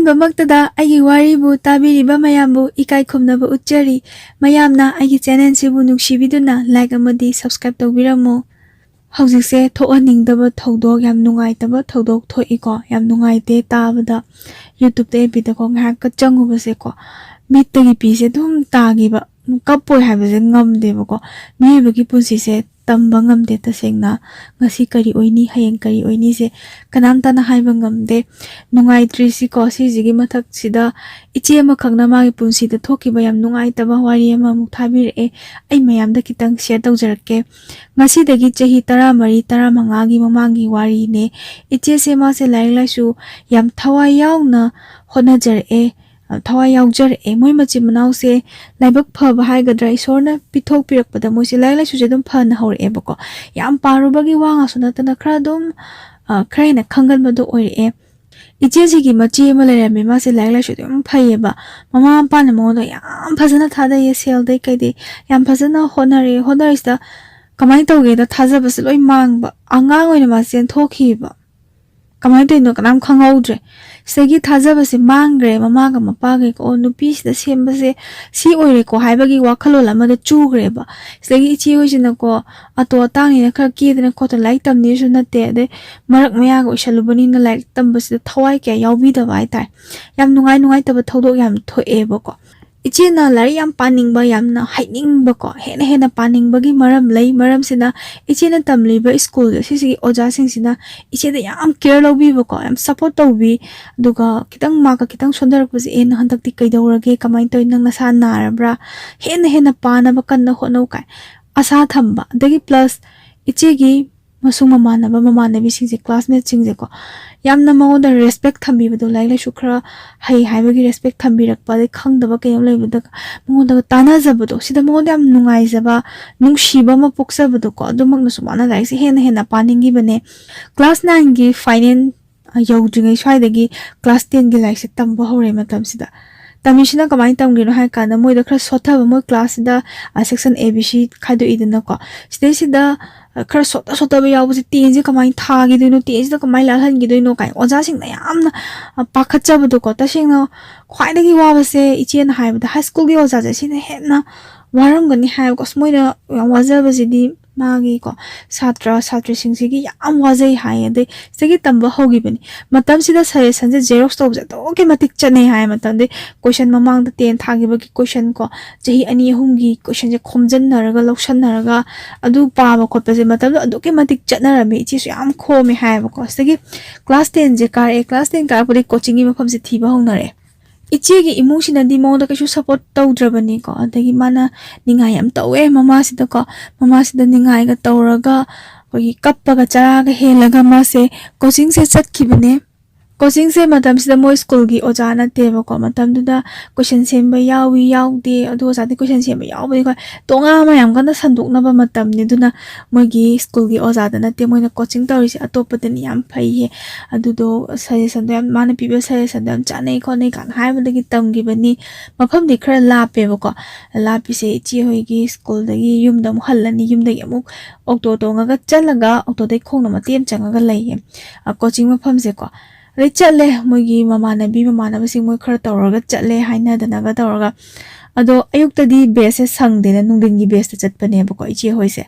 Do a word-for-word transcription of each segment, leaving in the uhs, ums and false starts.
ꯑꯍꯥꯟꯕꯃꯛꯇꯗ ꯑꯩꯒꯤ ꯋꯥꯔꯤꯕꯨ ꯇꯥꯕꯤꯔꯤꯕ ꯃꯌꯥꯝꯕꯨ ꯏꯀꯥꯏ ꯈꯨꯝꯅꯕ ꯎꯠꯆꯔꯤ꯫ ꯃꯌꯥꯝꯅ ꯑꯩꯒꯤ ꯆꯦꯅꯦꯜꯁꯤꯕꯨ ꯅꯨꯡꯁꯤꯕꯤꯗꯨꯅ ꯂꯥꯏꯛ ꯑꯃꯗꯤ ꯁꯕꯁꯀ꯭ꯔꯥꯏꯕ ꯇꯧꯕꯤꯔꯝꯃꯨ꯫ ꯍꯧꯖꯤꯛꯁꯦ ꯊꯣꯛꯍꯟꯅꯤꯡꯗꯕ ꯊꯧꯗꯣꯛ, ꯌꯥꯝ ꯅꯨꯡꯉꯥꯏꯇꯕ ꯊꯧꯗꯣꯛ ꯊꯣꯛꯏꯀꯣ꯫ ꯌꯥꯝ ꯅꯨꯡꯉꯥꯏꯇꯦ ꯇꯥꯕꯗ꯫ ꯌꯨꯇ꯭ꯌꯨꯕꯇ, ꯑꯦꯐ ꯕꯤꯗꯀꯣ ꯉꯥꯏꯍꯥꯛꯀ ꯆꯪꯉꯨꯕꯁꯦꯀꯣ, ꯃꯤꯠꯇꯒꯤ ꯄꯤꯁꯦ ꯑꯗꯨꯝ ꯇꯥꯈꯤꯕ꯫ ꯀꯞꯄꯣꯏ ꯍꯥꯏꯕꯁꯦ ꯉꯝꯗꯦꯕꯀꯣ꯫ ꯃꯤꯑꯣꯏꯕꯒꯤ ꯄꯨꯟꯁꯤꯁꯦ ꯇꯝꯕ ꯉꯝꯗꯦ ꯇꯁꯦꯡꯅ꯫ ꯉꯁꯤ ꯀꯔꯤ ꯑꯣꯏꯅꯤ, ꯍꯌꯦꯡ ꯀꯔꯤ ꯑꯣꯏꯅꯤꯁꯦ ꯀꯅꯥꯝꯇꯅ ꯍꯥꯏꯕ ꯉꯝꯗꯦ꯫ ꯅꯨꯡꯉꯥꯏꯇ꯭ꯔꯤꯁꯤꯀꯣ, ꯁꯤꯁꯤꯒꯤ ꯃꯊꯛꯁꯤꯗ ꯏꯆꯦ ꯑꯃꯈꯛꯅ ꯃꯥꯒꯤ ꯄꯨꯟꯁꯤꯗ ꯊꯣꯛꯈꯤꯕ ꯌꯥꯝ ꯅꯨꯡꯉꯥꯏꯇꯕ ꯋꯥꯔꯤ ꯑꯃꯃꯨꯛ ꯊꯥꯕꯤꯔꯛꯑꯦ꯫ ꯑꯩ ꯃꯌꯥꯝꯗ ꯈꯤꯇꯪ ꯁꯤꯌꯔ ꯇꯧꯖꯔꯛꯀꯦ꯫ ꯉꯁꯤꯗꯒꯤ ꯆꯍꯤ ꯇꯔꯥꯃꯔꯤ, ꯇꯔꯥꯃꯉꯥꯒꯤ ꯃꯃꯥꯡꯒꯤ ꯋꯥꯔꯤꯅꯦ꯫ ꯏꯆꯦꯁꯦ ꯃꯥꯁꯦ ꯂꯥꯏꯔꯤꯛ ꯂꯥꯏꯁꯨ ꯌꯥꯝ ꯊꯋꯥꯏ ꯌꯥꯎꯅ ꯍꯣꯠꯅꯖꯔꯛꯑꯦ, ꯊꯋꯥꯏ ꯌꯥꯎꯖꯔꯛꯑꯦ꯫ ꯃꯣꯏ ꯃꯆꯤꯟ ꯃꯅꯥꯎꯁꯦ ꯂꯥꯏꯕꯛ ꯐꯕ ꯍꯥꯏꯒꯗ꯭ꯔꯥ, ꯏꯁꯣꯔꯅ ꯄꯤꯊꯣꯛꯄꯤꯔꯛꯄꯗ ꯃꯣꯏꯁꯦ ꯂꯥꯏꯔꯤꯛ ꯂꯥꯏꯁꯨꯁꯦ ꯑꯗꯨꯝ ꯐꯅ ꯍꯧꯔꯛꯑꯦꯕꯀꯣ꯫ ꯌꯥꯝ ꯄꯥꯔꯨꯕꯒꯤ ꯋꯥ ꯉꯥꯛꯁꯨ ꯅꯠꯇꯅ ꯈꯔ ꯑꯗꯨꯝ, ꯑ, ꯈꯔ ꯍꯦꯟꯅ ꯈꯪꯒꯟꯕꯗꯣ ꯑꯣꯏꯔꯛꯑꯦ꯫ ꯏꯆꯦꯁꯤꯒꯤ ꯃꯆꯦ ꯑꯃ ꯂꯩꯔꯝꯃꯦ, ꯃꯥꯁꯦ ꯂꯥꯏꯔꯤꯛ ꯂꯥꯏꯁꯨꯗ ꯌꯥꯝ ꯐꯩꯌꯦꯕ꯫ ꯃꯃꯥ ꯃꯄꯥꯅ ꯃꯉꯣꯟꯗ ꯌꯥꯝ ꯐꯖꯅ ꯊꯥꯗꯩꯌꯦ, ꯁꯦꯜꯗꯩ ꯀꯩꯗꯩ ꯌꯥꯝ ꯐꯖꯅ ꯍꯣꯠꯅꯔꯦ꯫ ꯍꯣꯠꯅꯔꯤꯁꯤꯗ ꯀꯃꯥꯏꯅ ꯇꯧꯒꯦꯗ, ꯊꯥꯖꯕꯁꯦ ꯂꯣꯏ ꯃꯥꯡꯕ꯫ ꯑꯉꯥꯡ ꯑꯣꯏꯅ ꯃꯥ ꯆꯦꯟꯊꯣꯛꯈꯤꯕ꯫ ꯀꯃꯥꯏꯅ ꯇꯧꯔꯤꯅꯣ ꯀꯅꯥꯝ ꯈꯪꯍꯧꯗ꯭ꯔꯦ꯫ ꯁꯤꯗꯒꯤ ꯊꯥꯖꯕꯁꯦ ꯃꯥꯡꯈ꯭ꯔꯦ꯫ ꯃꯃꯥꯒ ꯃꯄꯥꯒꯩꯀꯣ, "ꯑꯣ, ꯅꯨꯄꯤꯁꯤꯗ ꯁꯦꯝꯕꯁꯦ ꯁꯤ ꯑꯣꯏꯔꯦꯀꯣ" ꯍꯥꯏꯕꯒꯤ ꯋꯥꯈꯜꯂꯣꯟ ꯑꯃꯗ ꯆꯨꯈ꯭ꯔꯦꯕ꯫ ꯁꯤꯗꯒꯤ ꯏꯆꯦ ꯍꯣꯏꯁꯤꯅꯀꯣ, ꯑꯇꯣ ꯑꯇꯥꯡꯅꯤꯅ ꯈꯔ ꯀꯦꯗꯅ ꯈꯣꯠꯇꯅ ꯂꯥꯏꯔꯤꯛ ꯇꯝꯅꯤꯁꯨ ꯅꯠꯇꯦ, ꯑꯗꯩ ꯃꯔꯛ ꯃꯌꯥꯒ ꯑꯣꯏꯁꯜꯂꯨꯕꯅꯤꯅ ꯂꯥꯏꯔꯤꯛ ꯇꯝꯕꯁꯤꯗ ꯊꯋꯥꯏ ꯀꯌꯥ ꯌꯥꯎꯕꯤꯗꯕ ꯍꯥꯏꯇꯥꯔꯦ꯫ ꯌꯥꯝ ꯅꯨꯡꯉꯥꯏ ꯅꯨꯡꯉꯥꯏꯇꯕ ꯊꯧꯗꯣꯛ ꯌꯥꯝ ꯊꯣꯛꯑꯦꯕꯀꯣ꯫ ꯏꯆꯦꯅ ꯂꯥꯏꯔꯤꯛ ꯌꯥꯝ ꯄꯥꯅꯤꯡꯕ, ꯌꯥꯝꯅ ꯍꯩꯅꯤꯡꯕꯀꯣ, ꯍꯦꯟꯅ ꯍꯦꯟꯅ ꯄꯥꯅꯤꯡꯕꯒꯤ ꯃꯔꯝ ꯂꯩ꯫ ꯃꯔꯝꯁꯤꯅ ꯏꯆꯦꯅ ꯇꯝꯂꯤꯕ ꯁ꯭ꯀꯨꯜ ꯑꯁꯤꯁꯤꯒꯤ ꯑꯣꯖꯥꯁꯤꯡꯁꯤꯅ ꯏꯆꯦꯗ ꯌꯥꯝ ꯀꯦꯌꯔ ꯂꯧꯕꯤꯕꯀꯣ, ꯌꯥꯝ ꯁꯞꯄꯣꯔꯠ ꯇꯧꯕꯤ꯫ ꯑꯗꯨꯒ ꯈꯤꯇꯪ ꯃꯥꯔꯛꯀ ꯈꯤꯇꯪ ꯁꯣꯟꯊꯔꯛꯄꯁꯦ, "ꯑꯦ, ꯅꯪ ꯍꯟꯗꯛꯇꯤ ꯀꯩꯗꯧꯔꯒꯦ? ꯀꯃꯥꯏꯅ ꯇꯧꯔꯤ? ꯅꯪ ꯅꯁꯥ ꯅꯥꯔꯕ꯭ꯔꯥ?" ꯍꯦꯟꯅ ꯍꯦꯟꯅ ꯄꯥꯅꯕ ꯀꯟꯅ ꯍꯣꯠꯅꯧ ꯀꯥꯏ ꯑꯁꯥ ꯊꯝꯕ꯫ ꯑꯗꯒꯤ ꯄ꯭ꯂꯁ ꯏꯆꯦꯒꯤ ꯃꯁꯨꯡ ꯃꯃꯥꯟꯅꯕ, ꯃꯃꯥꯟꯅꯕꯤꯁꯤꯡꯁꯦ, ꯀ꯭ꯂꯥꯁꯃꯦꯠꯁꯤꯡꯁꯦꯀꯣ, ꯌꯥꯝꯅ ꯃꯉꯣꯟꯗ ꯔꯦꯁꯄꯦꯛ ꯊꯝꯕꯤꯕꯗꯣ, ꯂꯥꯏꯔꯤꯛ ꯂꯥꯏꯁꯨ ꯈꯔ ꯍꯩ ꯍꯥꯏꯕꯒꯤ ꯔꯦꯁꯄꯦꯛ ꯊꯝꯕꯤꯔꯛꯄ, ꯑꯗꯩ ꯈꯪꯗꯕ ꯀꯩꯅꯣꯝ ꯂꯩꯕꯗ ꯃꯉꯣꯟꯗꯒ ꯇꯥꯟꯅꯖꯕꯗꯣ, ꯁꯤꯗ ꯃꯉꯣꯟꯗ ꯌꯥꯝ ꯅꯨꯡꯉꯥꯏꯖꯕ, ꯅꯨꯡꯁꯤꯕ ꯑꯃ ꯄꯣꯛꯆꯕꯗꯣꯀꯣ꯫ ꯑꯗꯨꯃꯛꯅꯁꯨ ꯃꯥꯅ ꯂꯥꯏꯔꯤꯛꯁꯦ ꯍꯦꯟꯅ ꯍꯦꯟꯅ ꯄꯥꯅꯤꯡꯈꯤꯕꯅꯦ꯫ ꯀ꯭ꯂꯥꯁ ꯅꯥꯏꯟꯒꯤ ꯐꯥꯏꯅꯦꯜ ꯌꯧꯗ꯭ꯔꯤꯉꯩ ꯁ꯭ꯋꯥꯏꯗꯒꯤ ꯀ꯭ꯂꯥꯁ ꯇꯦꯟꯒꯤ ꯂꯥꯏꯔꯤꯛꯁꯦ ꯇꯝꯕ ꯍꯧꯔꯦ ꯃꯇꯝꯁꯤꯗ꯫ ꯇꯝꯃꯤꯁꯤꯅ ꯀꯃꯥꯏꯅ ꯇꯝꯒꯦꯅꯣ ꯍꯥꯏ ꯀꯥꯟꯗ, ꯃꯣꯏꯗ ꯈꯔ ꯁꯣꯠꯊꯕ, ꯃꯣꯏ ꯀ꯭ꯂꯥꯁꯁꯤꯗ ꯁꯦꯛꯁꯟ ꯑꯦ ꯕꯤ ꯁꯤ ꯈꯥꯏꯗꯣꯛꯏꯗꯅꯀꯣ꯫ ꯁꯤꯗꯩꯁꯤꯗ ꯈꯔ ꯁꯣꯠꯇ ꯁꯣꯠꯇꯕ ꯌꯥꯎꯕꯁꯦ ꯇꯦꯟꯁꯦ ꯀꯃꯥꯏꯅ ꯊꯥꯈꯤꯗꯣꯏꯅꯣ, ꯇꯦꯟꯁꯤꯗ ꯀꯃꯥꯏꯅ ꯂꯥꯜꯍꯟꯈꯤꯗꯣꯏꯅꯣ ꯀꯥꯏꯅ ꯑꯣꯖꯥꯁꯤꯡꯅ ꯌꯥꯝꯅ ꯄꯥꯈꯠꯆꯕꯗꯣꯀꯣ꯫ ꯇꯁꯦꯡꯅ ꯈ꯭ꯋꯥꯏꯗꯒꯤ ꯋꯥꯕꯁꯦ, ꯏꯆꯦꯅ ꯍꯥꯏꯕꯗ, ꯍꯥꯏ ꯁ꯭ꯀꯨꯜꯒꯤ ꯑꯣꯖꯥꯁꯦ ꯁꯤꯅ ꯍꯦꯟꯅ ꯋꯥꯔꯝꯒꯅꯤ ꯍꯥꯏꯕꯀꯣ꯫ ꯑꯁ, ꯃꯣꯏꯅ ꯌꯥꯝ ꯋꯥꯖꯕꯁꯤꯗꯤ ꯃꯥꯒꯤꯀꯣ, ꯁꯥꯇ꯭ꯔ ꯁꯥꯇ꯭ꯔꯤꯁꯤꯡꯁꯤꯒꯤ ꯌꯥꯝ ꯋꯥꯖꯩ ꯍꯥꯏ꯫ ꯑꯗꯩ ꯁꯤꯗꯒꯤ ꯇꯝꯕ ꯍꯧꯈꯤꯕꯅꯤ꯫ ꯃꯇꯝꯁꯤꯗ ꯁꯖꯦꯁꯟꯁꯦ ꯖꯦꯔꯣꯛꯁ ꯇꯧꯕꯁꯦ ꯑꯗꯨꯛꯀꯤ ꯃꯇꯤꯛ ꯆꯠꯅꯩ ꯍꯥꯏ꯫ ꯃꯇꯝꯗꯩ ꯀꯣꯏꯁꯟ, ꯃꯃꯥꯡꯗ ꯇꯦꯟ ꯊꯥꯈꯤꯕꯒꯤ ꯀꯣꯏꯁꯟ ꯀꯣ, ꯆꯍꯤ ꯑꯅꯤ ꯑꯍꯨꯝꯒꯤ ꯀꯣꯏꯁꯟꯁꯦ ꯈꯣꯝꯖꯤꯟꯅꯔꯒ, ꯂꯧꯁꯟꯅꯔꯒ ꯑꯗꯨ ꯄꯥꯕ ꯈꯣꯠꯄꯁꯦ ꯃꯇꯝꯗꯨꯗ ꯑꯗꯨꯛꯀꯤ ꯃꯇꯤꯛ ꯆꯠꯅꯔꯝꯃꯤ꯫ ꯏꯆꯦꯁꯨ ꯌꯥꯝ ꯈꯣꯝꯃꯦ ꯍꯥꯏꯌꯦꯕꯀꯣ꯫ ꯁꯤꯗꯒꯤ ꯀ꯭ꯂꯥꯁ ꯇꯦꯟꯁꯦ ꯀꯥꯔꯛꯑꯦ꯫ ꯀ꯭ꯂꯥꯁ ꯇꯦꯟ ꯀꯥꯔꯛꯄꯗꯒꯤ ꯀꯣꯆꯤꯡꯒꯤ ꯃꯐꯝꯁꯦ ꯊꯤꯕ ꯍꯧꯅꯔꯦ꯫ ꯏꯆꯦꯒꯤ ꯏꯃꯨꯡꯁꯤꯅꯗꯤ ꯃꯉꯣꯟꯗ ꯀꯩꯁꯨ ꯁꯞꯄꯣꯔꯠ ꯇꯧꯗ꯭ꯔꯕꯅꯤꯀꯣ꯫ ꯑꯗꯒꯤ ꯃꯥꯅ ꯅꯤꯡꯉꯥꯏ ꯌꯥꯝ ꯇꯧꯋꯦ ꯃꯃꯥꯁꯤꯗꯀꯣ꯫ ꯃꯃꯥꯁꯤꯗ ꯅꯤꯡꯉꯥꯏꯒ ꯇꯧꯔꯒ, ꯑꯩꯈꯣꯏꯒꯤ ꯀꯞꯄꯒ ꯆꯔꯥꯒ ꯍꯦꯜꯂꯒ ꯃꯥꯁꯦ ꯀꯣꯆꯤꯡꯁꯦ ꯆꯠꯈꯤꯕꯅꯦ꯫ ꯀꯣꯆꯤꯡꯁꯦ ꯃꯇꯝꯁꯤꯗ ꯃꯣꯏ ꯁ꯭ꯀꯨꯜꯒꯤ ꯑꯣꯖꯥ ꯅꯠꯇꯦꯕꯀꯣ꯫ ꯃꯇꯝꯗꯨꯗ ꯀꯣꯏꯁꯟ ꯁꯦꯝꯕ ꯌꯥꯎꯏ ꯌꯥꯎꯗꯦ, ꯑꯗꯨ ꯑꯣꯖꯥꯗꯤ ꯀꯣꯏꯁꯟ ꯁꯦꯝꯕ ꯌꯥꯎꯕꯅꯤꯀꯣ꯫ ꯇꯣꯉꯥꯟꯕ ꯌꯥꯝ ꯀꯟꯅ ꯁꯟꯗꯣꯛꯅꯕ ꯃꯇꯝꯅꯤ꯫ ꯑꯗꯨꯅ ꯃꯣꯏꯒꯤ ꯁ꯭ꯀꯨꯜꯒꯤ ꯑꯣꯖꯥꯗ ꯅꯠꯇꯦ ꯃꯣꯏꯅ ꯀꯣꯆꯤꯡ ꯇꯧꯔꯤꯁꯦ, ꯑꯇꯣꯞꯄꯗꯅꯤ꯫ ꯌꯥꯝ ꯐꯩꯌꯦ꯫ ꯑꯗꯨꯗꯣ, ꯁꯖꯦꯁꯟꯗꯣ ꯌꯥꯝ, ꯃꯥꯅ ꯄꯤꯕ ꯁꯖꯦꯁꯟꯗꯣ ꯌꯥꯝ ꯆꯥꯅꯩ ꯈꯣꯠꯅꯩ ꯀꯥꯏꯅ ꯍꯥꯏꯕꯗꯒꯤ ꯇꯝꯈꯤꯕꯅꯤ꯫ ꯃꯐꯝꯗꯤ ꯈꯔ ꯂꯥꯞꯄꯦꯕꯀꯣ꯫ ꯂꯥꯞꯄꯤꯁꯦ ꯏꯆꯦ ꯍꯣꯏꯒꯤ ꯁ꯭ꯀꯨꯜꯗꯒꯤ ꯌꯨꯝꯗ ꯑꯃꯨꯛ ꯍꯜꯂꯅꯤ, ꯌꯨꯝꯗꯒꯤ ꯑꯃꯨꯛ ꯑꯣꯛꯇꯣ ꯇꯣꯡꯉꯒ ꯆꯠꯂꯒ, ꯑꯣꯛꯇꯣꯗꯩ ꯈꯣꯡꯅ ꯃꯇꯦꯛ ꯑꯃ ꯆꯪꯉꯒ ꯂꯩꯌꯦ, ꯑ, ꯀꯣꯆꯤꯡ ꯃꯐꯝꯁꯦꯀꯣ꯫ ꯑꯗꯩ ꯆꯠꯂꯦ, ꯃꯣꯏꯒꯤ ꯃꯃꯥꯟꯅꯕꯤ ꯃꯃꯥꯟꯅꯕꯁꯤꯡ ꯃꯣꯏ ꯈꯔ ꯇꯧꯔꯒ ꯆꯠꯂꯦ, ꯍꯥꯏꯅꯗꯅꯒ ꯇꯧꯔꯒ꯫ ꯑꯗꯣ ꯑꯌꯨꯛꯇꯗꯤ ꯕꯦꯁꯁꯦ ꯁꯪꯗꯦꯅ ꯅꯨꯡꯊꯤꯟꯒꯤ ꯕꯦꯁꯇ ꯆꯠꯄꯅꯦꯕꯀꯣ ꯏꯆꯦ ꯍꯣꯏꯁꯦ꯫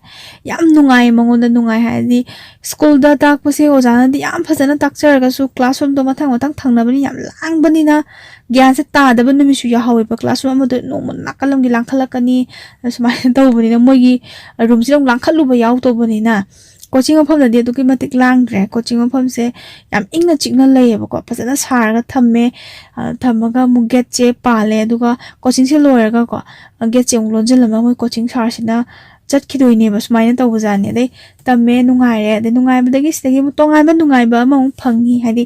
ꯌꯥꯝ ꯅꯨꯡꯉꯥꯏ, ꯃꯉꯣꯟꯗ ꯅꯨꯡꯉꯥꯏ ꯍꯥꯏꯔꯗꯤ, ꯁ꯭ꯀꯨꯜꯗ ꯇꯥꯛꯄꯁꯦ ꯑꯣꯖꯥꯅꯗꯤ ꯌꯥꯝ ꯐꯖꯅ ꯇꯥꯛꯆꯔꯒꯁꯨ, ꯀ꯭ꯂꯥꯁꯔꯨꯝꯗꯣ ꯃꯊꯪ ꯃꯊꯪ ꯊꯪꯅꯕꯅꯤ, ꯌꯥꯝ ꯂꯥꯡꯕꯅꯤꯅ ꯒ꯭ꯌꯥꯟꯁꯦ ꯇꯥꯗꯕ ꯅꯨꯃꯤꯠꯁꯨ ꯌꯥꯎꯍꯧꯋꯦꯕ꯫ ꯀ꯭ꯂꯥꯁꯔꯨꯝ ꯑꯃꯗ ꯅꯣꯡꯃ ꯅꯥꯀꯜ ꯑꯃꯒꯤ ꯂꯥꯡꯈꯠꯂꯛꯀꯅꯤ, ꯁꯨꯃꯥꯏꯅ ꯇꯧꯕꯅꯤꯅ ꯃꯣꯏꯒꯤ ꯔꯨꯝꯁꯤꯗ ꯑꯃꯨꯛ ꯂꯥꯡꯈꯠꯂꯨꯕ ꯌꯥꯎꯗꯧꯕꯅꯤꯅ꯫ ꯀꯣꯆꯤꯡ ꯃꯐꯝꯗꯗꯤ ꯑꯗꯨꯛꯀꯤ ꯃꯇꯤꯛ ꯂꯥꯡꯗ꯭ꯔꯦ꯫ ꯀꯣꯆꯤꯡ ꯃꯐꯝꯁꯦ ꯌꯥꯝ ꯏꯪꯅ ꯆꯤꯛꯅ ꯂꯩꯌꯦꯕꯀꯣ, ꯐꯖꯅ ꯁꯥꯔꯒ ꯊꯝꯃꯦ꯫ ꯑ, ꯊꯝꯃꯒ ꯑꯃꯨꯛ ꯒꯦꯠꯁꯦ ꯄꯥꯜꯂꯦ, ꯑꯗꯨꯒ ꯀꯣꯆꯤꯡꯁꯦ ꯂꯣꯏꯔꯒꯀꯣ, ꯑ, ꯒꯦꯠꯁꯦ ꯑꯃꯨꯛ ꯂꯣꯟꯁꯤꯜꯂꯝꯃꯒ ꯃꯣꯏ ꯀꯣꯆꯤꯡ ꯁꯥꯔꯁꯤꯅ ꯆꯠꯈꯤꯗꯣꯏꯅꯦꯕ꯫ ꯁꯨꯃꯥꯏꯅ ꯇꯧꯕꯖꯥꯠꯅꯤ꯫ ꯑꯗꯩ ꯇꯝꯃꯦ, ꯅꯨꯡꯉꯥꯏꯔꯦ꯫ ꯑꯗꯩ ꯅꯨꯡꯉꯥꯏꯕꯗꯒꯤ ꯁꯤꯗꯒꯤ ꯑꯃꯨꯛ ꯇꯣꯉꯥꯟꯕ ꯅꯨꯡꯉꯥꯏꯕ ꯑꯃꯃꯨꯛ ꯐꯪꯉꯤ꯫ ꯍꯥꯏꯗꯤ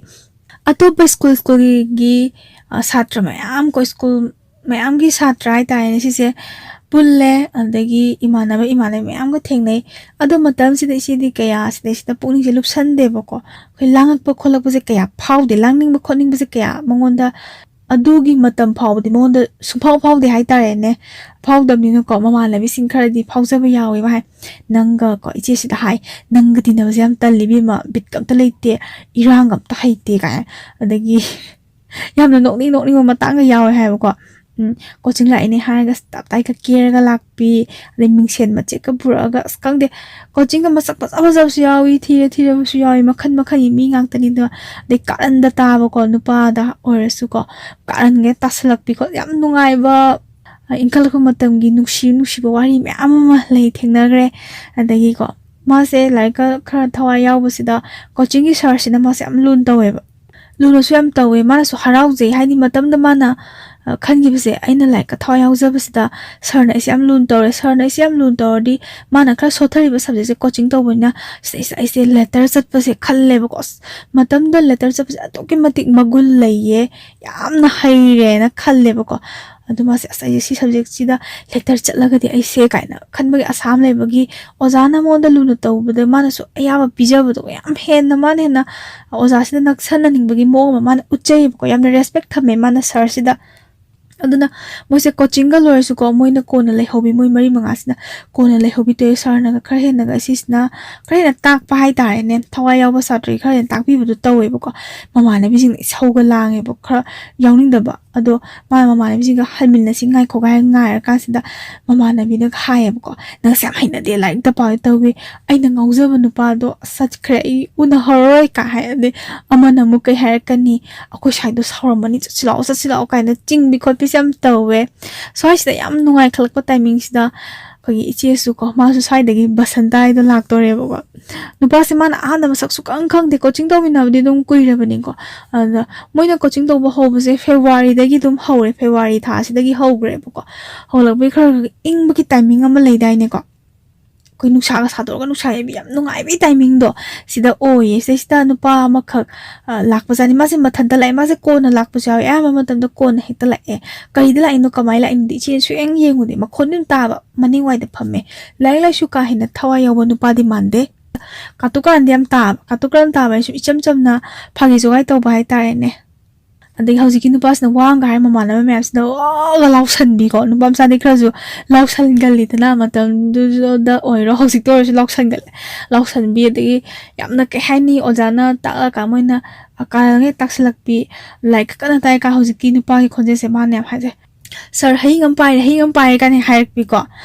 ꯑꯇꯣꯞꯄ ꯁ꯭ꯀꯨꯜ ꯁ꯭ꯀꯨꯜꯒꯤ, ꯑ, ꯁꯥꯇ꯭ꯔ ꯃꯌꯥꯝ ꯀꯣ, ꯁ꯭ꯀꯨꯜ ꯃꯌꯥꯝꯒꯤ ꯁꯥꯇ꯭ꯔ ꯍꯥꯏꯇꯥꯔꯦꯅꯦ ꯁꯤꯁꯦ ꯄꯨꯜꯂꯦ꯫ ꯑꯗꯒꯤ ꯏꯃꯥꯟꯅꯕ ꯏꯃꯥꯟꯅꯕꯤ ꯃꯌꯥꯝꯒ ꯊꯦꯡꯅꯩ꯫ ꯑꯗꯨ ꯃꯇꯝꯁꯤꯗ ꯏꯆꯦꯗꯤ ꯀꯌꯥ ꯁꯤꯗꯩꯁꯤꯗ ꯄꯨꯛꯅꯤꯡꯁꯦ ꯂꯨꯞꯁꯟꯗꯦꯕꯀꯣ꯫ ꯑꯩꯈꯣꯏ ꯂꯥꯡꯉꯛꯄ ꯈꯣꯠꯂꯛꯄꯁꯦ ꯀꯌꯥ ꯐꯥꯎꯗꯦ, ꯂꯥꯡꯅꯤꯡꯕ ꯈꯣꯠꯅꯤꯡꯕꯁꯦ ꯀꯌꯥ ꯃꯉꯣꯟꯗ ꯑꯗꯨꯒꯤ ꯃꯇꯝ ꯐꯥꯎꯕꯗꯤ ꯃꯉꯣꯟꯗ ꯁꯨꯡꯐꯥꯎ ꯐꯥꯎꯗꯦ ꯍꯥꯏꯇꯥꯔꯦꯅꯦ꯫ ꯐꯥꯎꯗꯕꯅꯤꯅꯀꯣ, ꯃꯃꯥꯟꯅꯕꯤꯁꯤꯡ ꯈꯔꯗꯤ ꯐꯥꯎꯖꯕ ꯌꯥꯎꯋꯦꯕ ꯍꯥꯏ꯫ "ꯅꯪꯒ ꯀꯣ ꯏꯆꯦꯁꯤꯗ ꯍꯥꯏ, ꯅꯪꯒ ꯇꯤꯟꯅꯕꯁꯦ ꯌꯥꯝ ꯇꯜꯂꯤ ꯏꯕꯦꯝꯃ, ꯕꯤꯠꯀ ꯑꯝꯇ ꯂꯩꯇꯦ, ꯏꯔꯥꯡꯒ ꯑꯝꯇ ꯍꯩꯇꯦ" ꯀꯥꯏꯅ꯫ ꯑꯗꯒꯤ ꯌꯥꯝꯅ ꯅꯣꯛꯅꯤꯡ ꯅꯣꯛꯅꯤꯡꯕ ꯃꯇꯥꯡꯒ ꯌꯥꯎꯋꯦ ꯍꯥꯏꯕꯀꯣ꯫ ꯎꯝ, ꯀꯣꯆꯤꯡ ꯂꯥꯛꯏꯅꯦ ꯍꯥꯏꯔꯒ ꯇꯞꯇꯥꯏꯒ ꯀꯦꯔꯒ ꯂꯥꯛꯄꯤ, ꯑꯗꯩ ꯃꯤꯡꯁꯦꯟ ꯃꯆꯦꯠꯀ ꯄꯨꯔꯛꯑꯒ, ꯑꯁ, ꯈꯪꯗꯦ, ꯀꯣꯆꯤꯡꯒ ꯃꯁꯛ ꯐꯖ ꯐꯖꯕꯁꯨ ꯌꯥꯎꯏ, ꯊꯤꯔ ꯊꯤꯔꯕꯁꯨ ꯌꯥꯎꯏ, ꯃꯈꯟ ꯃꯈꯟꯒꯤ ꯃꯤ ꯉꯥꯛꯇꯅꯤꯗꯣ꯫ ꯑꯗꯩ ꯀꯥꯔꯟꯗ ꯇꯥꯕꯀꯣ, ꯅꯨꯄꯥꯗ ꯑꯣꯏꯔꯁꯨꯀꯣ, ꯀꯥꯔꯟꯒ ꯇꯥꯁꯜꯂꯛꯄꯤ ꯈꯣꯠ, ꯌꯥꯝ ꯅꯨꯡꯉꯥꯏꯕ, ꯑ, ꯏꯟꯈꯠꯂꯛꯄ ꯃꯇꯝꯒꯤ ꯅꯨꯡꯁꯤ ꯅꯨꯡꯁꯤꯕ ꯋꯥꯔꯤ ꯃꯌꯥꯝ ꯑꯃ ꯂꯩ, ꯊꯦꯡꯅꯈ꯭ꯔꯦ꯫ ꯑꯗꯒꯤꯀꯣ, ꯃꯥꯁꯦ ꯂꯥꯏꯔꯤꯛꯀ ꯈꯔ ꯊꯋꯥꯏ ꯌꯥꯎꯕꯁꯤꯗ, ꯀꯣꯆꯤꯡꯒꯤ ꯁꯥꯔꯁꯤꯅ ꯃꯥꯁꯦ ꯌꯥꯝ ꯂꯨꯅ ꯇꯧꯋꯦꯕ꯫ ꯂꯨꯅꯁꯨ ꯌꯥꯝ ꯇꯧꯋꯦ, ꯃꯥꯅꯁꯨ ꯍꯔꯥꯎꯖꯩ꯫ ꯍꯥꯏꯗꯤ, ꯃꯇꯝꯗ ꯃꯥꯅ, ꯑ, ꯈꯟꯈꯤꯕꯁꯦ, "ꯑꯩꯅ ꯂꯥꯏꯔꯤꯛꯀ ꯊꯋꯥꯏ ꯌꯥꯎꯖꯕꯁꯤꯗ ꯁꯥꯔꯅ ꯑꯩꯁꯦ ꯌꯥꯝ ꯂꯨꯅ ꯇꯧꯔꯦ, ꯁꯥꯔꯅ ꯑꯩꯁꯦ ꯌꯥꯝ ꯂꯨꯅ ꯇꯧꯔꯗꯤ ꯃꯥꯅ ꯈꯔ ꯁꯣꯠꯊꯔꯤꯕ ꯁꯕꯖꯦꯛꯁꯦ ꯀꯣꯆꯤꯡ ꯇꯧꯕꯅꯤꯅ ꯁꯤꯗꯩꯁꯤꯗ ꯑꯩꯁꯦ ꯂꯦꯇꯔ ꯆꯠꯄꯁꯦ" ꯈꯜꯂꯦꯕꯀꯣ꯫ ꯑꯁ, ꯃꯇꯝꯗ ꯂꯦꯇꯔ ꯆꯠꯄꯁꯦ ꯑꯗꯨꯛꯀꯤ ꯃꯇꯤꯛ ꯃꯒꯨꯟ ꯂꯩꯌꯦ, ꯌꯥꯝꯅ ꯍꯩꯔꯦꯅ ꯈꯜꯂꯦꯕꯀꯣ꯫ ꯑꯗꯨ ꯃꯥꯁꯦ, "ꯑꯁ, ꯑꯩꯁꯦ ꯁꯤ ꯁꯕꯖꯦꯛꯁꯤꯗ ꯂꯦꯇꯔ ꯆꯠꯂꯒꯗꯤ ꯑꯩꯁꯦ" ꯀꯥꯏꯅ ꯈꯟꯕꯒꯤ ꯑꯁꯥ ꯑꯃ ꯂꯩꯕꯒꯤ, ꯑꯣꯖꯥꯅ ꯃꯉꯣꯟꯗ ꯂꯨꯅ ꯇꯧꯕꯗ ꯃꯥꯅꯁꯨ ꯑꯌꯥꯕ ꯄꯤꯖꯕꯗꯣ, ꯌꯥꯝ ꯍꯦꯟꯅ ꯃꯥꯅ ꯍꯦꯟꯅ ꯑꯣꯖꯥꯁꯤꯗ ꯅꯛꯁꯟꯅꯅꯤꯡꯕꯒꯤ ꯃꯑꯣꯡ ꯑꯃ ꯃꯥꯅ ꯎꯠꯆꯩꯌꯦꯕꯀꯣ꯫ ꯌꯥꯝꯅ ꯔꯦꯁꯄꯦꯛ ꯊꯝꯃꯦ ꯃꯥꯅ ꯁꯥꯔꯁꯤꯗ꯫ ꯑꯗꯨꯅ ꯃꯣꯏꯁꯦ ꯀꯣꯆꯤꯡꯒ ꯂꯣꯏꯔꯁꯨꯀꯣ, ꯃꯣꯏꯅ ꯀꯣꯟꯅ ꯂꯩꯍꯧꯕꯤ, ꯃꯣꯏ ꯃꯔꯤ ꯃꯉꯥꯁꯤꯅ ꯀꯣꯟꯅ ꯂꯩꯍꯧꯕꯤ ꯇꯧꯋꯦ꯫ ꯁꯥꯔꯅꯒ ꯈꯔ ꯍꯦꯟꯅꯒ ꯑꯁꯤꯁꯤꯅ ꯈꯔ ꯍꯦꯟꯅ ꯇꯥꯛꯄ ꯍꯥꯏꯇꯥꯔꯦꯅꯦ, ꯊꯋꯥꯏ ꯌꯥꯎꯕ ꯁꯥꯇ꯭ꯔꯒꯤ ꯈꯔ ꯍꯦꯟꯅ ꯇꯥꯛꯄꯤꯕꯗꯣ ꯇꯧꯋꯦꯕꯀꯣ꯫ ꯃꯃꯥꯟꯅꯕꯤꯁꯤꯡꯅ ꯏꯁꯧꯒ ꯂꯥꯡꯉꯦꯕ, ꯈꯔ ꯌꯥꯎꯅꯤꯡꯗꯕ꯫ ꯑꯗꯣ ꯃꯥꯅ ꯃꯃꯥꯟꯅꯕꯤꯁꯤꯡꯒ "ꯍꯟꯃꯤꯟꯅꯁꯤ, ꯉꯥꯏꯈꯣꯒꯥꯏ" ꯉꯥꯏꯔꯀꯥꯟꯁꯤꯗ ꯃꯃꯥꯟꯅꯕꯤꯅꯒ ꯍꯥꯏꯌꯦꯕꯀꯣ, "ꯅꯪꯁꯦ ꯌꯥꯝ ꯍꯩꯅꯗꯦ, ꯂꯥꯏꯔꯤꯛꯇ ꯄꯥꯎ" ꯇꯧꯋꯤ꯫ "ꯑꯩꯅ ꯉꯥꯎꯖꯕ ꯅꯨꯄꯥꯗꯣ ꯆꯠꯈ꯭ꯔꯦ, ꯑꯩ ꯎꯅꯍꯧꯔꯣꯏ" ꯀꯥꯏ ꯍꯥꯏ꯫ ꯑꯗꯩ ꯑꯃꯅ ꯑꯃꯨꯛ ꯀꯩ ꯍꯥꯏꯔꯛꯀꯅꯤ, "ꯑꯩꯈꯣꯏ ꯁ꯭ꯋꯥꯏꯗꯣ ꯁꯥꯎꯔꯝꯃꯅꯤ, ꯆꯠꯁꯤ ꯂꯥꯛꯑꯣ, ꯆꯠꯁꯤ ꯂꯥꯛꯑꯣ" ꯀꯥꯏꯅ ꯆꯤꯡꯕꯤ ꯈꯣꯠꯄꯤꯁꯦ ꯌꯥꯝ ꯇꯧꯋꯦ꯫ ꯁ꯭ꯋꯥꯏꯁꯤꯗ ꯌꯥꯝ ꯅꯨꯡꯉꯥꯏꯈꯠꯂꯛꯄ ꯇꯥꯏꯃꯤꯡꯁꯤꯗ ꯑꯩꯈꯣꯏꯒꯤ ꯏꯆꯦꯁꯨ ꯀꯣ, ꯃꯥꯁꯨ ꯁ꯭ꯋꯥꯏꯗꯒꯤ ꯕꯁꯟꯇ ꯍꯥꯏꯗꯣ ꯂꯥꯛꯇꯣꯔꯦꯕꯀꯣ꯫ ꯅꯨꯄꯥꯁꯦ ꯃꯥꯅ ꯑꯍꯥꯟꯕ ꯃꯁꯛ ꯁꯨꯛꯈꯪ ꯈꯪꯗꯦ, ꯀꯣꯆꯤꯡ ꯇꯧꯃꯤꯟꯅꯕꯗꯤ ꯑꯗꯨꯝ ꯀꯨꯏꯔꯕꯅꯤꯀꯣ꯫ ꯑꯗ ꯃꯣꯏꯅ ꯀꯣꯆꯤꯡ ꯇꯧꯕ ꯍꯧꯕꯁꯦ ꯐꯦꯕ꯭ꯔꯨꯋꯥꯔꯤꯗꯒꯤ ꯑꯗꯨꯝ ꯍꯧꯔꯦ, ꯐꯦꯕ꯭ꯔꯨꯋꯥꯔꯤ ꯊꯥꯁꯤꯗꯒꯤ ꯍꯧꯈ꯭ꯔꯦꯕꯀꯣ꯫ ꯍꯧꯒꯠꯂꯛꯄꯒꯤ ꯈꯔ ꯈꯔ ꯏꯪꯕꯒꯤ ꯇꯥꯏꯃꯤꯡ ꯑꯃ ꯂꯩꯗꯥꯏꯅꯦꯀꯣ, ꯑꯩꯈꯣꯏ ꯅꯨꯡꯁꯥꯒ ꯁꯥꯗꯣꯛꯑꯒ ꯅꯨꯡꯁꯥ ꯌꯥꯏꯕꯤ ꯌꯥꯝ ꯅꯨꯡꯉꯥꯏꯕꯒꯤ ꯇꯥꯏꯃꯤꯡꯗꯣ ꯁꯤꯗ ꯑꯣꯏꯌꯦ꯫ ꯁꯤꯗꯩꯁꯤꯗ ꯅꯨꯄꯥ ꯑꯃꯈꯛ, ꯑ, ꯂꯥꯛꯄꯖꯥꯠꯅꯤ꯫ ꯃꯥꯁꯦ ꯃꯊꯟꯇ ꯂꯥꯛꯑꯦ, ꯃꯥꯁꯦ ꯀꯣꯟꯅ ꯂꯥꯛꯄꯁꯨ ꯌꯥꯎꯋꯦ, ꯑꯌꯥꯝꯕ ꯃꯇꯝꯗ ꯀꯣꯟꯅ ꯍꯦꯛꯇ ꯂꯥꯛꯑꯦ꯫ ꯀꯔꯤꯗ ꯂꯥꯛꯏꯅꯣ, ꯀꯃꯥꯏꯅ ꯂꯥꯛꯏꯅꯣꯗꯤ ꯏꯆꯦꯅ ꯁꯨꯛꯌꯦꯡ ꯌꯦꯡꯉꯨꯗꯦ, ꯃꯈꯣꯟꯗꯤ ꯑꯗꯨꯝ ꯇꯥꯕ, ꯃꯅꯤꯡꯋꯥꯏꯗ ꯐꯝꯃꯦ꯫ ꯂꯥꯏꯔꯤꯛ ꯂꯥꯏꯁꯨ ꯀꯥ ꯍꯦꯟꯅ ꯊꯋꯥꯏ ꯌꯥꯎꯕ ꯅꯨꯄꯥꯗꯤ ꯃꯥꯟꯗꯦ꯫ ꯀꯥꯇꯨ ꯀꯥꯔꯟꯗꯤ ꯌꯥꯝ ꯇꯥꯕ, ꯀꯥꯇꯨ ꯀꯥꯔꯟ ꯇꯥꯕ ꯍꯥꯏꯁꯨ ꯏꯆꯝ ꯆꯝꯅ ꯐꯥꯒꯤ ꯖꯣꯒꯥꯏ ꯇꯧꯕ ꯍꯥꯏꯇꯥꯔꯦꯅꯦ꯫ ꯑꯗꯒꯤ ꯍꯧꯖꯤꯛꯀꯤ ꯅꯨꯄꯥꯁꯤꯅ ꯋꯥ ꯑꯃꯒ ꯍꯥꯏꯔ ꯃꯃꯥꯟꯅꯕ ꯃꯌꯥꯝꯁꯤꯅ ꯋꯥꯒ ꯂꯥꯎꯁꯟꯕꯤꯀꯣ꯫ ꯅꯨꯄꯥ ꯃꯆꯥꯗꯤ ꯈꯔꯁꯨ ꯂꯥꯎꯁꯟꯒꯜꯂꯤꯗꯅ, ꯃꯇꯝꯗꯨꯗ ꯑꯣꯏꯔꯣ ꯍꯧꯖꯤꯛꯇ ꯑꯣꯏꯔꯁꯨ ꯂꯥꯎꯁꯟꯒꯜꯂꯦ꯫ ꯂꯥꯎꯁꯟꯕꯤ, ꯑꯗꯒꯤ ꯌꯥꯝꯅ ꯀꯩ ꯍꯥꯏꯅꯤ, ꯑꯣꯖꯥꯅ ꯇꯥꯛꯂꯀꯥꯟ ꯃꯣꯏꯅ ꯀꯥꯔꯟꯒ ꯍꯦꯛ ꯇꯥꯛꯁꯤꯜꯂꯛꯄꯤ, ꯂꯥꯏꯔꯤꯛꯀ ꯀꯟꯅ ꯇꯥꯏ ꯀꯥꯟ ꯍꯧꯖꯤꯛꯀꯤ ꯅꯨꯄꯥꯒꯤ ꯈꯣꯟꯖꯦꯜꯁꯦ ꯃꯥꯅ ꯌꯥꯝ ꯍꯥꯏꯖꯩ, "ꯁꯥꯔ, ꯍꯌꯤꯡ ꯑꯃ ꯄꯥꯏꯔꯦ, ꯍꯌꯤꯡ ꯑꯃ ꯄꯥꯏꯔꯦ" ꯀꯥꯏꯅ ꯍꯥꯏꯔꯛꯄꯤꯀꯣ꯫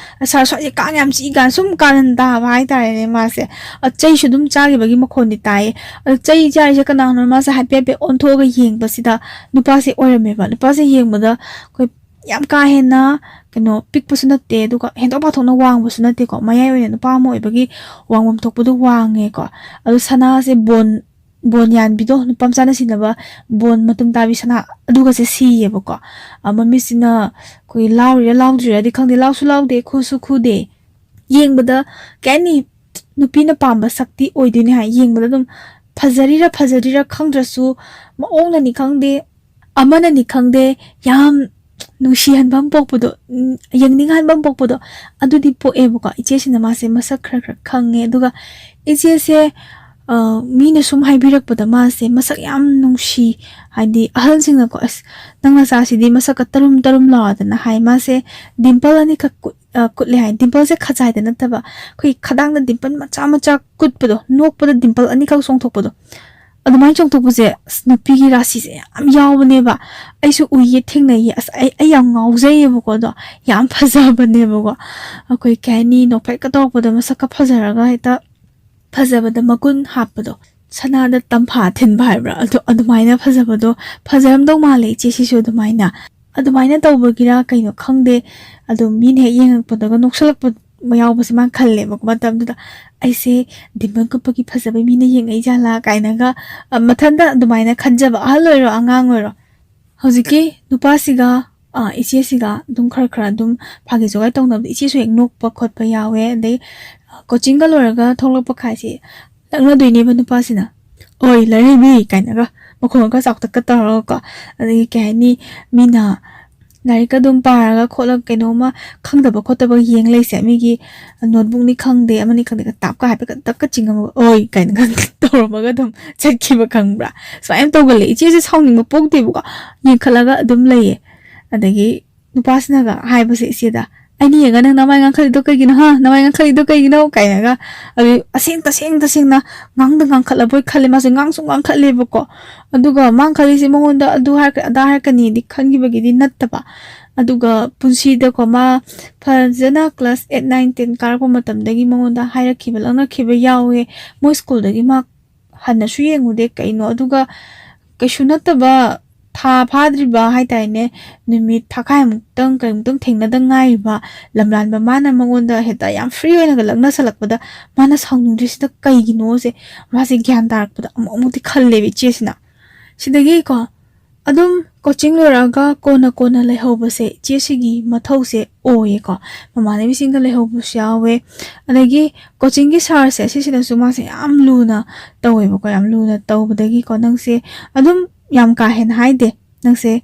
"ꯁꯥꯔ, ꯁ꯭ꯋꯥꯏꯁꯦ ꯀꯥꯡ ꯌꯥꯝ ꯆꯤꯛꯏ" ꯀꯥꯏꯅ ꯁꯨꯝ ꯀꯥꯔꯟ ꯇꯥꯕ ꯍꯥꯏꯇꯥꯔꯦꯅꯦ ꯃꯥꯁꯦ꯫ ꯑ, ꯆꯩꯁꯨ ꯑꯗꯨꯝ ꯆꯥꯈꯤꯕꯒꯤ ꯃꯈꯣꯟꯗꯤ ꯇꯥꯏꯌꯦ꯫ ꯑꯗꯣ ꯆꯩ ꯆꯥꯔꯤꯁꯦ ꯀꯅꯥꯅꯣ? ꯃꯥꯁꯦ ꯍꯥꯏꯐꯦꯠ ꯍꯥꯏꯐꯦꯠ ꯑꯣꯟꯊꯣꯛꯑꯒ ꯌꯦꯡꯕꯁꯤꯗ ꯅꯨꯄꯥꯁꯦ ꯑꯣꯏꯔꯝꯃꯦꯕ꯫ ꯅꯨꯄꯥꯁꯦ ꯌꯦꯡꯕꯗ ꯑꯩꯈꯣꯏ ꯌꯥꯝ ꯀꯥ ꯍꯦꯟꯅ ꯀꯩꯅꯣ ꯄꯤꯛꯄꯁꯨ ꯅꯠꯇꯦ, ꯑꯗꯨꯒ ꯍꯦꯟꯗꯣꯛ ꯄꯥꯊꯣꯛꯅ ꯋꯥꯡꯕꯁꯨ ꯅꯠꯇꯦꯀꯣ꯫ ꯃꯌꯥꯏ ꯑꯣꯏꯅ ꯅꯨꯄꯥ ꯑꯃ ꯑꯣꯏꯕꯒꯤ ꯋꯥꯡꯐꯝ ꯊꯣꯛꯄꯗꯣ ꯋꯥꯡꯉꯦꯀꯣ꯫ ꯑꯗꯣ ꯁꯅꯥꯁꯦ ꯕꯣꯟ, ꯕꯣꯟ ꯌꯥꯟꯕꯤꯗꯣ, ꯅꯨꯄꯥ ꯃꯆꯥꯅ ꯁꯤꯟꯅꯕ ꯕꯣꯟ ꯃꯇꯨꯝ ꯇꯥꯕꯤ ꯁꯅꯥ, ꯑꯗꯨꯒꯁꯦ ꯁꯤꯌꯦꯕꯀꯣ꯫ ꯑ, ꯃꯃꯤꯠꯁꯤꯅ ꯑꯩꯈꯣꯏ ꯂꯥꯎꯔꯤꯔꯥ ꯂꯥꯎꯗ꯭ꯔꯤꯔꯥꯗꯤ ꯈꯪꯗꯦ, ꯂꯥꯎꯁꯨ ꯂꯥꯎꯗꯦ, ꯈꯨꯁꯨ ꯈꯨꯗꯦ꯫ ꯌꯦꯡꯕꯗ ꯀꯩ ꯍꯥꯏꯅꯤ, ꯅꯨꯄꯤꯅ ꯄꯥꯝꯕ ꯁꯛꯇꯤ ꯑꯣꯏꯗꯣꯏꯅꯦ ꯍꯥꯏ꯫ ꯌꯦꯡꯕꯗ ꯑꯗꯨꯝ ꯐꯖꯔꯤꯔꯥ ꯐꯖꯗ꯭ꯔꯤꯔꯥ ꯈꯪꯗ꯭ꯔꯁꯨ, ꯃꯑꯣꯡꯅꯅꯤ ꯈꯪꯗꯦ, ꯑꯃꯅꯅꯤ ꯈꯪꯗꯦ, ꯌꯥꯝ ꯅꯨꯡꯁꯤꯍꯟꯕ ꯑꯃ ꯄꯣꯛꯄꯗꯣ, ꯎꯝ, ꯌꯦꯡꯅꯤꯡꯍꯟꯕ ꯑꯃ ꯄꯣꯛꯄꯗꯣ, ꯑꯗꯨꯗꯤ ꯄꯣꯛꯑꯦꯕꯀꯣ꯫ ꯏꯆꯦꯁꯤꯅ ꯃꯥꯁꯦ ꯃꯁꯛ ꯈꯔ ꯈꯔ ꯈꯪꯉꯦ꯫ ꯑꯗꯨꯒ ꯏꯆꯦꯁꯦ, ꯑ, ꯃꯤꯅ ꯁꯨꯝ ꯍꯥꯏꯕꯤꯔꯛꯄꯗ ꯃꯥꯁꯦ ꯃꯁꯛ ꯌꯥꯝ ꯅꯨꯡꯁꯤ, ꯍꯥꯏꯗꯤ ꯑꯍꯜꯁꯤꯡꯅꯀꯣ, "ꯑꯁ, ꯅꯪ ꯅꯆꯥꯁꯤꯗꯤ ꯃꯁꯛꯀ ꯇꯔꯨꯝ ꯇꯔꯨꯝ ꯂꯥꯎꯗꯅ" ꯍꯥꯏ꯫ ꯃꯥꯁꯦ ꯗꯤꯝꯄꯜ ꯑꯅꯤꯈꯛ ꯀꯨꯠ-, ꯑ, ꯀꯨꯠꯂꯦ ꯍꯥꯏ꯫ ꯗꯤꯝꯄꯜꯁꯦ ꯈꯖꯥꯏꯗ ꯅꯠꯇꯕ, ꯑꯩꯈꯣꯏ ꯈꯗꯥꯡꯗ ꯗꯤꯝꯄꯜ ꯃꯆꯥ ꯃꯆꯥ ꯀꯨꯠꯄꯗꯣ, ꯅꯣꯛꯄꯗ ꯗꯤꯝꯄꯜ ꯑꯅꯤꯈꯛ ꯆꯣꯡꯊꯣꯛꯄꯗꯣ, ꯑꯗꯨꯃꯥꯏꯅ ꯆꯣꯡꯊꯣꯛꯄꯁꯦ, ꯑꯁ, ꯅꯨꯄꯤꯒꯤ ꯔꯥꯁꯤꯁꯦ ꯌꯥꯝ ꯌꯥꯎꯕꯅꯦꯕ꯫ ꯑꯩꯁꯨ ꯎꯏꯌꯦ, ꯊꯦꯡꯅꯩꯌꯦ꯫ ꯑꯁ, ꯑꯩ, ꯑꯩ ꯌꯥꯝ ꯉꯥꯎꯖꯩꯌꯦꯕꯀꯣ꯫ ꯑꯗꯣ ꯌꯥꯝ ꯐꯖꯕꯅꯦꯕꯀꯣ꯫ ꯑꯩꯈꯣꯏ ꯀꯩ ꯍꯥꯏꯅꯤ, ꯅꯣꯛꯐꯦꯠꯀ ꯇꯧꯔꯛꯄꯗ ꯃꯁꯛꯀ ꯐꯖꯔꯒ ꯍꯦꯛꯇ ꯐꯖꯕꯗ ꯃꯒꯨꯟ ꯍꯥꯞꯄꯗꯣ, ꯁꯅꯥꯗ ꯇꯝꯐꯥ ꯊꯤꯟꯕ ꯍꯥꯏꯕ꯭ꯔꯥ, ꯑꯗꯣ ꯑꯗꯨꯃꯥꯏꯅ ꯐꯖꯕꯗꯣ, ꯐꯖꯔꯝꯗꯧ ꯃꯥꯜꯂꯦ ꯏꯆꯦ ꯁꯤꯁꯨ ꯑꯗꯨꯃꯥꯏꯅ꯫ ꯑꯗꯨꯃꯥꯏꯅ ꯇꯧꯕꯒꯤꯔꯥ ꯀꯩꯅꯣ ꯈꯪꯗꯦ, ꯑꯗꯨꯝ ꯃꯤꯅ ꯍꯦꯛ ꯌꯦꯡꯉꯛꯄꯗꯒ ꯅꯣꯛꯁꯜꯂꯛꯄ ꯌꯥꯎꯕꯁꯦ ꯃꯥꯅ ꯈꯜꯂꯦꯕꯀꯣ꯫ ꯃꯇꯝꯗꯨꯗ ꯑꯩꯁꯦ ꯗꯤꯝꯄꯜ ꯀꯨꯞꯄꯒꯤ ꯐꯖꯕꯩ ꯃꯤꯅ ꯌꯦꯡꯉꯛꯏ ꯖꯥꯠꯂꯥ ꯀꯥꯏꯅꯒ, ꯑ, ꯃꯊꯟꯇ ꯑꯗꯨꯃꯥꯏꯅ ꯈꯟꯖꯕ, ꯑꯍꯜ ꯑꯣꯏꯔꯣ ꯑꯉꯥꯡ ꯑꯣꯏꯔꯣ꯫ ꯍꯧꯖꯤꯛꯀꯤ ꯅꯨꯄꯥꯁꯤꯒ, ꯑ, ꯏꯆꯦꯁꯤꯒ ꯑꯗꯨꯝ ꯈꯔ ꯈꯔ ꯑꯗꯨꯝ ꯐꯥꯒꯤ ꯖꯣꯒꯥꯏ ꯇꯧꯅꯕꯗ ꯏꯆꯦꯁꯨ ꯍꯦꯛ ꯅꯣꯛꯄ ꯈꯣꯠꯄ ꯌꯥꯎꯋꯦ꯫ ꯑꯗꯩ, ꯑ, ꯀꯣꯆꯤꯡꯒ ꯂꯣꯏꯔꯒ ꯊꯣꯛꯂꯛꯄ ꯈꯥꯏꯁꯤ ꯂꯛꯅꯗꯣꯏꯅꯦꯕ ꯅꯨꯄꯥꯁꯤꯅ, "ꯑꯣꯏ, ꯂꯥꯏꯔꯩꯕꯤ" ꯀꯥꯏꯅꯒ ꯃꯈꯣꯟꯒ ꯆꯥꯎꯇꯛꯀ ꯇꯧꯔꯒꯀꯣ꯫ ꯑꯗꯒꯤ ꯀꯩ ꯍꯥꯏꯅꯤ, ꯃꯤꯅ ꯂꯥꯏꯔꯤꯛꯀ ꯑꯗꯨꯝ ꯄꯥꯔꯒ ꯈꯣꯠꯂꯒ ꯀꯩꯅꯣꯝꯃ ꯈꯪꯗꯕ ꯈꯣꯠꯇꯕ ꯌꯦꯡ ꯂꯩꯁꯦ, ꯃꯤꯒꯤ ꯅꯣꯠꯕꯨꯛꯅꯤ ꯈꯪꯗꯦ, ꯑꯃꯅꯤ ꯈꯪꯗꯦ, ꯇꯥꯞꯀ ꯍꯥꯏꯐꯦꯠꯀ ꯇꯛꯀ ꯆꯤꯡꯉꯝꯃꯒ "ꯑꯣꯏ" ꯀꯥꯏꯅꯒ ꯇꯧꯔꯝꯃꯒ ꯑꯗꯨꯝ ꯆꯠꯈꯤꯕ, ꯈꯪꯕ꯭ꯔꯥ? ꯁꯨꯃꯥꯏꯅ ꯌꯥꯝ ꯇꯧꯒꯜꯂꯦ꯫ ꯏꯆꯦꯁꯦ ꯁꯥꯎꯅꯤꯡꯕ ꯄꯣꯛꯇꯦꯕꯀꯣ, ꯌꯦꯡꯈꯠꯂꯒ ꯑꯗꯨꯝ ꯂꯩꯌꯦ꯫ ꯑꯗꯒꯤ ꯅꯨꯄꯥꯁꯤꯅꯒ ꯍꯥꯏꯕꯁꯦ ꯏꯆꯦꯗ, "ꯑꯩꯅ ꯌꯦꯡꯉ ꯅꯪ ꯅꯃꯥꯏ ꯉꯥꯡꯈꯠꯂꯤꯗꯣ ꯀꯩꯒꯤꯅꯣ, ꯍꯥ? ꯅꯃꯥꯏ ꯉꯥꯡꯈꯠꯂꯤꯗꯣ ꯀꯩꯒꯤꯅꯣ?" ꯀꯥꯏꯅꯒ꯫ ꯑꯗꯨ ꯑꯁꯦꯡ ꯇꯁꯦꯡ ꯇꯁꯦꯡꯅ ꯉꯥꯡꯗ ꯉꯥꯡꯈꯠꯂꯕꯣꯏ ꯈꯜꯂꯦ꯫ ꯃꯥꯁꯦ ꯉꯥꯡꯁꯨ ꯉꯥꯡꯈꯠꯂꯦꯕꯀꯣ꯫ ꯑꯗꯨꯒ ꯃꯥꯅ ꯈꯜꯂꯤꯁꯦ ꯃꯉꯣꯟꯗ ꯑꯗꯨ ꯍꯥꯏꯔꯛꯀ-, ꯑꯗꯥ ꯍꯥꯏꯔꯛꯀꯅꯤꯗꯤ ꯈꯟꯈꯤꯕꯒꯤꯗꯤ ꯅꯠꯇꯕ꯫ ꯑꯗꯨꯒ ꯄꯨꯟꯁꯤꯗꯀꯣ, ꯃꯥ ꯐꯖꯅ class eight, nine, ten ꯀꯥꯔꯛꯄ ꯃꯇꯝꯗꯒꯤ ꯃꯉꯣꯟꯗ ꯍꯥꯏꯔꯛꯈꯤꯕ, ꯂꯛꯅꯈꯤꯕ ꯌꯥꯎꯋꯦ꯫ ꯃꯣꯏ ꯁ꯭ꯀꯨꯜꯗꯒꯤ ꯃꯥ ꯍꯟꯅꯁꯨ ꯌꯦꯡꯉꯨꯗꯦ꯫ ꯀꯩꯅꯣ, ꯑꯗꯨꯒ ꯀꯩꯁꯨ ꯅꯠꯇꯕ ꯊꯥ ꯐꯥꯗ꯭ꯔꯤꯕ ꯍꯥꯏꯇꯥꯔꯦꯅꯦ, ꯅꯨꯃꯤꯠ ꯊꯥꯈꯥꯏꯃꯨꯛꯇꯪ ꯀꯩꯃꯨꯛꯇꯪ ꯊꯦꯡꯅꯗ ꯉꯥꯏꯔꯤꯕ ꯂꯝꯂꯥꯟꯕ ꯃꯥꯅ ꯃꯉꯣꯟꯗ ꯍꯦꯛꯇ ꯌꯥꯝ free ꯑꯣꯏꯅꯒ ꯂꯛꯅꯁꯜꯂꯛꯄꯗ ꯃꯥꯅ ꯁꯥꯎꯅꯤꯡꯗ꯭ꯔꯤꯁꯤꯅ ꯀꯩꯒꯤꯅꯣꯁꯦ ꯃꯥꯁꯦ ꯒ꯭ꯌꯥꯟ ꯇꯥꯔꯛꯄꯗ ꯑꯃꯨꯛ ꯑꯃꯨꯛꯇꯤ ꯈꯜꯂꯦꯕ ꯏꯆꯦꯁꯤꯅ꯫ ꯁꯤꯗꯒꯤꯀꯣ ꯑꯗꯨꯝ coaching ꯂꯣꯏꯔꯛꯑꯒ ꯀꯣꯟꯅ ꯀꯣꯟꯅ ꯂꯩꯍꯧꯕꯁꯦ ꯏꯆꯦꯁꯤꯒꯤ ꯃꯊꯧꯁꯦ ꯑꯣꯏꯌꯦꯀꯣ꯫ ꯃꯃꯥꯟꯅꯕꯤꯁꯤꯡꯒ ꯂꯩꯍꯧꯕꯁꯨ ꯌꯥꯎꯋꯦ꯫ ꯑꯗꯒꯤ coachingꯒꯤ sirꯁꯦ ꯁꯤꯁꯤꯅꯁꯨ ꯃꯥꯁꯦ ꯌꯥꯝ ꯂꯨꯅ ꯇꯧꯋꯦꯕꯀꯣ꯫ ꯌꯥꯝ ꯂꯨꯅ ꯇꯧꯕꯗꯒꯤꯀꯣ ꯅꯪꯁꯦ ꯑꯗꯨꯝ ꯌꯥꯝ ꯀꯥ ꯍꯦꯟꯅ ꯍꯥꯏꯗꯦ, "ꯅꯪꯁꯦ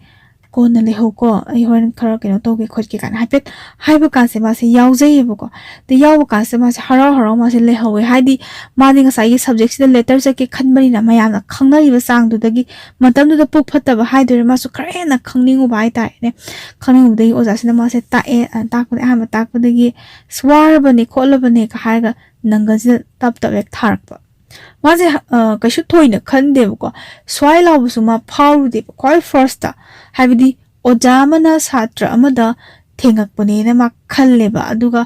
ꯀꯣꯟꯅ ꯂꯩꯍꯧꯀꯣ, ꯑꯩ ꯍꯣꯔꯦꯟ ꯈꯔ ꯀꯩꯅꯣ ꯇꯧꯒꯦ ꯈꯣꯠꯀꯦ" ꯀꯥꯏꯅ ꯍꯥꯏꯐꯦꯠ ꯍꯥꯏꯕ ꯀꯥꯟꯁꯦ ꯃꯥꯁꯦ ꯌꯥꯎꯖꯩꯌꯦꯕꯀꯣ꯫ ꯑꯗ ꯌꯥꯎꯕ ꯀꯥꯟꯁꯤꯗ ꯃꯥꯁꯦ ꯍꯔꯥꯎ ꯍꯔꯥꯎ ꯃꯥꯁꯦ ꯂꯩꯍꯧꯋꯦ꯫ ꯍꯥꯏꯗꯤ ꯃꯥꯗꯤ ꯉꯁꯥꯏꯒꯤ subjectꯁꯤꯗ letter ꯆꯠꯀꯦ ꯈꯟꯕꯅꯤꯅ ꯃꯌꯥꯝꯅ ꯈꯪꯅꯔꯤꯕ ꯆꯥꯡꯗꯨꯗꯒꯤ ꯃꯇꯝꯗꯨꯗ ꯄꯨꯛ ꯐꯠꯇꯕ ꯍꯥꯏꯗꯣꯏꯔꯥ, ꯃꯥꯁꯨ ꯈꯔ ꯍꯦꯟꯅ ꯈꯪꯅꯤꯡꯉꯨꯕ ꯍꯥꯏꯇꯥꯔꯦꯅꯦ꯫ ꯈꯪꯅꯤꯡꯉꯨꯕꯗꯒꯤ ꯑꯣꯖꯥꯁꯤꯅ ꯃꯥꯁꯦ ꯇꯥꯛꯑꯦ꯫ ꯑ, ꯇꯥꯛꯄꯗ ꯑꯍꯥꯟꯕ ꯇꯥꯛꯄꯗꯒꯤ "ꯑꯁ, ꯋꯥꯔꯕꯅꯦ ꯈꯣꯠꯂꯕꯅꯦ"ꯀ ꯍꯥꯏꯔꯒ ꯅꯪꯒꯜꯁꯤꯗ ꯇꯞ ꯇꯞ ꯍꯦꯛ ꯊꯥꯔꯛꯄ꯫ ꯃꯥꯁꯦ, ꯑ, ꯀꯩꯁꯨ ꯊꯣꯏꯅ ꯈꯟꯗꯦꯕꯀꯣ꯫ ꯁ꯭ꯋꯥꯏ ꯂꯥꯎꯕꯁꯨ ꯃꯥ ꯐꯥꯎꯔꯨꯗꯦꯕ ꯈ꯭ꯋꯥꯏ firstꯇ꯫ ꯍꯥꯏꯕꯗꯤ ꯑꯣꯖꯥ ꯑꯃꯅ ꯁꯥꯇ꯭ꯔ ꯑꯃꯗ ꯊꯦꯡꯉꯛꯄꯅꯦꯅ ꯃꯥ ꯈꯜꯂꯦꯕ꯫ ꯑꯗꯨꯒ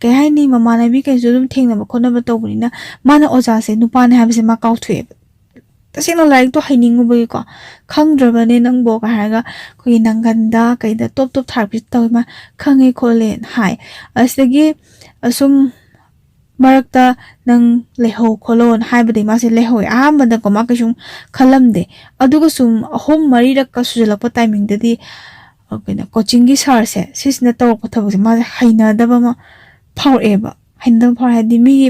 ꯀꯩ ꯍꯥꯏꯅꯤ, ꯃꯃꯥꯟꯅꯕꯤ ꯀꯩꯁꯨ ꯑꯗꯨꯝ ꯊꯦꯡꯅꯕ ꯈꯣꯠꯅꯕ ꯇꯧꯕꯅꯤꯅ ꯃꯥꯅ ꯑꯣꯖꯥꯁꯦ ꯅꯨꯄꯥꯅꯦ ꯍꯥꯏꯕꯁꯦ ꯃꯥ ꯀꯥꯎꯊꯣꯛꯑꯦꯕ꯫ ꯇꯁꯦꯡꯅ ꯂꯥꯏꯔꯤꯛꯇꯣ ꯍꯩꯅꯤꯡꯉꯨꯕꯒꯤꯀꯣ꯫ "ꯈꯪꯗ꯭ꯔꯕꯅꯦ ꯅꯪꯕꯣ" ꯀ ꯍꯥꯏꯔꯒ ꯑꯩꯈꯣꯏꯒꯤ ꯅꯪꯒꯟꯗ ꯀꯩꯗ ꯇꯣꯞ ꯇꯣꯞ ꯊꯥꯔꯛꯄꯤꯁꯨ ꯇꯧꯋꯦ꯫ ꯃꯥ "ꯈꯪꯉꯦ ꯈꯣꯠꯂꯦꯅ" ꯍꯥꯏ꯫ ꯑꯁꯤꯗꯒꯤ ꯑꯁꯨꯝ ꯃꯔꯛꯇ "ꯅꯪ ꯂꯩꯍꯧ ꯈꯣꯠꯂꯣꯅ" ꯍꯥꯏꯕꯗꯒꯤ ꯃꯥꯁꯦ ꯂꯩꯍꯧꯋꯦ꯫ ꯑꯍꯥꯟꯕꯗꯀꯣ ꯃꯥ ꯀꯩꯁꯨꯝ ꯈꯜꯂꯝꯗꯦ꯫ ꯑꯗꯨꯒ ꯁꯨꯝ ꯑꯍꯨꯝ ꯃꯔꯤꯔꯛꯀ ꯁꯨꯖꯜꯂꯛꯄ timingꯗꯗꯤ, ꯑ, ꯀꯩꯅꯣ, coachingꯒꯤ sirꯁꯦ ꯁꯤꯁꯤꯅ ꯇꯧꯔꯛꯄ ꯊꯕꯛꯁꯦ ꯃꯥꯁꯦ ꯍꯩꯅꯗꯕ ꯑꯃ ꯐꯥꯎꯔꯛꯑꯦꯕ꯫ ꯍꯩꯅꯗꯕ ꯐꯥꯎꯔꯛꯑꯦ ꯍꯥꯏꯗꯤ ꯃꯤꯒꯤ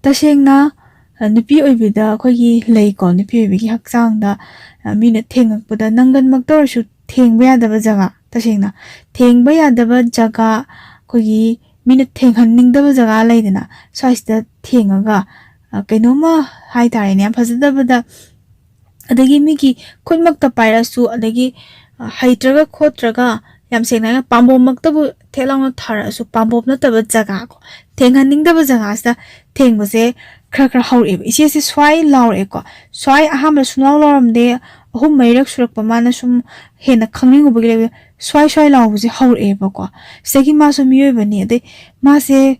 ꯇꯁꯦꯡꯅ, ꯑ, ꯅꯨꯄꯤ ꯑꯣꯏꯕꯤꯗ ꯑꯩꯈꯣꯏꯒꯤ ꯂꯩꯀꯣ, ꯅꯨꯄꯤ ꯑꯣꯏꯕꯤꯒꯤ ꯍꯛꯆꯥꯡꯗ, ꯑ, ꯃꯤꯅ ꯊꯦꯡꯉꯛꯄꯗ ꯅꯪꯒꯟꯃꯛꯇ ꯑꯣꯏꯔꯁꯨ ꯊꯦꯡꯕ ꯌꯥꯗꯕ ꯖꯒꯥ, ꯇꯁꯦꯡꯅ ꯊꯦꯡꯕ ꯌꯥꯗꯕ ꯖꯒꯥ, ꯑꯩꯈꯣꯏꯒꯤ ꯃꯤꯅ ꯊꯦꯡꯍꯟꯅꯤꯡꯗꯕ ꯖꯒꯥ ꯂꯩꯗꯅ, ꯁ꯭ꯋꯥꯏꯁꯤꯗ ꯊꯦꯡꯉꯒ, ꯑ, ꯀꯩꯅꯣꯝꯃ ꯍꯥꯏꯇꯥꯔꯦꯅꯦ, ꯌꯥꯝ ꯐꯖꯗꯕꯗ, ꯑꯗꯒꯤ ꯃꯤꯒꯤ ꯈꯨꯠꯃꯛꯇ ꯄꯥꯏꯔꯛꯑꯁꯨ, ꯑꯗꯒꯤ, ꯑ, ꯍꯩꯇ꯭ꯔꯒ ꯈꯣꯠꯇ꯭ꯔꯒ, ꯌꯥꯝ ꯁꯦꯡꯅ ꯍꯥꯏꯔꯒ ꯄꯥꯝꯕꯣꯝꯃꯛꯇꯕꯨ ꯊꯦꯠ ꯂꯥꯎꯅ ꯊꯥꯔꯛꯑꯁꯨ, ꯄꯥꯝꯕꯣꯝ ꯅꯠꯇꯕ ꯖꯒꯥ ꯀꯣ, ꯊꯦꯡꯍꯟꯅꯤꯡꯗꯕ ꯖꯒꯥꯁꯤꯗ ꯊꯦꯡꯕꯁꯦ ꯈꯔ ꯈꯔ ꯍꯧꯔꯛꯑꯦꯕ꯫ ꯏꯆꯦꯁꯦ ꯁ꯭ꯋꯥꯏ ꯂꯥꯎꯔꯛꯑꯦꯀꯣ꯫ ꯁ꯭ꯋꯥꯏ ꯑꯍꯥꯟꯕ ꯁꯨꯡꯂꯥꯎ ꯂꯥꯎꯔꯝꯗꯦ, ꯑꯍꯨꯝ ꯃꯔꯤꯔꯛ ꯁꯨꯔꯛꯄ, ꯃꯥꯅ ꯁꯨꯝ ꯍꯦꯟꯅ ꯈꯪꯅꯤꯡꯉꯨꯕꯒꯤ ꯂꯩꯕ ꯁ꯭ꯋꯥꯏ ꯁ꯭ꯋꯥꯏ ꯂꯥꯎꯕꯁꯦ ꯍꯧꯔꯛꯑꯦꯕꯀꯣ꯫ ꯁꯤꯗꯒꯤ ꯃꯥꯁꯨ ꯃꯤꯑꯣꯏꯕꯅꯤ, ꯑꯗꯩ ꯃꯥꯁꯦ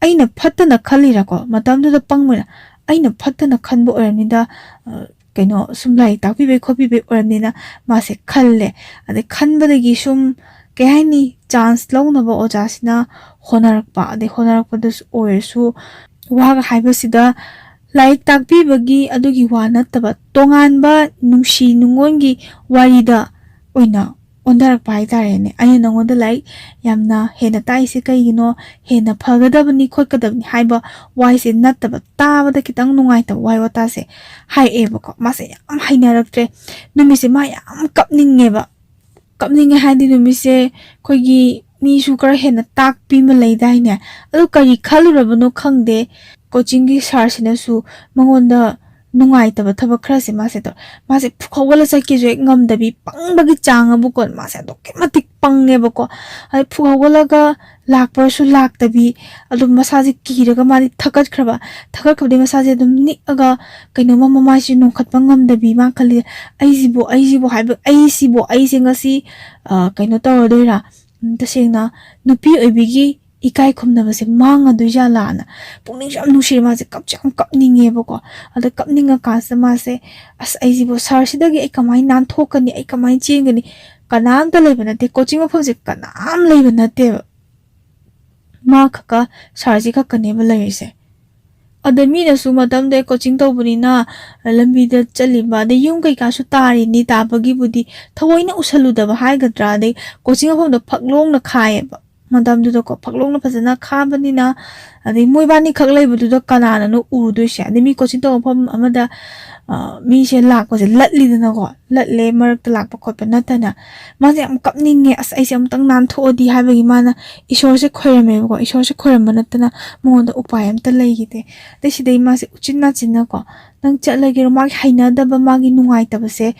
ꯑꯩꯅ ꯐꯠꯇꯅ ꯈꯜꯂꯤꯔꯥꯀꯣ, ꯃꯇꯝꯗꯨꯗ ꯄꯪꯕꯅ ꯑꯩꯅ ꯐꯠꯇꯅ ꯈꯟꯕ ꯑꯣꯏꯔꯝꯅꯤꯗ, ꯑ, ꯀꯩꯅꯣ ꯁꯨꯝ ꯂꯥꯏꯔꯤꯛ ꯇꯥꯛꯄꯤꯕꯩ ꯈꯣꯠꯄꯤꯕꯩ ꯑꯣꯏꯔꯝꯅꯤꯅ ꯃꯥꯁꯦ ꯈꯜꯂꯦ꯫ ꯑꯗꯩ ꯈꯟꯕꯗꯒꯤ ꯁꯨꯝ, ꯀꯩ ꯍꯥꯏꯅꯤ, ꯆꯥꯟꯁ ꯂꯧꯅꯕ ꯑꯣꯖꯥꯁꯤꯅ ꯍꯣꯠꯅꯔꯛꯄ, ꯑꯗꯩ ꯍꯣꯠꯅꯔꯛꯄꯗꯁꯨ ꯑꯣꯏꯔꯁꯨ, ꯋꯥꯒ ꯍꯥꯏꯕꯁꯤꯗ ꯂꯥꯏꯔꯤꯛ ꯇꯥꯛꯄꯤꯕꯒꯤ ꯑꯗꯨꯒꯤ ꯋꯥ ꯅꯠꯇꯕ, ꯇꯣꯉꯥꯟꯕ ꯅꯨꯡꯁꯤ ꯅꯨꯡꯉꯣꯟꯒꯤ ꯋꯥꯔꯤꯗ ꯑꯣꯏꯅ ꯑꯣꯟꯊꯔꯛꯄ ꯍꯥꯏꯇꯥꯔꯦꯅꯦ꯫ "ꯑꯩꯅ ꯅꯪꯉꯣꯟꯗ ꯂꯥꯏꯔꯤꯛ ꯌꯥꯝꯅ ꯍꯦꯟꯅ ꯇꯥꯛꯏꯁꯦ ꯀꯩꯒꯤꯅꯣ? ꯍꯦꯟꯅ ꯐꯒꯗꯕꯅꯤ ꯈꯣꯠꯀꯗꯕꯅꯤ" ꯍꯥꯏꯕ ꯋꯥꯍꯩꯁꯦ ꯅꯠꯇꯕ, ꯇꯥꯕꯗ ꯈꯤꯇꯪ ꯅꯨꯡꯉꯥꯏꯇꯕ ꯋꯥꯍꯩ ꯋꯥꯇꯥꯁꯦ ꯍꯥꯏꯔꯛꯑꯦꯕꯀꯣ꯫ ꯃꯥꯁꯦ ꯌꯥꯝ ꯍꯩꯅꯔꯛꯇ꯭ꯔꯦ꯫ ꯅꯨꯃꯤꯠꯁꯦ ꯃꯥ ꯌꯥꯝ ꯀꯞꯅꯤꯡꯉꯦꯕ꯫ ꯀꯞꯅꯤꯡꯉꯦ ꯍꯥꯏꯗꯤ ꯅꯨꯃꯤꯠꯁꯦ ꯑꯩꯈꯣꯏꯒꯤ ꯃꯤꯁꯨ ꯈꯔ ꯍꯦꯟꯅ ꯇꯥꯛꯄꯤ ꯑꯃ ꯂꯩꯗꯥꯏꯅꯦ? ꯑꯗꯨ ꯀꯔꯤ ꯈꯜꯂꯨꯔꯕꯅꯣ ꯈꯪꯗꯦ, ꯀꯣꯆꯤꯡꯒꯤ ꯁꯥꯔꯁꯤꯅꯁꯨ ꯃꯉꯣꯟꯗ ꯅꯨꯡꯉꯥꯏꯇꯕ ꯊꯕꯛ ꯈꯔꯁꯦ ꯃꯥꯁꯦ ꯇꯧ-, ꯃꯥꯁꯦ ꯐꯨꯛ ꯍꯧꯒꯠꯂ ꯆꯠꯀꯦꯁꯨ ꯍꯦꯛ ꯉꯝꯗꯕꯤ, ꯄꯪꯕꯒꯤ ꯆꯥꯡ ꯑꯃꯀꯣ, ꯃꯥꯁꯦ ꯑꯗꯨꯛꯀꯤ ꯃꯇꯤꯛ ꯄꯪꯉꯦꯕꯀꯣ꯫ ꯑꯗꯩ ꯐꯨꯛ ꯍꯧꯒꯠꯂꯒ ꯂꯥꯛꯄ꯭ꯔꯁꯨ ꯂꯥꯛꯇꯕꯤ, ꯑꯗꯨꯝ ꯃꯁꯥꯁꯦ ꯀꯤꯔꯒ ꯃꯥꯗꯤ ꯊꯀꯠꯈ꯭ꯔꯕ, ꯊꯀꯠꯈ꯭ꯔꯕꯗꯤ ꯃꯁꯥꯁꯦ ꯑꯗꯨꯝ ꯅꯤꯛꯑꯒ ꯀꯩꯅꯣꯝꯃ ꯃꯃꯥꯏꯁꯦ ꯅꯣꯡꯈꯠꯄ ꯉꯝꯗꯕꯤ, ꯃꯥ ꯈꯜꯂꯤ, "ꯑꯩꯁꯤꯕꯨ, ꯑꯩꯁꯤꯕꯨ ꯍꯥꯏꯕ, ꯑꯩꯁꯤꯕꯨ, ꯑꯩꯁꯦ ꯉꯁꯤ, ꯑ, ꯀꯩꯅꯣ ꯇꯧꯔꯗꯣꯏꯔꯥ? ꯎꯝ, ꯇꯁꯦꯡꯅ ꯅꯨꯄꯤ ꯑꯣꯏꯕꯤꯒꯤ ꯏꯀꯥꯏ ꯈꯨꯝꯅꯕꯁꯦ ꯃꯥꯡꯉꯗꯣꯏꯖꯥꯠꯂꯥꯅ?" ꯄꯨꯛꯅꯤꯡꯁꯨ ꯌꯥꯝ ꯅꯨꯡꯁꯤꯔꯦ, ꯃꯥꯁꯦ ꯀꯞꯁꯨ ꯌꯥꯝ ꯀꯞꯅꯤꯡꯉꯦꯕꯀꯣ꯫ ꯑꯗ ꯀꯞꯅꯤꯡꯉꯀꯥꯟꯁꯤꯗ ꯃꯥꯁꯦ, "ꯑꯁ, ꯑꯩꯁꯤꯕꯨ ꯁꯥꯔꯁꯤꯗꯒꯤ ꯑꯩ ꯀꯃꯥꯏꯅ ꯅꯥꯟꯊꯣꯛꯀꯅꯤ? ꯑꯩ ꯀꯃꯥꯏꯅ ꯆꯦꯟꯒꯅꯤ?" ꯀꯅꯥꯝꯇ ꯂꯩꯕ ꯅꯠꯇꯦ, ꯀꯣꯆꯤꯡ ꯃꯐꯝꯁꯦ ꯀꯅꯥꯝ ꯂꯩꯕ ꯅꯠꯇꯦꯕ꯫ ꯃꯥ ꯈꯛꯀ, ꯁꯥꯔꯁꯤ ꯈꯛꯀꯅꯦꯕ ꯂꯩꯔꯤꯁꯦ꯫ ꯑꯗ ꯃꯤꯅꯁꯨ ꯃꯇꯝꯗꯨꯗ ꯀꯣꯆꯤꯡ ꯇꯧꯕꯅꯤꯅ ꯂꯝꯕꯤꯗ ꯆꯠꯂꯤꯕ, ꯑꯗꯩ ꯌꯨꯝ ꯀꯩꯀꯥꯁꯨ ꯇꯥꯔꯤꯅꯤ, ꯇꯥꯕꯒꯤꯕꯨꯗꯤ ꯊꯑꯣꯏꯅ ꯎꯁꯜꯂꯨꯗꯕ ꯍꯥꯏꯒꯗ꯭ꯔꯥ, ꯑꯗꯩ ꯀꯣꯆꯤꯡ ꯃꯐꯝꯗꯣ ꯐꯛꯂꯣꯡꯅ ꯈꯥꯏꯌꯦꯕ ꯃꯇꯝꯗꯨꯗꯀꯣ, ꯐꯛꯂꯣꯡꯅ ꯐꯖꯅ ꯈꯥꯕꯅꯤꯅ, ꯑꯗꯩ ꯃꯣꯏꯕꯥꯅꯤꯈꯛ ꯂꯩꯕꯗꯨꯗ ꯀꯅꯥꯅꯅꯣ ꯎꯔꯨꯗꯣꯏꯁꯦ? ꯑꯗꯩ ꯃꯤ ꯀꯣꯆꯤꯡ ꯇꯧꯕ ꯃꯐꯝ ꯑꯃꯗ ꯃꯤꯁꯦ ꯂꯥꯛꯄꯁꯦ ꯂꯠꯂꯤꯗꯅꯀꯣ, ꯂꯠꯂꯦ, ꯃꯔꯛꯇ ꯂꯥꯛꯄ ꯈꯣꯠꯄ ꯅꯠꯇꯅ꯫ ꯃꯥꯁꯦ ꯌꯥꯝ ꯀꯞꯅꯤꯡꯉꯦ, "ꯑꯁ, ꯑꯩꯁꯦ ꯑꯃꯨꯛꯇꯪ ꯅꯥꯟꯊꯣꯛꯑꯗꯤ" ꯍꯥꯏꯕꯒꯤ ꯃꯥꯅ ꯏꯁꯣꯔꯁꯦ ꯈꯣꯏꯔꯝꯃꯦꯕꯀꯣ꯫ ꯏꯁꯣꯔꯁꯦ ꯈꯣꯏꯔꯝꯕ ꯅꯠꯇꯅ ꯃꯉꯣꯟꯗ ꯎꯄꯥꯏ ꯑꯝꯇ ꯂꯩꯈꯤꯗꯦ꯫ ꯑꯗꯩ ꯁꯤꯗꯩ ꯃꯥꯁꯦ ꯎꯆꯤꯟ ꯅꯥꯆꯤꯟꯅꯀꯣ, ꯅꯪ ꯆꯠꯂꯒꯦꯔꯣ? ꯃꯥꯒꯤ ꯍꯩꯅꯗꯕ, ꯃꯥꯒꯤ ꯅꯨꯡꯉꯥꯏꯇꯕꯁꯦ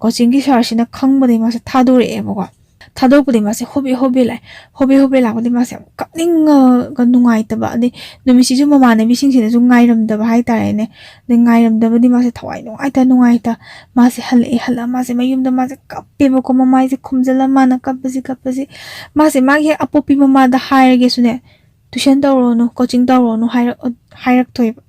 ꯀꯣꯆꯤꯡꯒꯤ ꯁꯥꯔꯁꯤꯅ ꯈꯪꯕꯗꯒꯤ ꯃꯥꯁꯦ ꯊꯥꯗꯣꯔꯛꯑꯦꯕꯀꯣ꯫ ꯊꯥꯗꯣꯔꯛꯄꯗꯒꯤ ꯃꯥꯁꯦ ꯍꯣꯕꯦ ꯍꯣꯕꯦ ꯂꯥꯛꯑꯦ꯫ ꯍꯣꯕꯦ ꯍꯣꯕꯦ ꯂꯥꯛꯄꯗꯒꯤ ꯃꯥꯁꯦ ꯌꯥꯝ ꯀꯞꯅꯤꯡꯉꯒ, ꯅꯨꯡꯉꯥꯏꯇꯕ, ꯑꯗꯩ ꯅꯨꯃꯤꯠꯁꯤꯁꯨ ꯃꯃꯥꯟꯅꯕꯤꯁꯤꯡꯁꯤꯅꯁꯨ ꯉꯥꯏꯔꯝꯗꯕ ꯍꯥꯏꯇꯥꯔꯦꯅꯦ꯫ ꯑꯗꯩ ꯉꯥꯏꯔꯝꯗꯕꯗꯤ ꯃꯥꯁꯦ ꯊꯋꯥꯏ ꯅꯨꯡꯉꯥꯏꯇ ꯅꯨꯡꯉꯥꯏꯇ ꯃꯥꯁꯦ ꯍꯜꯂꯛꯑꯦ꯫ ꯍꯜꯂꯛꯑ ꯃꯥꯁꯦ ꯃꯌꯨꯝꯗ ꯃꯥꯁꯦ ꯀꯞꯄꯦꯕꯀꯣ, ꯃꯃꯥꯏꯁꯦ ꯈꯨꯝꯖꯤꯜꯂ ꯃꯥꯅ ꯀꯞꯄꯁꯤ ꯀꯞꯄꯁꯤ꯫ ꯃꯥꯁꯦ ꯃꯥꯒꯤ ꯍꯦꯛ ꯑꯄꯣꯛꯄꯤ ꯃꯃꯥꯗ ꯍꯥꯏꯔꯒꯦꯁꯨꯅꯦ, "ꯇꯨꯏꯁꯟ ꯇꯧꯔꯣꯅꯨ, ꯀꯣꯆꯤꯡ ꯇꯧꯔꯣꯅꯨ" ꯍꯥꯏꯔꯛ-, ꯍꯥꯏꯔꯛꯇꯣꯏꯕ꯫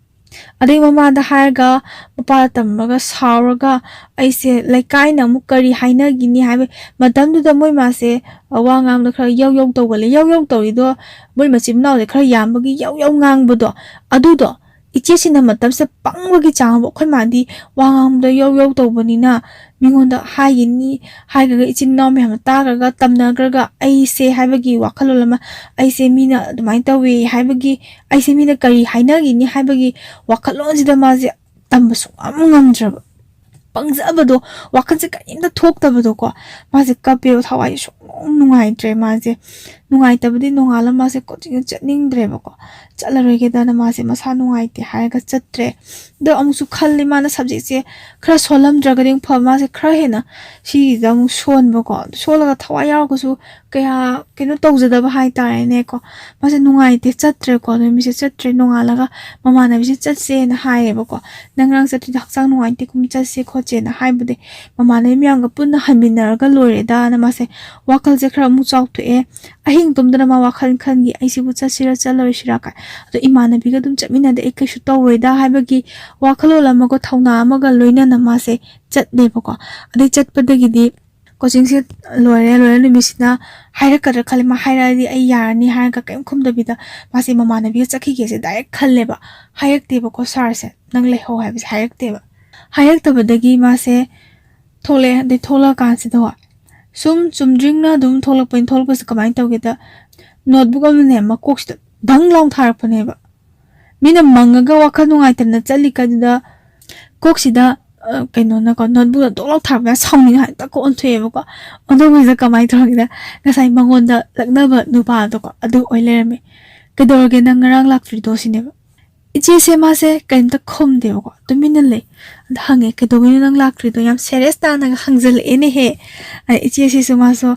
ꯑꯗꯩ ꯃꯃꯥꯗ ꯍꯥꯏꯔꯒ, ꯃꯄꯥꯗ ꯇꯝꯃꯒ ꯁꯥꯎꯔꯒ, ꯑꯩꯁꯦ ꯂꯩꯀꯥꯏꯅ ꯑꯃꯨꯛ ꯀꯔꯤ ꯍꯥꯏꯅꯈꯤꯅꯤ ꯍꯥꯏꯕ ꯃꯇꯝꯗꯨꯗ ꯃꯣꯏ ꯃꯥꯁꯦ ꯋꯥ ꯉꯥꯡꯕꯗ ꯈꯔ ꯌꯧ ꯌꯧ ꯇꯧꯒꯜꯂꯦ꯫ ꯌꯧ ꯌꯧ ꯇꯧꯔꯤꯗꯣ ꯃꯣꯏ ꯃꯆꯤꯟ ꯃꯅꯥꯎꯁꯦ ꯈꯔ ꯌꯥꯝꯕꯒꯤ ꯌꯧ ꯌꯧ ꯉꯥꯡꯕꯗꯣ, ꯑꯗꯨꯗꯣ ꯏꯆꯦꯁꯤꯅ ꯃꯇꯝꯁꯦ ꯄꯪꯕꯒꯤ ꯆꯥꯡꯕꯨ, ꯑꯩꯈꯣꯏ ꯃꯥꯗꯤ ꯋꯥ ꯉꯥꯡꯕꯗ ꯌꯧ ꯌꯧ ꯇꯧꯕꯅꯤꯅ ꯃꯤꯉꯣꯟꯗ ꯍꯥꯏꯈꯤꯅꯤ, ꯍꯥꯏꯈ꯭ꯔꯒ ꯏꯆꯤꯟ ꯏꯅꯥꯎ ꯃꯌꯥꯝꯅ ꯇꯥꯈ꯭ꯔꯒ ꯇꯝꯅꯈ꯭ꯔꯒ ꯑꯩꯁꯦ ꯍꯥꯏꯕꯒꯤ ꯋꯥꯈꯜꯂꯣꯟ ꯑꯃ, ꯑꯩꯁꯦ ꯃꯤꯅ ꯑꯗꯨꯃꯥꯏꯅ ꯇꯧꯋꯤ ꯍꯥꯏꯕꯒꯤ, ꯑꯩꯁꯦ ꯃꯤꯅ ꯀꯔꯤ ꯍꯥꯏꯅꯈꯤꯅꯤ ꯍꯥꯏꯕꯒꯤ ꯋꯥꯈꯜꯂꯣꯟꯁꯤꯗ ꯃꯥꯁꯦ ꯇꯝꯕ ꯁꯨꯡꯉꯝ ꯉꯝꯗ꯭ꯔꯕ꯫ ꯄꯪꯖꯕꯗꯣ, ꯋꯥꯈꯜꯁꯦ ꯀꯔꯤꯝꯇ ꯊꯣꯛꯇꯕꯗꯣꯀꯣ꯫ ꯃꯥꯁꯦ ꯀꯞꯄꯦꯕ, ꯊꯋꯥꯏꯁꯦ ꯁꯨꯡꯅꯨꯡ ꯅꯨꯡꯉꯥꯏꯇ꯭ꯔꯦ ꯃꯥꯁꯦ꯫ ꯅꯨꯡꯉꯥꯏꯇꯕꯗꯤ ꯅꯣꯡꯉꯥꯜꯂ ꯃꯥꯁꯦ ꯀꯣꯆꯤꯡꯗ ꯆꯠꯅꯤꯡꯗ꯭ꯔꯦꯕꯀꯣ꯫ ꯆꯠꯂꯔꯣꯏꯒꯦꯗꯅ ꯃꯥꯁꯦ ꯃꯁꯥ ꯅꯨꯡꯉꯥꯏꯇꯦ ꯍꯥꯏꯔꯒ ꯆꯠꯇ꯭ꯔꯦ꯫ ꯑꯗꯣ ꯑꯃꯨꯛꯁꯨ ꯈꯜꯂꯤ, ꯃꯥꯅ ꯁꯕꯖꯦꯛꯁꯦ ꯈꯔ ꯁꯣꯜꯂꯝꯗ꯭ꯔꯒꯗꯤ ꯑꯃꯨꯛ ꯐꯕ, ꯃꯥꯁꯦ ꯈꯔ ꯍꯦꯟꯅ ꯁꯤꯁꯤꯗ ꯑꯃꯨꯛ ꯁꯣꯟꯕꯀꯣ꯫ ꯁꯣꯜꯂꯒ ꯊꯋꯥꯏ ꯌꯥꯎꯔꯒꯁꯨ ꯀꯌꯥ ꯀꯩꯅꯣ ꯇꯧꯖꯗꯕ ꯍꯥꯏꯇꯥꯔꯦꯅꯦꯀꯣ꯫ ꯃꯥꯁꯦ ꯅꯨꯡꯉꯥꯏꯇꯦ, ꯆꯠꯇ꯭ꯔꯦꯀꯣ, ꯅꯨꯃꯤꯠꯁꯦ ꯆꯠꯇ꯭ꯔꯦ꯫ ꯅꯣꯡꯉꯥꯜꯂꯒ ꯃꯃꯥꯟꯅꯕꯤꯁꯦ ꯆꯠꯁꯦꯅ ꯍꯥꯏꯌꯦꯕꯀꯣ꯫ "ꯅꯪ ꯉꯔꯥꯡ ꯆꯠꯇ꯭ꯔꯤꯗꯣ ꯍꯛꯆꯥꯡ ꯅꯨꯡꯉꯥꯏꯇꯦ, ꯀꯨꯝ ꯆꯠꯁꯦ ꯈꯣꯠꯁꯦꯅ" ꯍꯥꯏꯕꯗꯤ ꯃꯃꯥꯟꯅꯕꯤ ꯃꯌꯥꯝꯒ ꯄꯨꯟꯅ ꯍꯟꯃꯤꯟꯅꯔꯒ ꯂꯣꯏꯔꯦꯗꯥꯅ ꯃꯥꯁꯦ ꯋꯥꯈꯜꯁꯦ ꯈꯔ ꯑꯃꯨꯛ ꯆꯥꯎꯊꯣꯛꯑꯦ꯫ ꯑꯍꯤꯡ ꯇꯨꯝꯗꯅ ꯃꯥ ꯋꯥꯈꯜ ꯈꯟꯈꯤ, "ꯑꯩꯁꯤꯕꯨ ꯆꯠꯁꯤꯔꯥ ꯆꯠꯂꯣꯏꯁꯤꯔꯥ?" ꯀꯥꯏ꯫ ꯑꯗꯣ ꯏꯃꯥꯟꯅꯕꯤꯒ ꯑꯗꯨꯝ ꯆꯠꯃꯤꯟꯅꯗꯦ, ꯑꯩ ꯀꯩꯁꯨ ꯇꯧꯔꯣꯏꯗ ꯍꯥꯏꯕꯒꯤ ꯋꯥꯈꯜꯂꯣꯟ ꯑꯃꯒ ꯊꯧꯅꯥ ꯑꯃꯒ ꯂꯣꯏꯅꯅ ꯃꯥꯁꯦ ꯆꯠꯂꯦꯕꯀꯣ꯫ ꯑꯗꯩ ꯆꯠꯄꯗꯒꯤꯗꯤ ꯀꯣꯆꯤꯡꯁꯦ ꯂꯣꯏꯔꯦ, ꯂꯣꯏꯔ ꯅꯨꯃꯤꯠꯁꯤꯅ ꯍꯥꯏꯔꯛꯀꯗ꯭ꯔꯥ ꯈꯜꯂꯤ, ꯃꯥ ꯍꯥꯏꯔꯛꯑꯗꯤ ꯑꯩ ꯌꯥꯔꯅꯤ ꯍꯥꯏꯔꯒ ꯀꯔꯤꯝ ꯈꯨꯝꯗꯕꯤꯗ ꯃꯥꯁꯦ ꯃꯃꯥꯟꯅꯕꯤꯒ ꯆꯠꯈꯤꯒꯦꯁꯦ ꯗꯥꯏꯔꯦꯛ ꯈꯜꯂꯦꯕ꯫ ꯍꯥꯏꯔꯛꯇꯦꯕꯀꯣ ꯁꯥꯔꯁꯦ, "ꯅꯪ ꯂꯩꯍꯧ" ꯍꯥꯏꯕꯁꯦ ꯍꯥꯏꯔꯛꯇꯦꯕ꯫ ꯍꯥꯏꯔꯛꯇꯕꯗꯒꯤ ꯃꯥꯁꯦ ꯊꯣꯛꯂꯛꯑꯦ꯫ ꯑꯗꯩ ꯊꯣꯛꯂꯛꯑꯀꯥꯟꯁꯤꯗ ꯁꯨꯝ ꯆꯨꯝꯗ꯭ꯔꯤꯡꯅ ꯑꯗꯨꯝ ꯊꯣꯛꯂꯛꯄꯅꯤ꯫ ꯊꯣꯛꯂꯛꯄꯁꯤ ꯀꯃꯥꯏꯅ ꯇꯧꯒꯦꯗ, ꯅꯣꯠꯕꯨꯛ ꯑꯃꯅꯦ ꯃꯀꯣꯛꯁꯤꯗ ꯗꯪ ꯂꯥꯎ ꯊꯥꯔꯛꯄꯅꯦꯕ꯫ ꯃꯤꯅ ꯃꯪꯉꯒ ꯋꯥꯈꯜ ꯅꯨꯡꯉꯥꯏꯇꯅ ꯆꯠꯂꯤꯀꯥꯟꯗꯨꯗ ꯀꯣꯛꯁꯤꯗ ꯀꯩꯅꯣꯅꯀꯣ, ꯅꯣꯠꯕꯨꯛꯇ ꯗꯣꯛ ꯂꯥꯎ ꯊꯥꯔꯛꯄꯗ ꯁꯥꯎꯅꯤꯡꯉ ꯍꯦꯛꯇ ꯀꯣꯛ ꯑꯣꯟꯊꯣꯛꯑꯦꯕꯀꯣ꯫ ꯑꯣꯟꯊꯣꯛꯄꯁꯤꯗ ꯀꯃꯥꯏꯅ ꯇꯧꯔꯒꯦꯗ, ꯉꯁꯥꯏ ꯃꯉꯣꯟꯗ ꯂꯛꯅꯕ ꯅꯨꯄꯥꯗꯣꯀꯣ, ꯑꯗꯨ ꯑꯣꯏ ꯂꯩꯔꯝꯃꯦ꯫ "ꯀꯩꯗꯧꯔꯒꯦ ꯅꯪ ꯉꯔꯥꯡ ꯂꯥꯛꯇ꯭ꯔꯤꯗꯣ?" ꯁꯤꯅꯦꯕ꯫ ꯏꯆꯦꯁꯦ ꯃꯥꯁꯦ ꯀꯩꯝꯇ ꯈꯨꯝꯗꯦꯕꯀꯣ, ꯇꯨꯃꯤꯟꯅ ꯂꯩ꯫ ꯑꯗ ꯍꯪꯉꯦ, "ꯀꯩꯗꯧꯕꯩꯅꯣ ꯅꯪ ꯂꯥꯛꯇ꯭ꯔꯤꯗꯣ?" ꯌꯥꯝ ꯁꯦꯔꯤꯌꯁ ꯇꯥꯅꯒ ꯍꯪꯖꯜꯂꯛꯑꯦꯅꯦꯍꯦ꯫ ꯑꯗ ꯏꯆꯦꯁꯤꯁꯨ ꯃꯥꯁꯨ,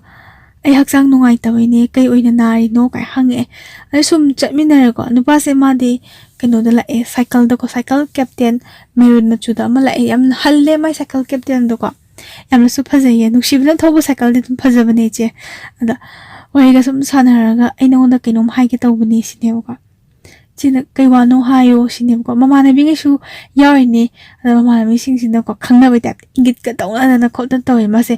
"ꯑꯩ ꯍꯛꯆꯥꯡ ꯅꯨꯡꯉꯥꯏꯇꯕꯩꯅꯦ, ꯀꯩ ꯑꯣꯏꯅ ꯅꯥꯔꯤꯅꯣ?" ꯀꯥꯏ ꯍꯪꯉꯛꯑꯦ꯫ ꯑꯗ ꯁꯨꯝ ꯆꯠꯃꯤꯟꯅꯔꯦꯀꯣ꯫ ꯅꯨꯄꯥꯁꯦ ꯃꯥꯗꯤ ꯀꯩꯅꯣꯗ ꯂꯥꯛꯑꯦ, ꯁꯥꯏꯀꯜꯗꯀꯣ, ꯁꯥꯏꯀꯜ ꯀꯦꯞꯇꯦꯟ ꯃꯦꯔꯨꯟ ꯃꯆꯨꯗ ꯑꯃ ꯂꯥꯛꯑꯦ꯫ ꯌꯥꯝ ꯍꯜꯂꯦ ꯃꯥꯏ ꯁꯥꯏꯀꯜ ꯀꯦꯞꯇꯦꯟꯗꯣꯀꯣ꯫ ꯌꯥꯝꯅꯁꯨ ꯐꯖꯩꯌꯦ꯫ ꯅꯨꯡꯁꯤꯕꯅ ꯊꯧꯕ ꯁꯥꯏꯀꯜꯗꯤ ꯑꯗꯨꯝ ꯐꯖꯕꯅꯦ ꯏꯆꯦ꯫ ꯑꯗ ꯋꯥꯔꯤꯒ ꯁꯨꯝ ꯁꯥꯟꯅꯔꯒ, "ꯑꯩ ꯅꯉꯣꯟꯗ ꯀꯩꯅꯣꯝ ꯍꯥꯏꯒꯦ ꯇꯧꯕꯅꯦ" ꯁꯤꯅꯦꯕꯀꯣ꯫ ꯏꯆꯦꯅ, "ꯀꯩ ꯋꯥꯅꯣ ꯍꯥꯏꯌꯣ" ꯁꯤꯅꯦꯕꯀꯣ꯫ ꯃꯃꯥꯟꯅꯕꯤꯉꯩꯁꯨ ꯌꯥꯎꯔꯤꯅꯦ꯫ ꯑꯗ ꯃꯃꯥꯟꯅꯕꯤꯁꯤꯡꯁꯤꯅꯀꯣ, ꯈꯪꯅꯕꯩ ꯇꯥꯏꯞꯇ ꯏꯪꯒꯤꯠꯀ ꯇꯧꯅꯗꯅ ꯈꯣꯠꯇꯅ ꯇꯧꯋꯦ꯫ ꯃꯥꯁꯦ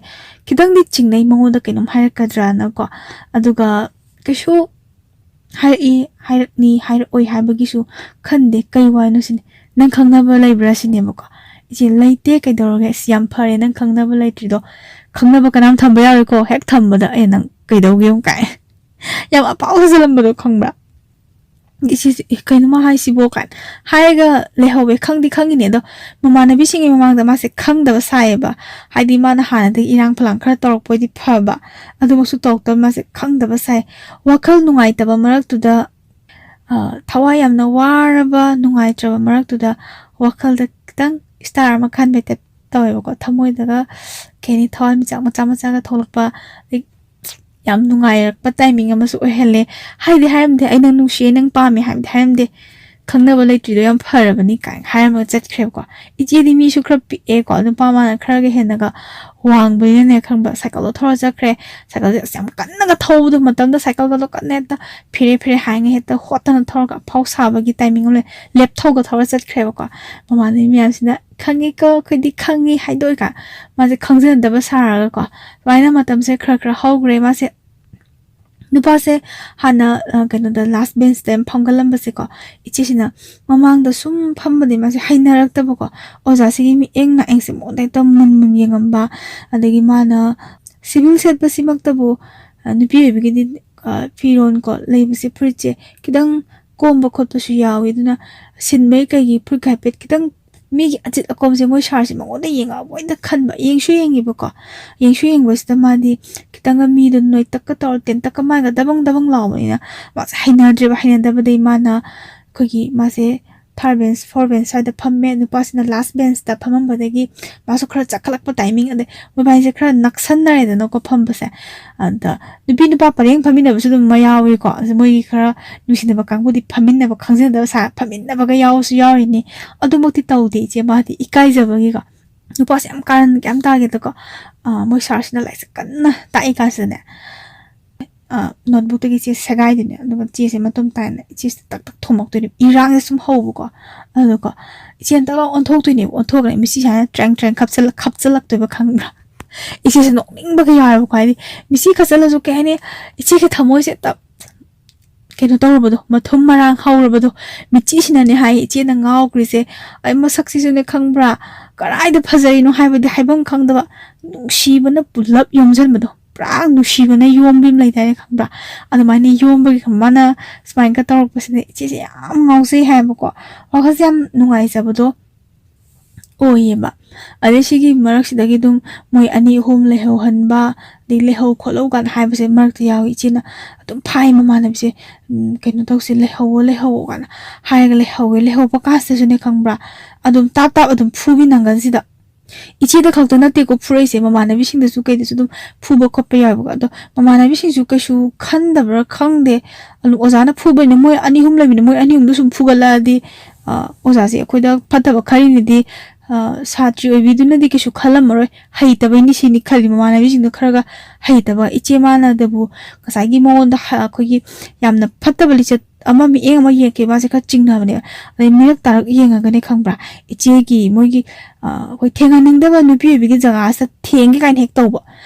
ꯈꯤꯇꯪꯗꯤ ꯆꯤꯡꯅꯩ, ꯃꯉꯣꯟꯗ ꯀꯩꯅꯣꯝ ꯍꯥꯏꯔꯛꯀꯗ꯭ꯔꯥꯅꯀꯣ꯫ ꯑꯗꯨꯒ ꯀꯩꯁꯨ ꯍꯥꯏꯔꯛꯏ, ꯍꯥꯏꯔꯛꯅꯤ, ꯍꯥꯏꯔꯛꯑꯣꯏ ꯍꯥꯏꯕꯒꯤꯁꯨ ꯈꯟꯗꯦ꯫ "ꯀꯩ ꯋꯥꯅꯣ?" ꯁꯤꯅꯦ꯫ "ꯅꯪ ꯈꯪꯅꯕ ꯂꯩꯕ꯭ꯔꯥ?" ꯁꯤꯅꯦꯕꯀꯣ꯫ ꯏꯆꯦ, "ꯂꯩꯇꯦ, ꯀꯩꯗꯧꯔꯒꯦ? ꯑꯁ, ꯌꯥꯝ ꯐꯔꯦ ꯅꯪ ꯈꯪꯅꯕ ꯂꯩꯇ꯭ꯔꯤꯗꯣ꯫ ꯈꯪꯅꯕ ꯀꯅꯥꯝ ꯊꯝꯕ ꯌꯥꯔꯣꯏꯀꯣ, ꯍꯦꯛ ꯊꯝꯕꯗ ꯑꯦ ꯅꯪ ꯀꯩꯗꯧꯒꯦ?" ꯑꯃꯨꯛ ꯀꯥꯏ꯫ ꯌꯥꯝ ꯑꯄꯥꯎ ꯍꯧꯖꯤꯜꯂꯝꯕꯗꯣ ꯈꯪꯕ꯭ꯔꯥ? ꯏꯆꯦꯁꯦ, "ꯑꯦ, ꯀꯩꯅꯣ ꯃꯥ ꯍꯥꯏꯁꯤꯕꯣ?" ꯀꯥꯏꯅ ꯍꯥꯏꯔꯒ ꯂꯩꯍꯧꯋꯦ꯫ ꯈꯪꯗꯤ ꯈꯪꯉꯤꯅꯦ, ꯑꯗꯣ ꯃꯃꯥꯟꯅꯕꯤꯁꯤꯡꯒꯤ ꯃꯃꯥꯡꯗ ꯃꯥꯁꯦ ꯈꯪꯗꯕ ꯁꯥꯏꯌꯦꯕ꯫ ꯍꯥꯏꯗꯤ ꯃꯥꯅ ꯍꯥꯟꯅꯗꯒꯤ ꯏꯔꯥꯡ ꯐꯂꯥꯡ ꯈꯔ ꯇꯧꯔꯛꯄ ꯑꯣꯏꯗꯤ ꯐꯕ, ꯑꯗꯨꯃꯛꯁꯨ ꯇꯧꯔꯛꯇꯕ, ꯃꯥꯁꯦ ꯈꯪꯗꯕ ꯁꯥꯏ꯫ ꯋꯥꯈꯜ ꯅꯨꯡꯉꯥꯏꯇꯕ ꯃꯔꯛꯇꯨꯗ, ꯑ, ꯊꯋꯥꯏ ꯌꯥꯝꯅ ꯋꯥꯔꯕ, ꯅꯨꯡꯉꯥꯏꯇ꯭ꯔꯕ ꯃꯔꯛꯇꯨꯗ ꯋꯥꯈꯜꯗ ꯈꯤꯇꯪ ꯏꯁꯇꯥꯔ ꯑꯃ ꯈꯟꯕꯩ ꯇꯥꯏꯞ ꯇꯧꯋꯦꯕꯀꯣ꯫ ꯊꯃꯣꯏꯗꯒ, ꯀꯩ ꯍꯥꯏꯅꯤ, ꯊꯋꯥꯟꯃꯤꯆꯥꯛ ꯃꯆꯥ ꯃꯆꯥꯒ ꯊꯣꯛꯂꯛꯄ, ꯂꯥꯏꯛ, ꯌꯥꯝ ꯅꯨꯡꯉꯥꯏꯔꯛꯄ ꯇꯥꯏꯃꯤꯡ ꯑꯃꯁꯨ ꯑꯣꯏꯍꯜꯂꯦ꯫ ꯍꯥꯏꯗꯤ ꯍꯥꯏꯔꯝꯗꯦ, "ꯑꯩ ꯅꯪ ꯅꯨꯡꯁꯤꯌꯦ, ꯅꯪ ꯄꯥꯝꯃꯦ" ꯍꯥꯏꯕꯗꯤ ꯍꯥꯏꯔꯝꯗꯦ꯫ "ꯈꯪꯅꯕ ꯂꯩꯇ꯭ꯔꯤꯗꯣ ꯌꯥꯝ ꯐꯔꯕꯅꯤ" ꯀꯥꯏꯅ ꯍꯥꯏꯔꯝꯃꯒ ꯆꯠꯈ꯭ꯔꯦꯕꯀꯣ꯫ ꯏꯆꯦꯗꯤ ꯃꯤꯁꯨ ꯈꯔ ꯄꯤꯛꯑꯦꯀꯣ, ꯅꯨꯄꯥ ꯃꯥꯅ ꯈꯔꯒ ꯍꯦꯟꯅꯒ ꯋꯥꯡꯕꯅꯤꯅꯅꯦ, ꯈꯪꯕ꯭ꯔꯥ, ꯁꯥꯏꯀꯜꯗꯣ ꯊꯧꯔ ꯆꯠꯈ꯭ꯔꯦ꯫ ꯁꯥꯏꯀꯜꯁꯦ ꯑꯁ ꯌꯥꯝ ꯀꯟꯅꯒ ꯊꯧꯕꯗꯣ, ꯃꯇꯝꯗ ꯁꯥꯏꯀꯜꯒꯗꯣ ꯀꯟꯅ ꯍꯦꯛꯇ ꯐꯤꯔꯦ ꯐꯤꯔꯦ ꯍꯥꯏꯉꯩ ꯍꯦꯛꯇ ꯍꯣꯠꯇꯅ ꯊꯧꯔꯒ ꯑꯐꯥꯎ ꯁꯥꯕꯒꯤ ꯇꯥꯏꯃꯤꯡ ꯑꯃ ꯂꯩ꯫ ꯂꯦꯞꯊꯧꯒ ꯊꯧꯔ ꯆꯠꯈ꯭ꯔꯦꯕꯀꯣ꯫ ꯃꯃꯥꯟꯅꯕꯤ ꯃꯌꯥꯝꯁꯤꯅ, "ꯈꯪꯉꯤꯀꯣ, ꯑꯩꯈꯣꯏꯗꯤ ꯈꯪꯉꯤ" ꯍꯥꯏꯗꯣꯛꯏꯀꯥꯟ ꯃꯥꯁꯦ ꯈꯪꯖꯟꯗꯕ ꯁꯥꯔꯒꯀꯣ꯫ ꯁꯨꯃꯥꯏꯅ ꯃꯇꯝꯁꯦ ꯈꯔ ꯈꯔ ꯍꯧꯈ꯭ꯔꯦ꯫ ꯃꯥꯁꯦ, ꯅꯨꯄꯥꯁꯦ ꯍꯥꯟꯅ, ꯑ, ꯀꯩꯅꯣꯗ, ꯂꯥꯁ ꯕꯦꯟꯁꯇ ꯌꯥꯝ ꯐꯝꯒꯜꯂꯝꯕꯁꯦꯀꯣ, ꯏꯆꯦꯁꯤꯅ ꯃꯃꯥꯡꯗ ꯁꯨꯝ ꯐꯝꯕꯗꯤ ꯃꯥꯁꯦ ꯍꯩꯅꯔꯛꯇꯕꯀꯣ꯫ ꯑꯣꯖꯥꯁꯤꯒꯤ ꯃꯤꯠꯌꯦꯡ ꯅꯥꯌꯦꯡꯁꯦ ꯃꯉꯣꯟꯗ ꯍꯦꯛꯇ ꯃꯨꯟ ꯃꯨꯟ ꯌꯦꯡꯉꯝꯕ, ꯑꯗꯒꯤ ꯃꯥꯅ ꯁꯤꯚꯤꯜ ꯁꯦꯠꯄꯁꯤꯃꯛꯇꯕꯨ, ꯑ, ꯅꯨꯄꯤ ꯑꯣꯏꯕꯒꯤꯗꯤ, ꯑ, ꯐꯤꯔꯣꯟ ꯀꯣ, ꯂꯩꯕꯁꯦ, ꯐꯨꯔꯤꯠꯁꯦ ꯈꯤꯇꯪ ꯀꯣꯝꯕ ꯈꯣꯠꯄꯁꯨ ꯌꯥꯎꯋꯤ꯫ ꯑꯗꯨꯅ ꯁꯤꯟꯕꯩ ꯀꯩꯒꯤ ꯐꯨꯔꯤꯠꯀ ꯍꯥꯏꯐꯦꯠ ꯈꯤꯇꯪ ꯃꯤꯒꯤ ꯑꯆꯤꯠ ꯑꯀꯣꯝꯁꯦ ꯃꯣꯏ ꯁꯥꯔꯁꯦ ꯃꯉꯣꯟꯗ ꯌꯦꯡꯉꯛꯑꯕꯣꯏꯗ ꯈꯟꯕ, ꯌꯦꯡꯁꯨ ꯌꯦꯡꯉꯤꯕꯀꯣ꯫ ꯌꯦꯡꯁꯨ ꯌꯦꯡꯕꯁꯤꯗ ꯃꯥꯗꯤ ꯈꯤꯇꯪꯒ ꯃꯤꯗꯣ ꯅꯣꯏꯇꯛꯀ ꯇꯧꯔ ꯇꯦꯟꯇꯛꯀ ꯃꯥꯏꯒ ꯗꯕꯪ ꯗꯕꯪ ꯂꯥꯎꯕꯅꯤꯅ ꯃꯥꯁꯦ ꯍꯩꯅꯗ꯭ꯔꯦꯕ꯫ ꯍꯩꯅꯗꯕꯗꯒꯤ ꯃꯥꯅ ꯑꯩꯈꯣꯏꯒꯤ ꯃꯥꯁꯦ ꯊꯥꯔꯠ ꯕꯦꯟꯁ, ꯐꯣꯔ ꯕꯦꯟꯁ ꯁ꯭ꯋꯥꯏꯗ ꯐꯝꯃꯦ꯫ ꯅꯨꯄꯥꯁꯤꯅ ꯂꯥꯁ ꯕꯦꯟꯁꯇ ꯐꯝꯃꯝꯕꯗꯒꯤ ꯃꯥꯁꯨ ꯈꯔ ꯆꯥꯈꯠꯂꯛꯄ ꯇꯥꯏꯃꯤꯡ, ꯑꯗꯩ ꯃꯣꯏꯕꯥꯅꯤꯁꯦ ꯈꯔ ꯅꯛꯁꯟꯅꯔꯦꯗꯅꯀꯣ ꯐꯝꯕꯁꯦ꯫ ꯑꯗ ꯅꯨꯄꯤ ꯅꯨꯄꯥ ꯄꯔꯦꯡ ꯐꯝꯃꯤꯟꯅꯕꯁꯨ ꯑꯗꯨꯝ ꯃꯌꯥꯎꯏꯀꯣ꯫ ꯑꯗ ꯃꯣꯏꯒꯤ ꯈꯔ ꯅꯨꯡꯁꯤꯅꯕ ꯀꯥꯡꯕꯨꯗꯤ ꯐꯝꯃꯤꯟꯅꯕ ꯈꯪꯖꯗꯕ ꯁꯥ ꯐꯝꯃꯤꯟꯅꯕꯒ ꯌꯥꯎꯕꯁꯨ ꯌꯥꯎꯔꯤꯅꯤ꯫ ꯑꯗꯨꯃꯛꯇꯤ ꯇꯧꯗꯦ ꯏꯆꯦ, ꯃꯥꯗꯤ ꯏꯀꯥꯏꯖꯕꯒꯤꯀꯣ꯫ ꯅꯨꯄꯥꯁꯦ ꯌꯥꯝ ꯀꯥꯔꯟ ꯌꯥꯝ ꯇꯥꯒꯦꯗꯀꯣ꯫ ꯑ, ꯃꯣꯏ ꯁꯥꯔꯁꯤꯅ ꯂꯥꯏꯔꯤꯛꯁꯦ ꯀꯟꯅ ꯇꯥꯛꯏ ꯀꯥꯟꯁꯤꯗꯅꯦ, ꯑ, ꯅꯣꯠꯕꯨꯛꯇꯒꯤ ꯆꯦ ꯁꯦꯒꯥꯏꯗꯣꯏꯅꯦ꯫ ꯑꯗꯨꯒ ꯆꯦꯁꯦ ꯃꯇꯨꯝ ꯇꯥꯏꯅ ꯏꯆꯦꯁꯤꯗ ꯇꯛ ꯇꯛ ꯊꯣꯝꯃꯛꯇꯣꯏꯅꯦ꯫ ꯏꯔꯥꯡꯁꯦ ꯁꯨꯝ ꯍꯧꯕꯀꯣ꯫ ꯑꯗꯨꯒ ꯏꯆꯦꯅ ꯇꯛ ꯂꯥꯎ ꯑꯣꯟꯊꯣꯛꯇꯣꯏꯅꯦꯕ꯫ ꯑꯣꯟꯊꯣꯛꯑꯒꯅꯦ ꯃꯤꯠꯁꯤ ꯁꯨꯃꯥꯏꯅ ꯇ꯭ꯔꯦꯡ ꯇ꯭ꯔꯦꯡ ꯈꯞꯆꯜꯂ-, ꯈꯞꯆꯜꯂꯛꯇꯣꯏꯕ ꯈꯪꯕ꯭ꯔꯥ? ꯏꯆꯦꯁꯦ ꯅꯣꯛꯅꯤꯡꯕꯒ ꯌꯥꯎꯋꯦꯕꯀꯣ꯫ ꯍꯥꯏꯗꯤ ꯃꯤꯠꯁꯤ ꯈꯞꯆꯜꯂꯁꯨ ꯀꯩ ꯍꯥꯏꯅꯤ, ꯏꯆꯦꯒꯤ ꯊꯃꯣꯏꯁꯦ ꯇꯞ ꯀꯩꯅꯣ ꯇꯧꯔꯕꯗꯣ, ꯃꯊꯨꯝ ꯃꯔꯥꯡ ꯍꯧꯔꯕꯗꯣ꯫ ꯃꯤꯠꯁꯤꯅꯅꯦ ꯍꯥꯏ ꯏꯆꯦꯅ ꯉꯥꯎꯈ꯭ꯔꯤꯁꯦ꯫ ꯑꯩ ꯃꯁꯛꯁꯤꯁꯨꯅꯦ ꯈꯪꯕ꯭ꯔꯥ, ꯀꯗꯥꯏꯗ ꯐꯖꯔꯤꯅꯣ ꯍꯥꯏꯕꯗꯤ ꯍꯥꯏꯐꯝ ꯈꯪꯗꯕ, ꯅꯨꯡꯁꯤꯕꯅ ꯄꯨꯂꯞ ꯌꯣꯝꯁꯤꯟꯕꯗꯣ, ꯄꯨꯔꯥ ꯅꯨꯡꯁꯤꯕꯅ ꯌꯣꯝꯕꯤ ꯑꯃ ꯂꯩꯗꯥꯏꯅꯦ ꯈꯪꯕ꯭ꯔꯥ? ꯑꯗꯨꯃꯥꯏꯅ ꯌꯣꯝꯕꯒꯤ ꯃꯥꯅ ꯁꯨꯃꯥꯏꯅꯒ ꯇꯧꯔꯛꯄꯁꯤꯗ ꯏꯆꯦꯁꯦ ꯌꯥꯝ ꯉꯥꯎꯖꯩ ꯍꯥꯏꯌꯦꯕꯀꯣ꯫ ꯋꯥꯈꯜꯁꯦ ꯌꯥꯝ ꯅꯨꯡꯉꯥꯏꯖꯕꯗꯣ ꯑꯣꯏꯌꯦꯕ꯫ ꯑꯗꯩ ꯁꯤꯒꯤ ꯃꯔꯛꯁꯤꯗꯒꯤ ꯑꯗꯨꯝ ꯃꯣꯏ ꯑꯅꯤ ꯑꯍꯨꯝ ꯂꯩꯍꯧꯍꯟꯕ, ꯑꯗꯩ ꯂꯩꯍꯧ ꯈꯣꯠꯍꯧ ꯀꯥꯏꯅ ꯍꯥꯏꯕꯁꯦ ꯃꯔꯛꯇ ꯌꯥꯎꯏ꯫ ꯏꯆꯦꯅ ꯑꯗꯨꯝ ꯐꯥꯏ ꯃꯃꯥꯟꯅꯕꯤꯁꯦ, "ꯎꯝ, ꯀꯩꯅꯣ ꯇꯧꯁꯦ, ꯂꯩꯍꯧꯋꯣ, ꯂꯩꯍꯧꯋꯣ" ꯀꯥꯏꯅ ꯍꯥꯏꯔꯒ ꯂꯩꯍꯧꯋꯦ꯫ ꯂꯩꯍꯧꯕ ꯀꯥꯟꯁꯤꯗꯁꯨꯅꯦ ꯈꯪꯕ꯭ꯔꯥ, ꯑꯗꯨꯝ ꯇꯥꯞ ꯇꯥꯞ ꯑꯗꯨꯝ ꯐꯨꯕꯤ ꯅꯪꯒꯟꯁꯤꯗ꯫ ꯏꯆꯦꯗ ꯈꯛꯇ ꯅꯠꯇꯦꯀꯣ ꯐꯨꯔꯛꯏꯁꯦ, ꯃꯃꯥꯟꯅꯕꯤꯁꯤꯡꯗꯁꯨ ꯀꯩꯗꯁꯨ ꯑꯗꯨꯝ ꯐꯨꯕ ꯈꯣꯠꯄ ꯌꯥꯎꯋꯦꯕꯀꯣ꯫ ꯑꯗꯣ ꯃꯃꯥꯟꯅꯕꯤꯁꯤꯡꯁꯨ ꯀꯩꯁꯨ ꯈꯟꯗꯕ꯭ꯔꯥ ꯈꯪꯗꯦ, ꯑꯗꯨ ꯑꯣꯖꯥꯅ ꯐꯨꯕꯩꯅꯦ꯫ ꯃꯣꯏ ꯑꯅꯤ ꯑꯍꯨꯝ ꯂꯩꯕꯅꯤ, ꯃꯣꯏ ꯑꯅꯤ ꯑꯍꯨꯝꯗꯣ ꯁꯨꯝ ꯐꯨꯒꯠꯂꯛꯑꯗꯤ, ꯑ, ꯑꯣꯖꯥꯁꯦ ꯑꯩꯈꯣꯏꯗ ꯐꯠꯇꯕ ꯈꯜꯂꯤꯅꯗꯤ, ꯑ, ꯁꯥꯇ꯭ꯔꯤ ꯑꯣꯏꯕꯤꯗꯨꯅꯗꯤ ꯀꯩꯁꯨ ꯈꯜꯂꯝꯃꯔꯣꯏ, ꯍꯩꯇꯕꯩꯅꯤ ꯁꯤꯅꯤ ꯈꯜꯂꯤ꯫ ꯃꯃꯥꯟꯅꯕꯤꯁꯤꯡꯗꯣ ꯈꯔꯒ ꯍꯩꯇꯕ, ꯏꯆꯦ ꯃꯥꯅꯗꯕꯨ ꯉꯁꯥꯏꯒꯤ ꯃꯉꯣꯟꯗ ꯍ-, ꯑꯩꯈꯣꯏꯒꯤ ꯌꯥꯝꯅ ꯐꯠꯇꯕ ꯂꯤꯆꯠ ꯑꯃ ꯃꯤꯠꯌꯦꯡ ꯑꯃ ꯌꯦꯡꯉꯛꯀꯦ ꯃꯥꯁꯦ ꯈꯔ ꯆꯤꯡꯅꯕꯅꯦꯕ꯫ ꯑꯗꯩ ꯃꯤꯔꯛ ꯇꯥꯔꯛ ꯌꯦꯡꯉꯒꯅꯦ ꯈꯪꯕ꯭ꯔꯥ, ꯏꯆꯦꯒꯤ ꯃꯣꯏꯒꯤ, ꯑ, ꯑꯩꯈꯣꯏ ꯊꯦꯡꯍꯟꯅꯤꯡꯗꯕ ꯅꯨꯄꯤ ꯑꯣꯏꯕꯒꯤ ꯖꯒꯥꯁꯤꯗ ꯊꯦꯡꯒꯦ ꯀꯥꯏꯅ ꯍꯦꯛ ꯇꯧꯕ꯫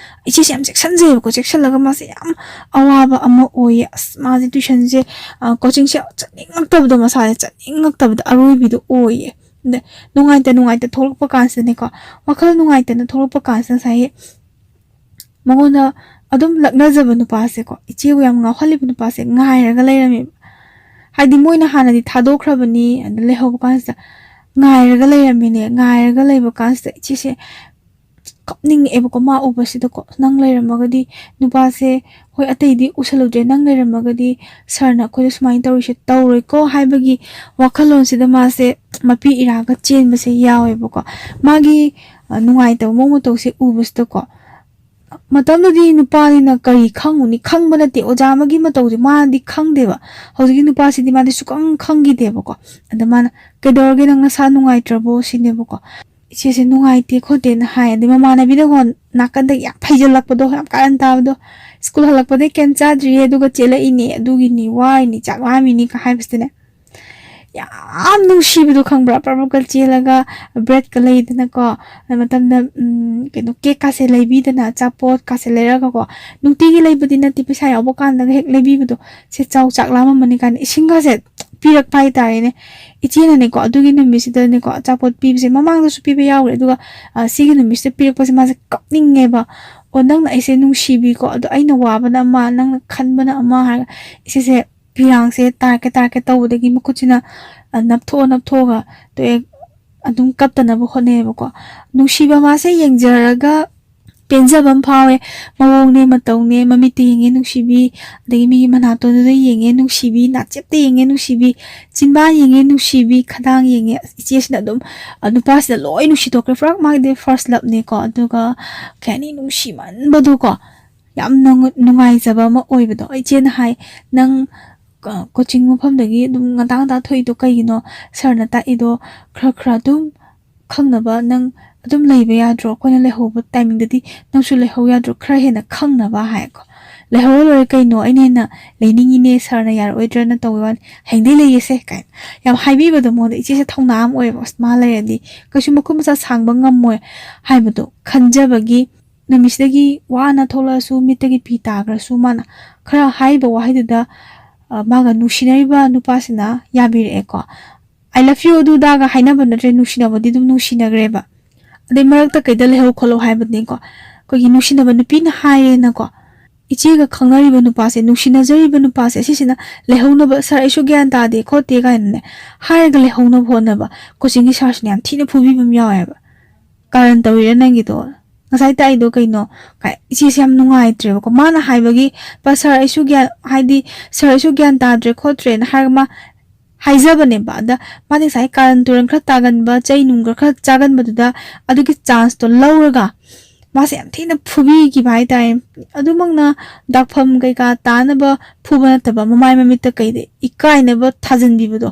ꯏꯆꯦꯁꯦ ꯌꯥꯝ ꯆꯦꯛꯁꯤꯟꯖꯩꯌꯦꯕꯀꯣ, ꯆꯦꯛꯁꯤꯜꯂꯒ ꯃꯥꯁꯦ ꯌꯥꯝ ꯑꯋꯥꯕ ꯑꯃ ꯑꯣꯏꯌꯦ꯫ ꯑꯁ, ꯃꯥꯁꯦ ꯇ꯭ꯋꯤꯁꯟꯁꯦ, ꯑ, ꯀꯣꯆꯤꯡꯁꯦ ꯆꯠꯅꯤꯡꯉꯛꯇꯕꯗꯣ, ꯃꯁꯥꯁꯦ ꯆꯠꯅꯤꯡꯉꯛꯇꯕꯗꯣ ꯑꯔꯣꯏꯕꯤꯗꯣ ꯑꯣꯏꯌꯦ꯫ ꯑꯗ ꯅꯨꯡꯉꯥꯏꯇ ꯅꯨꯡꯉꯥꯏꯇ ꯊꯣꯛꯂꯛꯄ ꯀꯥꯟꯁꯤꯗꯅꯦꯀꯣ, ꯋꯥꯈꯜ ꯅꯨꯡꯉꯥꯏꯇꯅ ꯊꯣꯛꯂꯛꯄ ꯀꯥꯟꯁꯤꯗ ꯉꯁꯥꯏꯒꯤ ꯃꯉꯣꯟꯗ ꯑꯗꯨꯝ ꯂꯛꯅꯖꯕ ꯅꯨꯄꯥꯁꯦꯀꯣ, ꯏꯆꯦꯕꯨ ꯌꯥꯝ ꯉꯥꯎꯍꯜꯂꯤꯕ ꯅꯨꯄꯥꯁꯦ ꯉꯥꯏꯔꯒ ꯂꯩꯔꯝꯃꯦꯕ꯫ ꯍꯥꯏꯗꯤ ꯃꯣꯏꯅ ꯍꯥꯟꯅꯗꯤ ꯊꯥꯗꯣꯛꯈ꯭ꯔꯕꯅꯤ, ꯑꯗ ꯂꯩꯍꯧꯕ ꯀꯥꯟꯁꯤꯗ ꯉꯥꯏꯔꯒ ꯂꯩꯔꯝꯃꯤꯅꯦ꯫ ꯉꯥꯏꯔꯒ ꯂꯩꯕ ꯀꯥꯟꯁꯤꯗ ꯏꯆꯦꯁꯦ ꯀꯞꯅꯤꯡꯉꯛꯑꯦꯕꯀꯣ, ꯃꯥ ꯎꯕꯁꯤꯗꯀꯣ꯫ "ꯅꯪ ꯂꯩꯔꯝꯃꯒꯗꯤ ꯅꯨꯄꯥꯁꯦ, ꯍꯣꯏ, ꯑꯇꯩꯗꯤ ꯎꯁꯜꯂꯨꯗ꯭ꯔꯦ, ꯅꯪ ꯂꯩꯔꯝꯃꯒꯗꯤ ꯁꯥꯔꯅ ꯑꯩꯈꯣꯏꯗ ꯁꯨꯃꯥꯏꯅ ꯇꯧꯔꯤꯁꯦ ꯇꯧꯔꯣꯏꯀꯣ" ꯍꯥꯏꯕꯒꯤ ꯋꯥꯈꯜꯂꯣꯟꯁꯤꯗ ꯃꯥꯁꯦ ꯃꯄꯤ ꯏꯔꯥꯒ ꯆꯦꯟꯕꯁꯦ ꯌꯥꯎꯋꯦꯕꯀꯣ꯫ ꯃꯥꯒꯤ, ꯑ, ꯅꯨꯡꯉꯥꯏꯇꯕ ꯃꯑꯣꯡ ꯃꯇꯧꯁꯦ ꯎꯕꯁꯤꯗꯀꯣ, ꯃꯇꯝꯗꯨꯗꯤ ꯅꯨꯄꯥꯅꯤꯅ ꯀꯔꯤ ꯈꯪꯉꯨꯅꯤ? ꯈꯪꯕ ꯅꯠꯇꯦ, ꯑꯣꯖꯥ ꯑꯃꯒꯤ ꯃꯇꯧꯁꯦ ꯃꯥꯗꯤ ꯈꯪꯗꯦꯕ꯫ ꯍꯧꯖꯤꯛꯀꯤ ꯅꯨꯄꯥꯁꯤꯗꯤ ꯃꯥꯗꯤ ꯁꯨꯛꯈꯪ ꯈꯪꯈꯤꯗꯦꯕꯀꯣ꯫ ꯑꯗ ꯃꯥꯅ, "ꯀꯩꯗꯧꯔꯒꯦ, ꯅꯪ ꯅꯁꯥ ꯅꯨꯡꯉꯥꯏꯇ꯭ꯔꯕꯣ?" ꯁꯤꯅꯦꯕꯀꯣ꯫ ꯏꯆꯦꯁꯦ ꯅꯨꯡꯉꯥꯏꯇꯦ ꯈꯣꯠꯇꯦꯅ ꯍꯥꯏ꯫ ꯑꯗꯩ ꯃꯃꯥꯟꯅꯕꯤꯗꯀꯣ ꯅꯥꯀꯟꯗꯒꯤ ꯌꯥꯝ ꯐꯩꯖꯜꯂꯛꯄꯗꯣ, ꯌꯥꯝ ꯀꯥꯔꯟ ꯇꯥꯕꯗꯣ, "ꯁ꯭ꯀꯨꯜ ꯍꯜꯂꯛꯄꯗꯩ ꯀꯩꯝ ꯆꯥꯗ꯭ꯔꯤꯌꯦ, ꯑꯗꯨꯒ ꯆꯦꯜꯂꯛꯏꯅꯦ, ꯑꯗꯨꯒꯤꯅꯤ, ꯋꯥꯔꯤꯅꯤ, ꯆꯥꯛ ꯂꯥꯝꯃꯤꯅꯤ"ꯀ ꯍꯥꯏꯕꯁꯤꯗꯅꯦ, ꯌꯥꯝ ꯅꯨꯡꯁꯤꯕꯗꯣ ꯈꯪꯕ꯭ꯔꯥ? ꯄ꯭ꯔꯞ ꯄ꯭ꯔꯞꯀ ꯆꯦꯜꯂꯒ ꯕ꯭ꯔꯦꯗꯀ ꯂꯩꯗꯅꯀꯣ, ꯑꯗꯨ ꯃꯇꯝꯗ, ꯎꯝ, ꯀꯩꯅꯣ, ꯀꯦꯛꯀꯥꯁꯦ ꯂꯩꯕꯤꯗꯅ, ꯑꯆꯥꯄꯣꯠꯀꯥꯁꯦ ꯂꯩꯔꯒꯀꯣ, ꯅꯨꯡꯇꯤꯒꯤ ꯂꯩꯕꯗꯤ ꯅꯠꯇꯦ, ꯄꯩꯁꯥ ꯌꯥꯎꯕ ꯀꯥꯟꯗꯒ ꯍꯦꯛ ꯂꯩꯕꯤꯕꯗꯣ, "ꯁꯦ ꯆꯥꯎ, ꯆꯥꯛ ꯂꯥꯝꯃꯝꯃꯅꯤ" ꯀꯥꯏꯅ ꯏꯁꯤꯡꯒꯁꯦ ꯄꯤꯔꯛꯄ ꯍꯥꯏꯇꯥꯔꯦꯅꯦ꯫ ꯏꯆꯦꯅꯅꯦꯀꯣ, ꯑꯗꯨꯒꯤ ꯅꯨꯃꯤꯠꯁꯤꯗꯅꯦꯀꯣ, ꯑꯆꯥꯄꯣꯠ ꯄꯤꯕꯁꯦ ꯃꯃꯥꯡꯗꯁꯨ ꯄꯤꯕ ꯌꯥꯎꯈ꯭ꯔꯦ, ꯑꯗꯨꯒ, ꯑ, ꯁꯤꯒꯤ ꯅꯨꯃꯤꯠꯁꯤꯗ ꯄꯤꯔꯛꯄꯁꯦ ꯃꯥꯁꯦ ꯀꯞꯅꯤꯡꯉꯦꯕ꯫ "ꯑꯣ, ꯅꯪꯅ ꯑꯩꯁꯦ ꯅꯨꯡꯁꯤꯕꯤꯀꯣ, ꯑꯗꯣ ꯑꯩꯅ ꯋꯥꯕꯅ ꯑꯃ, ꯅꯪꯅ ꯈꯟꯕꯅ ꯑꯃ" ꯍꯥꯏꯔꯒ ꯏꯆꯦꯁꯦ ꯐꯤꯔꯥꯡꯁꯦ ꯇꯥꯔꯛꯀꯦ ꯇꯥꯔꯛꯀꯦ ꯇꯧꯕꯗꯒꯤ ꯃꯈꯨꯠꯁꯤꯅ, ꯑ, ꯅꯞꯊꯣꯛꯑ ꯅꯞꯊꯣꯛꯑꯒ ꯇꯣꯛꯑꯦ, ꯑꯗꯨꯝ ꯀꯞꯇꯅꯕ ꯍꯣꯠꯅꯩꯌꯦꯕꯀꯣ꯫ ꯅꯨꯡꯁꯤꯕ ꯃꯥꯁꯦ ꯌꯦꯡꯖꯔꯒ ꯄꯦꯟꯖꯕ ꯑꯃ ꯐꯥꯎꯋꯦ꯫ ꯃꯑꯣꯡꯅꯦ ꯃꯇꯧꯅꯦ, ꯃꯃꯤꯠꯇ ꯌꯦꯡꯉꯦ ꯅꯨꯡꯁꯤꯕꯤ, ꯑꯗꯒꯤ ꯃꯤꯒꯤ ꯃꯅꯥꯇꯣꯟꯗꯨꯗ ꯌꯦꯡꯉꯦ ꯅꯨꯡꯁꯤꯕꯤ, ꯅꯥꯆꯦꯞꯇ ꯌꯦꯡꯉꯦ ꯅꯨꯡꯁꯤꯕꯤ, ꯆꯤꯟꯕꯥꯟ ꯌꯦꯡꯉꯦ ꯅꯨꯡꯁꯤꯕꯤ, ꯈꯗꯥꯡ ꯌꯦꯡꯉꯦ꯫ ꯑꯁ, ꯏꯆꯦꯁꯤꯅ ꯑꯗꯨꯝ, ꯑ, ꯅꯨꯄꯥꯁꯤꯗ ꯂꯣꯏ ꯅꯨꯡꯁꯤꯊꯣꯛꯈ꯭ꯔꯦ꯫ ꯄꯨꯔꯥ ꯃꯥꯒꯤꯗꯤ first loveꯅꯦꯀꯣ, ꯑꯗꯨꯒ ꯀꯩ ꯍꯥꯏꯅꯤ, ꯅꯨꯡꯁꯤꯃꯟꯕꯗꯣꯀꯣ, ꯌꯥꯝꯅ ꯅꯨꯡ-, ꯅꯨꯡꯉꯥꯏꯖꯕ ꯑꯃ ꯑꯣꯏꯕꯗꯣ꯫ ꯏꯆꯦꯅ ꯍꯥꯏ, "ꯅꯪ, ꯑ, coaching ꯃꯐꯝꯗꯒꯤ ꯑꯗꯨꯝ ꯉꯟꯇꯥ ꯉꯟꯇꯥ ꯊꯣꯛꯏꯗꯣ ꯀꯩꯒꯤꯅꯣ? ꯁꯥꯔꯅ ꯇꯥꯛꯏꯗꯣ ꯈꯔ ꯈꯔ ꯑꯗꯨꯝ ꯈꯪꯅꯕ ꯅꯪ ꯑꯗꯨꯝ ꯂꯩꯕ ꯌꯥꯗ꯭ꯔꯣ? ꯑꯩꯈꯣꯏꯅ ꯂꯩꯍꯧꯕ timingꯗꯗꯤ ꯅꯪꯁꯨ ꯂꯩꯍꯧ ꯌꯥꯗ꯭ꯔꯣ? ꯈꯔ ꯍꯦꯟꯅ ꯈꯪꯅꯕ" ꯍꯥꯏꯀꯣ꯫ "ꯂꯩꯍꯧꯔ ꯂꯣꯏꯔꯦ ꯀꯩꯅꯣ, ꯑꯩꯅ ꯍꯦꯟꯅ ꯂꯩꯅꯤꯡꯉꯤꯅꯦ, ꯁꯥꯔꯅ ꯌꯥꯔꯛꯑꯣꯏꯗ꯭ꯔꯅ ꯇꯧꯕ ꯋꯥꯅꯤ, ꯍꯌꯦꯡꯗꯩ ꯂꯩꯒꯦꯁꯦ" ꯀꯥꯏꯅ ꯌꯥꯝ ꯍꯥꯏꯕꯤꯕꯗꯣ ꯃꯉꯣꯟꯗ꯫ ꯏꯆꯦꯁꯦ ꯊꯧꯅꯥ ꯑꯃ ꯑꯣꯏꯌꯦꯕ, "ꯑꯁ, ꯃꯥ ꯂꯩꯔꯗꯤ ꯀꯩꯁꯨ ꯃꯈꯨꯠ ꯃꯁꯥ ꯁꯥꯡꯕ ꯉꯝꯃꯣꯏ" ꯍꯥꯏꯕꯗꯣ ꯈꯟꯖꯕꯒꯤ ꯅꯨꯃꯤꯠꯁꯤꯗꯒꯤ ꯋꯥꯅ ꯊꯣꯛꯂꯛꯑꯁꯨ, ꯃꯤꯠꯇꯒꯤ ꯄꯤ ꯇꯥꯈ꯭ꯔꯁꯨ, ꯃꯥꯅ ꯈꯔ ꯍꯥꯏꯕ ꯋꯥꯍꯩꯗꯨꯗ, ꯑ, ꯃꯥꯒ ꯅꯨꯡꯁꯤꯅꯔꯤꯕ ꯅꯨꯄꯥꯁꯤꯅ ꯌꯥꯕꯤꯔꯛꯑꯦꯀꯣ꯫ "I love you" ꯑꯗꯨꯗꯥꯒ ꯍꯥꯏꯅꯕ ꯅꯠꯇ꯭ꯔꯦ, ꯅꯨꯡꯁꯤꯅꯕꯗꯤ ꯑꯗꯨꯝ ꯅꯨꯡꯁꯤꯅꯈ꯭ꯔꯦꯕ꯫ ꯑꯗꯩ ꯃꯔꯛꯇ ꯀꯩꯗ ꯂꯩꯍꯧ ꯈꯣꯠꯍꯧ ꯍꯥꯏꯕꯅꯤꯀꯣ, ꯑꯩꯈꯣꯏꯒꯤ ꯅꯨꯡꯁꯤꯅꯕ ꯅꯨꯄꯤꯅ ꯍꯥꯏꯔꯦꯅꯀꯣ, ꯏꯆꯦꯒ ꯈꯪꯅꯔꯤꯕ ꯅꯨꯄꯥꯁꯦ, ꯅꯨꯡꯁꯤꯅꯖꯔꯤꯕ ꯅꯨꯄꯥꯁꯦ, ꯁꯤꯁꯤꯅ ꯂꯩꯍꯧꯅꯕ, "ꯁꯥꯔ, ꯑꯩꯁꯨ ꯒ꯭ꯌꯥꯟ ꯇꯥꯗꯦ ꯈꯣꯠꯇꯦ" ꯀꯥꯏꯅꯅꯦ ꯍꯥꯏꯔꯒ ꯂꯩꯍꯧꯅꯕ ꯍꯣꯠꯅꯕ꯫ ꯀꯣꯆꯤꯡꯒꯤ ꯁꯥꯔꯁꯤꯅ ꯌꯥꯝ ꯊꯤꯅ ꯐꯨꯕꯤꯕ ꯑꯃ ꯌꯥꯎꯋꯦꯕ꯫ "ꯀꯥꯔꯟ ꯇꯧꯔꯤꯔ ꯅꯪꯒꯤꯗꯣ? ꯉꯁꯥꯏ ꯇꯥꯛꯏꯗꯣ ꯀꯩꯅꯣ?" ꯀꯥꯏ ꯏꯆꯦꯁꯦ ꯌꯥꯝ ꯅꯨꯡꯉꯥꯏꯇ꯭ꯔꯦꯕꯀꯣ꯫ ꯃꯥꯅ ꯍꯥꯏꯕꯒꯤ, "ꯄ ꯁꯥꯔ, ꯑꯩꯁꯨ ꯒ꯭ꯌꯥꯟ, ꯍꯥꯏꯗꯤ, ꯁꯥꯔ, ꯑꯩꯁꯨ ꯒ꯭ꯌꯥꯟ ꯇꯥꯗ꯭ꯔꯦ ꯈꯣꯠꯇ꯭ꯔꯦꯅ" ꯍꯥꯏꯔꯒ ꯃꯥ ꯍꯥꯏꯖꯕꯅꯦꯕ꯫ ꯑꯗ ꯃꯥꯗꯤ ꯉꯁꯥꯏ ꯀꯥꯔꯟ ꯇꯨꯔꯟ ꯈꯔ ꯇꯥꯒꯟꯕ, ꯆꯩ ꯅꯨꯡꯒ ꯈꯔ ꯆꯥꯒꯟꯕꯗꯨꯗ ꯑꯗꯨꯒꯤ ꯆꯥꯟꯁꯇꯣ ꯂꯧꯔꯒ ꯃꯥꯁꯦ ꯌꯥꯝ ꯊꯤꯅ ꯐꯨꯕꯤꯈꯤꯕ ꯍꯥꯏꯇꯥꯔꯦ꯫ ꯑꯗꯨꯃꯛꯅ ꯗꯥꯛꯐꯝ ꯀꯩꯀꯥ ꯇꯥꯅꯕ ꯐꯨꯕ ꯅꯠꯇꯕ, ꯃꯃꯥꯏ ꯃꯃꯤꯠꯇ ꯀꯩꯗ ꯏꯀꯥꯏꯅꯕ ꯊꯥꯖꯤꯟꯕꯤꯕꯗꯣ,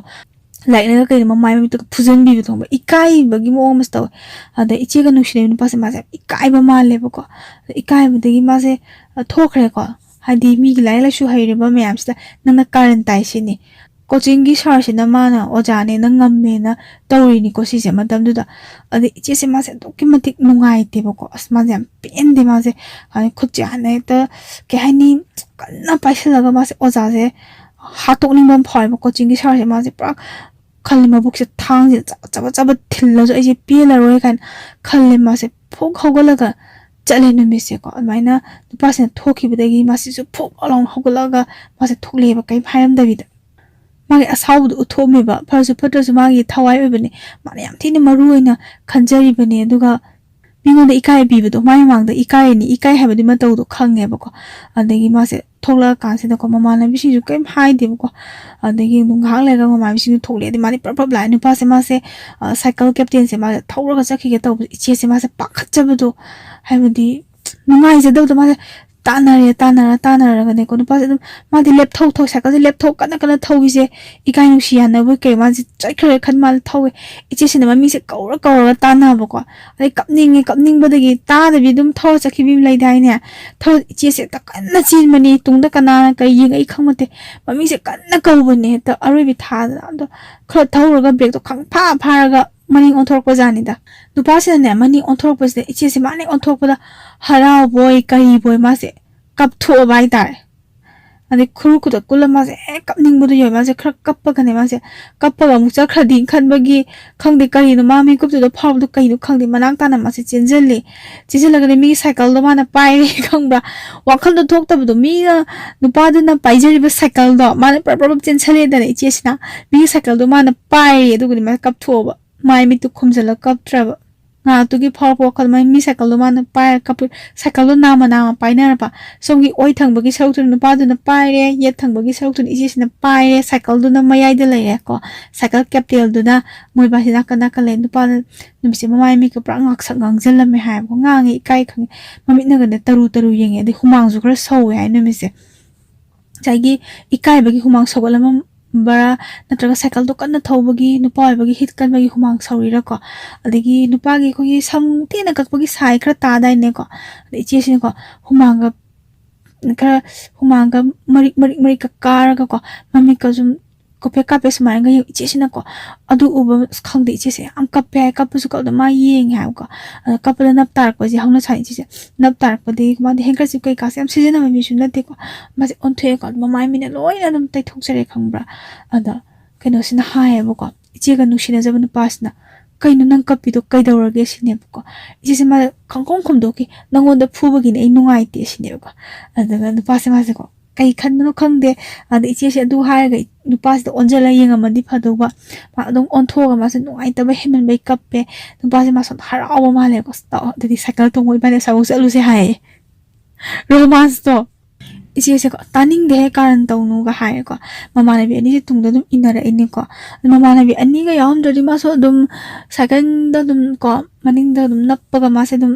ꯂꯥꯏꯛꯅꯒ ꯀꯩꯅꯣ ꯃꯃꯥꯏ ꯃꯃꯤꯠꯇꯒ ꯐꯨꯖꯟꯕꯤꯕ ꯊꯣꯡꯕ, ꯏꯀꯥꯏꯕꯒꯤ ꯃꯑꯣꯡ ꯑꯃꯁꯨ ꯇꯧꯋꯦ꯫ ꯑꯗ ꯏꯆꯦꯒ ꯅꯨꯡꯁꯤꯅꯕ ꯅꯨꯄꯥꯁꯦ ꯃꯥꯁꯦ ꯌꯥꯝ ꯏꯀꯥꯏꯕ ꯃꯥꯜꯂꯦꯕꯀꯣ꯫ ꯑꯗ ꯏꯀꯥꯏꯕꯗꯒꯤ ꯃꯥꯁꯦ, ꯑ, ꯊꯣꯛꯈ꯭ꯔꯦꯀꯣ꯫ ꯍꯥꯏꯗꯤ ꯃꯤꯒꯤ ꯂꯥꯏꯔꯤꯛ ꯂꯥꯏꯁꯨ ꯍꯩꯔꯕ ꯃꯌꯥꯝꯁꯤꯗ ꯅꯪꯅ ꯀꯥꯔꯟ ꯇꯥꯏ ꯁꯤꯅꯤ꯫ ꯀꯣꯆꯤꯡꯒꯤ ꯁꯥꯔꯁꯤꯅ ꯃꯥꯅ ꯑꯣꯖꯥꯅꯦꯅ ꯉꯝꯃꯦꯅ ꯇꯧꯔꯤꯅꯤꯀꯣ ꯁꯤꯁꯦ ꯃꯇꯝꯗꯨꯗ꯫ ꯑꯗꯩ ꯏꯆꯦꯁꯦ ꯃꯥꯁꯦ ꯑꯗꯨꯛꯀꯤ ꯃꯇꯤꯛ ꯅꯨꯡꯉꯥꯏꯇꯦꯕꯀꯣ꯫ ꯑꯁ, ꯃꯥꯁꯦ ꯌꯥꯝ ꯄꯦꯟꯗꯦ꯫ ꯃꯥꯁꯦ, ꯍꯥꯏꯗꯤ, ꯈꯨꯠꯁꯦ ꯍꯥꯟꯅ ꯍꯦꯛꯇ, ꯀꯩ ꯍꯥꯏꯅꯤ, ꯀꯟꯅ ꯄꯥꯏꯁꯤꯜꯂꯒ ꯃꯥꯁꯦ ꯑꯣꯖꯥꯁꯦ ꯍꯥꯠꯇꯣꯛꯅꯤꯡꯕ ꯑꯃ ꯐꯥꯎꯋꯦꯕ꯫ ꯀꯣꯆꯤꯡꯒꯤ ꯁꯥꯔꯁꯦ ꯃꯥꯁꯦ ꯄꯨꯔꯥ ꯈꯜꯂꯦ, ꯃꯕꯨꯛꯁꯦ ꯊꯥꯡꯁꯦ ꯆꯕꯠ ꯆꯕꯠ ꯊꯤꯜꯂꯁꯨ ꯑꯩꯁꯦ ꯄꯦꯜꯂꯔꯣꯏ ꯀꯥꯏꯅ ꯈꯜꯂꯦ꯫ ꯃꯥꯁꯦ ꯐꯨꯛ ꯍꯧꯒꯠꯂꯒ ꯆꯠꯂꯦ ꯅꯨꯃꯤꯠꯁꯦꯀꯣ꯫ ꯑꯗꯨꯃꯥꯏꯅ ꯅꯨꯄꯥꯁꯤꯅ ꯊꯣꯛꯈꯤꯕꯗꯒꯤ ꯃꯥꯁꯤꯁꯨ ꯐꯨꯛ ꯂꯥꯎꯅ ꯍꯧꯒꯠꯂꯛꯑꯒ ꯃꯥꯁꯦ ꯊꯣꯛꯂꯛꯑꯦꯕ, ꯀꯩꯝ ꯍꯥꯏꯔꯝꯗꯕꯤꯗ꯫ ꯃꯥꯒꯤ ꯑꯁꯥꯎꯕꯗꯣ ꯎꯠꯊꯣꯛꯑꯝꯃꯦꯕ꯫ ꯐꯔꯁꯨ ꯐꯠꯇ꯭ꯔꯁꯨ ꯃꯥꯒꯤ ꯊꯋꯥꯏ ꯑꯣꯏꯕꯅꯦ, ꯃꯥꯅ ꯌꯥꯝ ꯊꯤꯅ ꯃꯔꯨ ꯑꯣꯏꯅ ꯈꯟꯖꯔꯤꯕꯅꯦ꯫ ꯑꯗꯨꯒ ꯃꯤꯉꯣꯟꯗ ꯏꯀꯥꯏ ꯄꯤꯕꯗꯣ, ꯃꯥꯏ ꯃꯃꯥꯡꯗ ꯏꯀꯥꯏꯔꯅꯤ, ꯏꯀꯥꯏ ꯍꯥꯏꯕꯗꯤ ꯃꯇꯧꯗꯣ ꯈꯪꯉꯦꯕꯀꯣ꯫ ꯑꯗꯒꯤ ꯃꯥꯁꯦ ꯊꯣꯛꯂꯛꯑꯀꯥꯟꯁꯤꯗꯀꯣ, ꯃꯃꯥꯟꯅꯕꯤꯁꯤꯡꯁꯨ ꯀꯔꯤꯝ ꯍꯥꯏꯗꯦꯕꯀꯣ꯫ ꯑꯗꯒꯤ ꯑꯗꯨꯝ ꯉꯥꯏꯍꯥꯛ ꯂꯩꯔꯒ ꯃꯃꯥꯟꯅꯕꯤꯁꯤꯡꯁꯨ ꯊꯣꯛꯂꯛꯑꯦ꯫ ꯑꯗꯩ ꯃꯥꯗꯤ ꯄ꯭ꯔꯞ ꯄ꯭ꯔꯞ ꯂꯥꯛꯑꯦ꯫ ꯅꯨꯄꯥꯁꯦ ꯃꯥꯁꯦ, ꯑ, ꯁꯥꯏꯀꯜ ꯀꯦꯞꯇꯦꯟꯁꯦ ꯃꯥꯁꯦ ꯊꯧꯔꯒ ꯆꯠꯈꯤꯒꯦ ꯇꯧꯕꯁꯦ, ꯏꯆꯦꯁꯦ ꯃꯥꯁꯦ ꯄꯥꯈꯠꯆꯕꯗꯣ, ꯍꯥꯏꯕꯗꯤ ꯅꯨꯡꯉꯥꯏꯖꯗꯕꯗꯣ꯫ ꯃꯥꯁꯦ ꯇꯥꯟꯅꯔꯦ, ꯇꯥꯟꯅꯔ ꯇꯥꯟꯅꯔꯒꯅꯦꯀꯣ, ꯅꯨꯄꯥꯁꯦ ꯑꯗꯨꯝ, ꯃꯥꯗꯤ ꯂꯦꯞꯊꯧ ꯊꯧ, ꯁꯥꯏꯀꯜꯁꯦ ꯂꯦꯞꯊꯧ ꯀꯟꯅ ꯀꯟꯅ ꯊꯧꯕꯤꯁꯦ, ꯏꯀꯥꯏ ꯅꯨꯡꯁꯤ ꯌꯥꯅꯕꯣꯏ ꯀꯩ, ꯃꯥꯁꯦ ꯆꯠꯈ꯭ꯔꯦ ꯈꯟ ꯃꯥꯜꯂꯦ ꯊꯧꯋꯦ꯫ ꯏꯆꯦꯁꯤꯅ ꯃꯃꯤꯡꯁꯦ ꯀꯧꯔ ꯀꯧꯔꯒ ꯇꯥꯟꯅꯕꯀꯣ꯫ ꯑꯗꯩ ꯀꯞꯅꯤꯡꯉꯦ, ꯀꯞꯅꯤꯡꯕꯗꯒꯤ ꯇꯥꯗꯕꯤ ꯑꯗꯨꯝ ꯊꯧꯔ ꯆꯠꯈꯤꯕꯤ ꯑꯃ ꯂꯩꯗꯥꯏꯅꯦ꯫ ꯊꯧꯔ ꯏꯆꯦꯁꯦ ꯍꯦꯛꯇ ꯀꯟꯅ ꯆꯦꯟꯕꯅꯤ, ꯇꯨꯡꯗ ꯀꯅꯥꯅ ꯀꯩ ꯌꯦꯡꯉꯛꯏ ꯈꯪꯕ ꯅꯠꯇꯦ꯫ ꯃꯃꯤꯡꯁꯦ ꯀꯟꯅ ꯀꯧꯕꯅꯦ ꯍꯦꯛꯇ ꯑꯔꯣꯏꯕꯤ ꯊꯥꯗꯅ꯫ ꯑꯗꯣ ꯈꯔ ꯊꯧꯔꯒ ꯕ꯭ꯔꯦꯛꯇꯣ ꯈꯪꯐꯥ ꯐꯥꯔꯒ ꯃꯅꯤꯡ ꯑꯣꯟꯊꯣꯔꯛꯄ ꯖꯥꯠꯅꯤꯗ꯫ ꯅꯨꯄꯥꯁꯤꯅꯅꯦ ꯃꯅꯤꯡ ꯑꯣꯟꯊꯣꯔꯛꯄꯁꯤꯗ ꯏꯆꯦꯁꯦ ꯃꯥꯅ ꯍꯦꯛ ꯑꯣꯟꯊꯣꯔꯛꯄꯗ ꯍꯔꯥꯎꯕꯣꯏ ꯀꯔꯤꯕꯣꯏ ꯃꯥꯁꯦ ꯀꯞꯊꯣꯛꯑꯕ ꯍꯥꯏꯇꯥꯔꯦ꯫ ꯑꯗꯩ ꯈꯨꯔꯨ ꯈꯨꯗ ꯀꯨꯜꯂ ꯃꯥꯁꯦ ꯍꯦꯛ ꯀꯞꯅꯤꯡꯕꯗꯣ ꯌꯧꯋꯦ꯫ ꯃꯥꯁꯦ ꯈꯔ ꯀꯞꯄꯒꯅꯦ, ꯃꯥꯁꯦ ꯀꯞꯄꯒ ꯑꯃꯨꯛ ꯆꯠꯈ꯭ꯔꯗꯤ ꯈꯟꯕꯒꯤ, ꯈꯪꯗꯦ ꯀꯔꯤꯅꯣ, ꯃꯥ ꯃꯤꯀꯨꯞꯇꯨꯗ ꯐꯥꯎꯕꯗꯣ ꯀꯩꯅꯣ ꯈꯪꯗꯦ, ꯃꯅꯥꯛ ꯇꯥꯅ ꯃꯥꯁꯦ ꯆꯦꯟꯁꯤꯜꯂꯤ꯫ ꯆꯦꯟꯁꯤꯜꯂꯒꯅꯦ ꯃꯤꯒꯤ ꯁꯥꯏꯀꯜꯗꯣ ꯃꯥꯅ ꯄꯥꯏꯔꯦ, ꯈꯪꯕ꯭ꯔꯥ? ꯋꯥꯈꯜꯗꯣ ꯊꯣꯛꯇꯕꯗꯣ, ꯃꯤꯅ, ꯅꯨꯄꯥꯗꯨꯅ ꯄꯥꯏꯖꯔꯤꯕ ꯁꯥꯏꯀꯜꯗꯣ ꯃꯥꯅ ꯄ꯭ꯔꯞ ꯄ꯭ꯔꯞ ꯆꯦꯟꯁꯤꯜꯂꯦꯗꯅ ꯏꯆꯦꯁꯤꯅ꯫ ꯃꯤꯒꯤ ꯁꯥꯏꯀꯜꯗꯣ ꯃꯥꯅ ꯄꯥꯏꯔꯦ, ꯑꯗꯨꯒꯗꯤ ꯃꯥꯅ ꯀꯞꯊꯣꯛꯑꯕ꯫ ꯃꯥꯏ ꯃꯤꯠꯇꯨ ꯈꯨꯝꯖꯤꯜꯂꯒ ꯀꯞꯇ꯭ꯔꯕ꯫ ꯉꯥꯏꯍꯥꯛꯇꯨꯒꯤ ꯐꯥꯎꯔꯛꯄ ꯋꯥꯈꯜ, ꯃꯥꯏ ꯃꯤ ꯁꯥꯏꯀꯜꯗꯣ ꯃꯥꯅ ꯄꯥꯏꯔ ꯀꯞꯄ, ꯁꯥꯏꯀꯜꯗꯣ ꯅꯥꯝꯃ ꯅꯥꯝꯃ ꯄꯥꯏꯅꯔꯕ꯫ ꯁꯣꯝꯒꯤ ꯑꯣꯏ ꯊꯪꯕꯒꯤ ꯁꯔꯨꯛꯇꯨꯅ ꯅꯨꯄꯥꯗꯨꯅ ꯄꯥꯏꯔꯦ, ꯌꯦꯠ ꯊꯪꯕꯒꯤ ꯁꯔꯨꯛꯇꯨꯅ ꯏꯆꯦꯁꯤꯅ ꯄꯥꯏꯔꯦ, ꯁꯥꯏꯀꯜꯗꯨꯅ ꯃꯌꯥꯏꯗ ꯂꯩꯔꯦꯀꯣ꯫ ꯁꯥꯏꯀꯜ ꯀꯦꯞꯇꯦꯜꯗꯨꯅ ꯃꯣꯏꯕꯥꯁꯤ ꯅꯥꯀꯟ ꯅꯥꯀꯟ ꯂꯩ꯫ ꯅꯨꯄꯥꯗꯨ, ꯅꯨꯃꯤꯠꯁꯦ ꯃꯃꯥꯏ ꯃꯤꯠꯀ ꯄꯨꯔꯥ ꯉꯥꯡꯁꯛ ꯉꯥꯡꯁꯤꯜꯂꯝꯃꯦ ꯍꯥꯏꯕꯀꯣ꯫ ꯉꯥꯡꯉꯦ, ꯏꯀꯥꯏ ꯈꯪꯉꯦ꯫ ꯃꯃꯤꯠꯅꯒꯅꯦ ꯇꯔꯨ ꯇꯔꯨ ꯌꯦꯡꯉꯦ, ꯑꯗꯩ ꯍꯨꯃꯥꯡꯁꯨ ꯈꯔ ꯁꯧꯋꯦ ꯍꯥꯏ ꯅꯨꯃꯤꯠꯁꯦ꯫ ꯉꯁꯥꯏꯒꯤ ꯏꯀꯥꯏꯕꯒꯤ ꯍꯨꯃꯥꯡ ꯁꯧꯒꯠꯂꯝꯕꯔꯥ, ꯅꯠꯇ꯭ꯔꯒ ꯁꯥꯏꯀꯜꯗꯣ ꯀꯟꯅ ꯊꯧꯕꯒꯤ, ꯅꯨꯄꯥ ꯑꯣꯏꯕꯒꯤ ꯍꯤꯠ ꯀꯟꯕꯒꯤ ꯍꯨꯃꯥꯡ ꯁꯧꯔꯤꯔꯀꯣ? ꯑꯗꯒꯤ ꯅꯨꯄꯥꯒꯤ ꯑꯩꯈꯣꯏꯒꯤ ꯁꯝ ꯇꯦꯟꯅ ꯀꯛꯄꯒꯤ ꯁꯥꯏ ꯈꯔ ꯇꯥꯗꯥꯏꯅꯦꯀꯣ? ꯑꯗꯩ ꯏꯆꯦꯁꯤꯅꯀꯣ ꯍꯨꯃꯥꯡꯒ ꯈꯔ, ꯍꯨꯃꯥꯡꯒ ꯃꯔꯤꯛ ꯃꯔꯤꯛ ꯃꯔꯤꯛꯀ ꯀꯥꯔꯒꯀꯣ, ꯃꯃꯤꯠꯀ ꯁꯨꯝ ꯀꯣꯐꯦ ꯀꯥꯞꯄꯦ ꯁꯨꯃꯥꯏꯅꯒ ꯌꯦꯡ-, ꯏꯆꯦꯁꯤꯅꯀꯣ ꯑꯗꯨ ꯎꯕ, ꯑꯁ, ꯈꯪꯗꯦ, ꯏꯆꯦꯁꯦ ꯌꯥꯝ ꯀꯞꯄꯦ ꯍꯥꯏ꯫ ꯀꯞꯄꯁꯨ ꯀꯞꯄꯗ ꯃꯥ ꯌꯦꯡꯉꯦ ꯍꯥꯏꯕꯀꯣ꯫ ꯑꯗ ꯀꯞꯄꯗ ꯅꯞ ꯇꯥꯔꯛꯄꯁꯦ ꯍꯧꯅ ꯁꯥꯅꯤ ꯏꯆꯦꯁꯦ꯫ ꯅꯞ ꯇꯥꯔꯛꯄꯗꯒꯤ ꯃꯥꯗꯤ ꯍꯦꯡꯀꯔꯆꯤꯞ ꯀꯩꯀꯥꯁꯦ ꯌꯥꯝ ꯁꯤꯖꯤꯟꯅꯕ ꯃꯤꯁꯨ ꯅꯠꯇꯦꯀꯣ꯫ ꯃꯥꯁꯦ ꯑꯣꯟꯊꯣꯛꯑꯦꯀꯣ, ꯃꯃꯥꯏ ꯃꯤꯠꯅ ꯂꯣꯏꯅ ꯑꯗꯨꯝ ꯇꯩꯊꯣꯛꯆꯔꯦ, ꯈꯪꯕ꯭ꯔꯥ? ꯑꯗ ꯀꯩꯅꯣꯁꯤꯅ ꯍꯥꯏꯌꯦꯕꯀꯣ, ꯏꯆꯦꯒ ꯅꯨꯡꯁꯤꯅꯖꯕ ꯅꯨꯄꯥꯁꯤꯅ, "ꯀꯩꯅꯣ ꯅꯪ ꯀꯞꯄꯤꯗꯣ ꯀꯩꯗꯧꯔꯒꯦ?" ꯁꯤꯅꯦꯕꯀꯣ꯫ ꯏꯆꯦꯁꯦ ꯃꯥ ꯈꯪꯈꯣꯝ ꯈꯣꯝꯗꯣꯛꯈꯤ, "ꯅꯪꯉꯣꯟꯗ ꯐꯨꯕꯒꯤꯅꯦ, ꯑꯩ ꯅꯨꯡꯉꯥꯏꯇꯦ," ꯁꯤꯅꯦꯕꯀꯣ꯫ ꯑꯗꯨꯒ ꯅꯨꯄꯥꯁꯦ ꯃꯥꯁꯦꯀꯣ, ꯀꯩ ꯈꯟꯕꯅꯣ ꯈꯪꯗꯦ꯫ ꯑꯗ ꯏꯆꯦꯁꯦ ꯑꯗꯨ ꯍꯥꯏꯔꯒ ꯅꯨꯄꯥꯁꯤꯗ ꯑꯣꯟꯁꯤꯜꯂ ꯌꯦꯡꯉꯝꯃꯗꯤ ꯐꯗꯧꯕ꯫ ꯃꯥ ꯑꯗꯨꯝ ꯑꯣꯟꯊꯣꯛꯑꯒ ꯃꯥꯁꯦ ꯅꯨꯡꯉꯥꯏꯇꯕ ꯍꯦꯟꯃꯟꯕꯩ ꯀꯞꯄꯦ꯫ ꯅꯨꯄꯥꯁꯦ ꯃꯥ ꯁꯣꯝꯗ ꯍꯔꯥꯎꯕ ꯃꯥꯜꯂꯦꯀꯣ꯫ "ꯑꯁ, ꯇꯧ, ꯑꯗꯨꯗꯤ ꯁꯥꯏꯀꯜ ꯇꯣꯡꯕ ꯏꯕꯥꯅꯤ ꯑꯁꯥꯐꯥꯎ ꯆꯠꯂꯨꯁꯦ" ꯍꯥꯏꯌꯦ꯫ ꯔꯣꯃꯥꯟꯁꯇꯣ꯫ ꯏꯆꯦꯁꯦꯀꯣ, "ꯇꯥꯅꯤꯡꯗꯦꯍꯦ, ꯀꯥꯔꯟ ꯇꯧꯅꯨꯒ" ꯍꯥꯏꯔꯦꯀꯣ꯫ ꯃꯃꯥꯟꯅꯕꯤ ꯑꯅꯤꯁꯦ ꯇꯨꯡꯗ ꯑꯗꯨꯝ ꯏꯟꯅꯔꯛꯏꯅꯦꯀꯣ꯫ ꯑꯗ ꯃꯃꯥꯟꯅꯕꯤ ꯑꯅꯤꯒ ꯌꯥꯎꯔꯝꯗ꯭ꯔꯗꯤ ꯃꯥꯁꯨ ꯑꯗꯨꯝ ꯁꯥꯏꯀꯜꯗ ꯑꯗꯨꯝ ꯀꯣ, ꯃꯅꯤꯡꯗ ꯑꯗꯨꯝ ꯅꯞꯄꯒ ꯃꯥꯁꯦ ꯑꯗꯨꯝ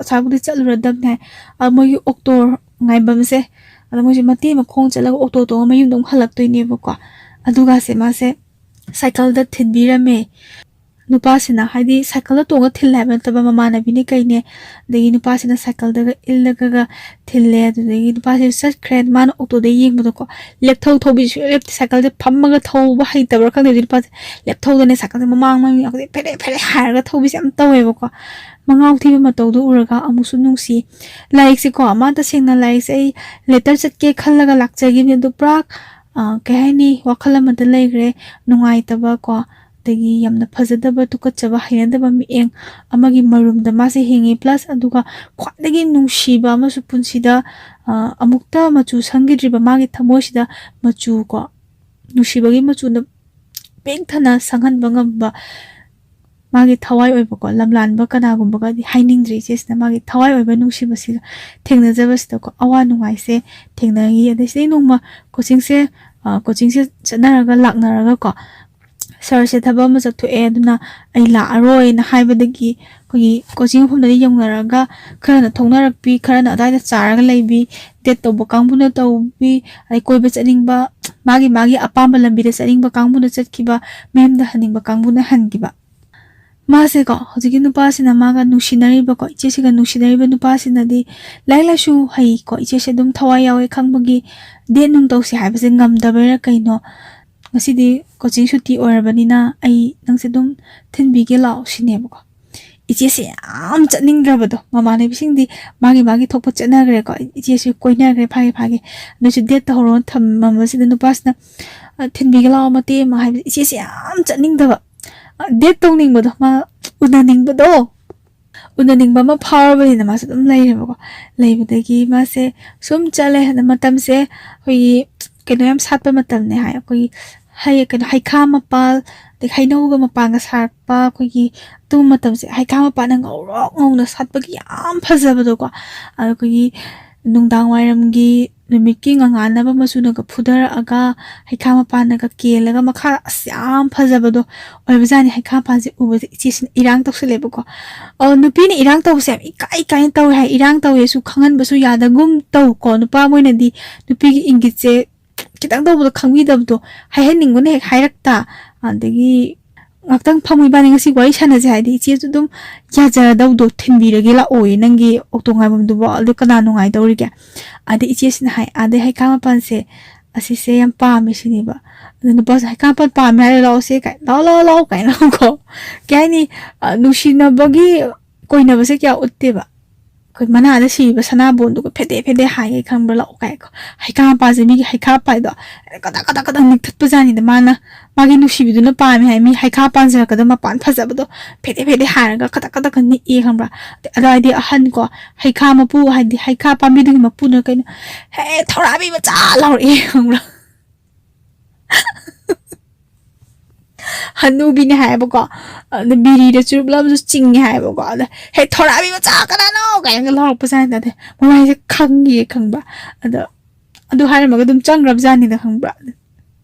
ꯑꯁꯥꯐꯥꯎꯗꯤ ꯆꯠꯂꯨꯔꯗꯕꯅꯦ ꯍꯥꯏ꯫ ꯑ, ꯃꯣꯏꯒꯤ ꯑꯣꯛꯇꯣ ꯉꯥꯏꯐꯝꯁꯦ, ꯑꯗ ꯃꯣꯏꯁꯦ ꯃꯇꯦꯛ ꯑꯃ ꯈꯣꯡ ꯆꯠꯂꯒ ꯑꯣꯛꯇꯣ ꯇꯣꯡꯉ ꯃꯌꯨꯝꯗ ꯑꯃꯨꯛ ꯍꯜꯂꯛꯇꯣꯏꯅꯦꯕꯀꯣ꯫ ꯑꯗꯨꯒꯁꯦ ꯃꯥꯁꯦ ꯁꯥꯏꯀꯜꯗ ꯊꯤꯟꯕꯤꯔꯝꯃꯦ꯫ ꯅꯨꯄꯥꯁꯤꯅ, ꯍꯥꯏꯗꯤ ꯁꯥꯏꯀꯜꯗ ꯇꯣꯡꯉ ꯊꯤꯜꯂꯦ ꯍꯥꯏꯕ ꯅꯠꯇꯕ, ꯃꯃꯥꯟꯅꯕꯤꯅꯦ ꯀꯩꯅꯦ, ꯑꯗꯒꯤ ꯅꯨꯄꯥꯁꯤꯅ ꯁꯥꯏꯀꯜꯗꯒ ꯏꯜꯂꯒꯒ ꯊꯤꯜꯂꯦ꯫ ꯑꯗꯨꯗꯒꯤ ꯅꯨꯄꯥꯁꯤ ꯆꯠꯈ꯭ꯔꯦ꯫ ꯃꯥꯅ ꯑꯣꯇꯣꯗ ꯌꯦꯡꯕꯗꯀꯣ, ꯂꯦꯞꯊꯧ ꯊꯧꯕꯤꯁꯨ ꯂꯦꯞꯇꯦ꯫ ꯁꯥꯏꯀꯜꯁꯦ ꯐꯝꯃꯒ ꯊꯧꯕ ꯍꯩꯇꯕ꯭ꯔꯥ ꯈꯪꯗꯦ, ꯍꯧꯖꯤꯛ ꯅꯨꯄꯥꯁꯦ ꯂꯦꯞꯊꯧꯗꯅꯦ ꯁꯥꯏꯀꯜꯁꯦ ꯃꯃꯥꯡ ꯃꯅꯤꯡ ꯌꯥꯎꯗꯦ, ꯐꯦꯔꯦ ꯐꯦꯔꯦ ꯍꯥꯏꯔꯒ ꯊꯧꯕꯤꯁꯦ ꯌꯥꯝ ꯇꯧꯋꯦꯕꯀꯣ꯫ ꯃꯉꯥꯎ ꯊꯤꯕ ꯃꯇꯧꯗꯣ ꯎꯔꯒ ꯑꯃꯨꯛꯁꯨ ꯅꯨꯡꯁꯤ꯫ ꯂꯥꯏꯔꯤꯛꯁꯦꯀꯣ, ꯃꯥ ꯇꯁꯦꯡꯅ ꯂꯥꯏꯔꯤꯛꯁꯦ ꯑꯩ ꯂꯦꯇꯔ ꯆꯠꯀꯦ ꯈꯜꯂꯒ ꯂꯥꯛꯆꯈꯤꯕꯅꯤ, ꯑꯗꯨ ꯄꯨꯔꯥ, ꯑ, ꯀꯩ ꯍꯥꯏꯅꯤ, ꯋꯥꯈꯜ ꯑꯃꯗ ꯂꯩꯈ꯭ꯔꯦ, ꯅꯨꯡꯉꯥꯏꯇꯕ ꯀꯣ, ꯑꯗꯒꯤ ꯌꯥꯝꯅ ꯐꯖꯗꯕ, ꯇꯨꯀꯠꯆꯕ, ꯍꯩꯅꯗꯕ ꯃꯤꯠꯌꯦꯡ ꯑꯃꯒꯤ ꯃꯔꯨꯝꯗ ꯃꯥꯁꯦ ꯍꯤꯡꯉꯤ꯫ Plus ꯑꯗꯨꯒ ꯈ꯭ꯋꯥꯏꯗꯒꯤ ꯅꯨꯡꯁꯤꯕ ꯑꯃꯁꯨ ꯄꯨꯟꯁꯤꯗ, ꯑ, ꯑꯃꯨꯛꯇ ꯃꯆꯨ ꯁꯪꯈꯤꯗ꯭ꯔꯤꯕ ꯃꯥꯒꯤ ꯊꯃꯣꯏꯁꯤꯗ ꯃꯆꯨ ꯀꯣ, ꯅꯨꯡꯁꯤꯕꯒꯤ ꯃꯆꯨꯅ ꯄꯤꯛ ꯊꯟꯅ ꯁꯪꯍꯟꯕ ꯉꯝꯕ ꯃꯥꯒꯤ ꯊꯋꯥꯏ ꯑꯣꯏꯕꯀꯣ, ꯂꯝꯂꯥꯟꯕ ꯀꯅꯥꯒꯨꯝꯕꯒꯗꯤ ꯍꯥꯏꯅꯤꯡꯗ꯭ꯔꯦ ꯏꯆꯦꯁꯤꯅ꯫ ꯃꯥꯒꯤ ꯊꯋꯥꯏ ꯑꯣꯏꯕ ꯅꯨꯡꯁꯤꯕꯁꯤꯒ ꯊꯦꯡꯅꯖꯕꯁꯤꯗꯀꯣ, ꯑꯋꯥ ꯅꯨꯡꯉꯥꯏꯁꯦ ꯊꯦꯡꯅꯈꯤ꯫ ꯑꯗꯩ ꯁꯤꯗꯩ ꯅꯣꯡꯃ ꯀꯣꯆꯤꯡꯁꯦ, ꯑ, ꯀꯣꯆꯤꯡꯁꯦ ꯆꯠꯅꯔꯒ ꯂꯥꯛꯅꯔꯒꯀꯣ, ꯁꯥꯔꯁꯦ ꯊꯕꯛ ꯑꯃ ꯆꯠꯊꯣꯛꯑꯦ, ꯑꯗꯨꯅ ꯑꯩ ꯂꯥꯛꯑꯔꯣꯏꯅ ꯍꯥꯏꯕꯗꯒꯤ ꯑꯩꯈꯣꯏꯒꯤ ꯀꯣꯆꯤꯡ ꯃꯐꯝꯗꯗꯤ ꯌꯧꯅꯔꯒ ꯈꯔꯅ ꯊꯣꯛꯅꯔꯛꯄꯤ, ꯈꯔꯅ ꯑꯗꯥꯏꯗ ꯆꯥꯔꯒ ꯂꯩꯕꯤ, ꯗꯦꯠ ꯇꯧꯕ ꯀꯥꯡꯕꯨꯅ ꯇꯧꯕꯤ, ꯑꯗꯩ ꯀꯣꯏꯕ ꯆꯠꯅꯤꯡꯕ, ꯃꯥꯒꯤ ꯃꯥꯒꯤ ꯑꯄꯥꯝꯕ ꯂꯝꯕꯤꯗ ꯆꯠꯅꯤꯡꯕ ꯀꯥꯡꯕꯨꯅ ꯆꯠꯈꯤꯕ, ꯃꯌꯨꯝꯗ ꯍꯟꯅꯤꯡꯕ ꯀꯥꯡꯕꯨꯅ ꯍꯟꯈꯤꯕ꯫ ꯃꯥꯁꯦꯀꯣ, ꯍꯧꯖꯤꯛꯀꯤ ꯅꯨꯄꯥꯁꯤꯅ ꯃꯥꯒ ꯅꯨꯡꯁꯤꯅꯔꯤꯕꯀꯣ, ꯏꯆꯦꯁꯤꯒ ꯅꯨꯡꯁꯤꯅꯔꯤꯕ ꯅꯨꯄꯥꯁꯤꯅꯗꯤ ꯂꯥꯏꯔꯤꯛ ꯂꯥꯏꯁꯨ ꯍꯩꯀꯣ, ꯏꯆꯦꯁꯦ ꯑꯗꯨꯝ ꯊꯋꯥꯏ ꯌꯥꯎꯋꯦ ꯈꯪꯕꯒꯤ ꯗꯦꯠ ꯅꯨꯡ ꯇꯧꯁꯦ ꯍꯥꯏꯕꯁꯦ ꯉꯝꯗꯕꯩꯔꯥ ꯀꯩꯅꯣ, "ꯉꯁꯤꯗꯤ ꯀꯣꯆꯤꯡ ꯁꯨꯇꯤ ꯑꯣꯏꯔꯕꯅꯤꯅ ꯑꯩ ꯅꯪꯁꯦ ꯑꯗꯨꯝ ꯊꯤꯟꯕꯤꯒꯦ ꯂꯥꯛꯑꯣ" ꯁꯤꯅꯦꯕꯀꯣ꯫ ꯏꯆꯦꯁꯦ ꯌꯥꯝ ꯆꯠꯅꯤꯡꯗ꯭ꯔꯕꯗꯣ, ꯃꯃꯥꯟꯅꯕꯤꯁꯤꯡꯗꯤ ꯃꯥꯒꯤ ꯃꯥꯒꯤ ꯊꯣꯛꯄ ꯆꯠꯅꯈ꯭ꯔꯦꯀꯣ, ꯏꯆꯦꯁꯨ ꯀꯣꯏꯅꯈ꯭ꯔꯦ ꯐꯥꯒꯦ ꯐꯥꯒꯦ꯫ ꯑꯗꯨꯁꯨ ꯗꯦꯠ ꯇꯧꯍꯧꯔꯣꯅ ꯊꯝꯃꯝꯕꯁꯤꯗ ꯅꯨꯄꯥꯁꯤꯅ, "ꯑ, ꯊꯤꯟꯕꯤꯒꯦ ꯂꯥꯛꯑꯣ ꯃꯇꯦꯛ ꯑꯃ" ꯍꯥꯏꯕꯁꯦ ꯏꯆꯦꯁꯦ ꯌꯥꯝ ꯆꯠꯅꯤꯡꯗꯕ, ꯑ, ꯗꯦꯠ ꯇꯧꯅꯤꯡꯕꯗꯣ, ꯃꯥ ꯎꯅꯅꯤꯡꯕꯗꯣ, ꯎꯅꯅꯤꯡꯕ ꯑꯃ ꯐꯥꯎꯔꯕꯅꯤꯅ ꯃꯥꯁꯨ ꯑꯗꯨꯝ ꯂꯩꯔꯦꯕꯀꯣ꯫ ꯂꯩꯕꯗꯒꯤ ꯃꯥꯁꯦ ꯁꯨꯝ ꯆꯠꯂꯦ꯫ ꯑꯗ ꯃꯇꯝꯁꯦ ꯑꯩꯈꯣꯏꯒꯤ ꯀꯩꯅꯣ ꯌꯥꯝ ꯁꯥꯠꯄ ꯃꯇꯝꯅꯦ ꯍꯥꯏ, ꯑꯩꯈꯣꯏꯒꯤ ꯍꯩ, ꯀꯩꯅꯣ, ꯍꯩꯈꯥ ꯃꯄꯥꯜ, ꯑꯗꯩ ꯍꯩꯅꯧꯒ ꯃꯄꯥꯟꯒ ꯁꯥꯔꯛꯄ ꯑꯩꯈꯣꯏꯒꯤ ꯑꯗꯨꯒꯨꯝꯕ ꯃꯇꯝꯁꯦ, ꯍꯩꯈꯥ ꯃꯄꯥꯟꯅ ꯉꯧꯔꯣꯛ ꯉꯧꯅ ꯁꯥꯠꯄꯒꯤ ꯌꯥꯝ ꯐꯖꯕꯗꯣꯀꯣ꯫ ꯑꯗ ꯑꯩꯈꯣꯏꯒꯤ ꯅꯨꯡꯗꯥꯡ ꯋꯥꯏꯔꯝꯒꯤ ꯅꯨꯃꯤꯠꯀꯤ ꯉꯉꯥꯟꯅꯕ ꯃꯆꯨꯅꯒ ꯐꯨꯊꯔꯛꯑꯒ, ꯍꯩꯈꯥ ꯃꯄꯥꯟꯅꯒ ꯀꯦꯜꯂꯒ ꯃꯈꯥ, ꯑꯁ, ꯌꯥꯝ ꯐꯖꯕꯗꯣ ꯑꯣꯏꯕꯖꯥꯠꯅꯤ꯫ ꯍꯩꯈꯥ ꯃꯄꯥꯟꯁꯦ ꯎꯕꯁꯦ ꯏꯆꯦꯁꯤꯅ ꯏꯔꯥꯡ ꯇꯧꯁꯜꯂꯦꯕꯀꯣ꯫ ꯑ, ꯅꯨꯄꯤꯅ ꯏꯔꯥꯡ ꯇꯧꯕꯁꯦ ꯌꯥꯝ ꯏꯀꯥꯏ ꯏꯀꯥꯏꯅ ꯇꯧꯋꯦ ꯍꯥꯏ꯫ ꯏꯔꯥꯡ ꯇꯧꯋꯦꯁꯨ ꯈꯪꯍꯟꯕꯁꯨ ꯌꯥꯗꯒꯨꯝ ꯇꯧꯀꯣ꯫ ꯅꯨꯄꯥ ꯃꯣꯏꯅꯗꯤ ꯅꯨꯄꯤꯒꯤ ꯏꯪꯒꯤꯠꯁꯦ ꯈꯤꯇꯪ ꯇꯧꯕꯗ ꯈꯪꯕꯤꯗꯕꯗꯣ, ꯍꯥꯏꯍꯟꯅꯤꯡꯕꯅ ꯍꯦꯛ ꯍꯥꯏꯔꯛꯇ, ꯑꯗꯒꯤ ꯉꯥꯛꯇꯪ ꯐꯝꯃꯨ, ꯏꯕꯥꯅꯤ ꯉꯁꯤ ꯋꯥꯔꯤ ꯁꯥꯟꯅꯁꯦ" ꯍꯥꯏꯗꯤ, ꯏꯆꯦꯁꯨ ꯑꯗꯨꯝ ꯌꯥꯖꯔꯗꯧꯗꯣ, "ꯊꯤꯟꯕꯤꯔꯒꯦ ꯂꯥꯛꯑꯣꯌꯦ ꯅꯪꯒꯤ ꯑꯣꯛꯇꯣ ꯉꯥꯏꯐꯝꯗꯨꯕꯣ, ꯑꯗꯨ ꯀꯅꯥ ꯅꯨꯡꯉꯥꯏꯗꯧꯔꯤꯒꯦ?" ꯑꯗꯩ ꯏꯆꯦꯁꯤꯅ ꯍꯥꯏ, "ꯑꯗꯩ ꯍꯩꯈꯥ ꯃꯄꯥꯟꯁꯦ, ꯑꯁꯤꯁꯦ ꯌꯥꯝ ꯄꯥꯝꯃꯦ" ꯁꯤꯅꯦꯕ꯫ ꯑꯗꯨ ꯅꯨꯄꯥꯁꯨ, "ꯍꯩꯈꯥ ꯃꯄꯥꯟ ꯄꯥꯝꯃꯦ ꯍꯥꯏꯔ ꯂꯥꯛꯑꯣꯁꯦ" ꯀꯥꯏ, "ꯂꯥꯛꯑꯣ, ꯂꯥꯛꯑꯣ, ꯂꯥꯛꯑꯣ" ꯀꯥꯏꯅꯀꯣ, ꯀꯩ ꯍꯥꯏꯅꯤ, ꯑ, ꯅꯨꯡꯁꯤꯅꯕꯒꯤ ꯀꯣꯏꯅꯕꯁꯦ ꯀꯌꯥ ꯎꯠꯇꯦꯕ꯫ ꯑꯩꯈꯣꯏ ꯃꯅꯥꯗ ꯁꯤꯔꯤꯕ ꯁꯅꯥꯕꯣꯟꯗꯨꯒ ꯐꯦꯗꯦ ꯐꯦꯗꯦ ꯍꯥꯏꯒꯦ ꯈꯪꯕ꯭ꯔꯥ, "ꯂꯥꯛꯑꯣ" ꯀꯥꯏꯀꯣ꯫ ꯍꯩꯈꯥ ꯃꯄꯥꯟꯁꯦ, ꯃꯤꯒꯤ ꯍꯩꯈꯥ ꯄꯥꯏꯗꯣ ꯀꯗꯛ ꯀꯗꯛ ꯀꯗꯛ ꯅꯤꯛꯊꯠꯄ ꯖꯥꯠꯅꯤꯗ꯫ ꯃꯥꯅ, ꯃꯥꯒꯤ ꯅꯨꯡꯁꯤꯕꯤꯗꯨꯅ ꯄꯥꯝꯃꯦ ꯍꯥꯏ, ꯃꯤ ꯍꯩꯈꯥ ꯄꯥꯟꯖꯔꯛꯀꯗꯕ ꯃꯄꯥꯟ ꯐꯖꯕꯗꯣ ꯐꯦꯗꯦ ꯐꯦꯗꯦ ꯍꯥꯏꯔꯒ ꯀꯗꯛ ꯀꯗꯛꯀ ꯅꯤꯛꯑꯦ ꯈꯪꯕ꯭ꯔꯥ꯫ ꯑꯗꯩ ꯑꯗꯥꯏꯗꯤ ꯑꯍꯟ ꯀꯣ, ꯍꯩꯈꯥ ꯃꯄꯨ, ꯍꯥꯏꯗꯤ ꯍꯩꯈꯥ ꯄꯥꯝꯕꯤꯗꯨꯒꯤ ꯃꯄꯨꯅ ꯀꯩꯅꯣ, "ꯍꯦ, ꯊꯧꯔꯥꯕꯤ ꯃꯆꯥ!" ꯂꯥꯎꯔꯛꯑꯦ ꯈꯪꯕ꯭ꯔꯥ꯫ ꯍꯅꯨꯕꯤꯅꯦ ꯍꯥꯏꯌꯦꯕꯀꯣ, ꯑꯗ ꯕꯤꯔꯤꯗ ꯆꯨꯔꯨꯞ ꯑꯃꯁꯨ ꯆꯤꯡꯉꯦ ꯍꯥꯏꯌꯦꯕꯀꯣ꯫ ꯑꯗ, "ꯍꯦ, ꯊꯧꯔꯥꯕꯤ ꯃꯆꯥ, ꯀꯅꯥꯅꯣ?" ꯀꯥꯏꯅꯒ ꯂꯥꯎꯔꯛꯄ ꯖꯥꯠꯅꯤꯗ꯫ ꯑꯗꯩ ꯃꯃꯥꯏꯁꯦ ꯈꯪꯉꯤꯌꯦ ꯈꯪꯕ꯭ꯔꯥ꯫ ꯑꯗ ꯑꯗꯨ ꯍꯥꯏꯔꯝꯃꯒ ꯑꯗꯨꯝ ꯆꯪꯈ꯭ꯔꯕ ꯖꯥꯠꯅꯤꯗ ꯈꯪꯕ꯭ꯔꯥ꯫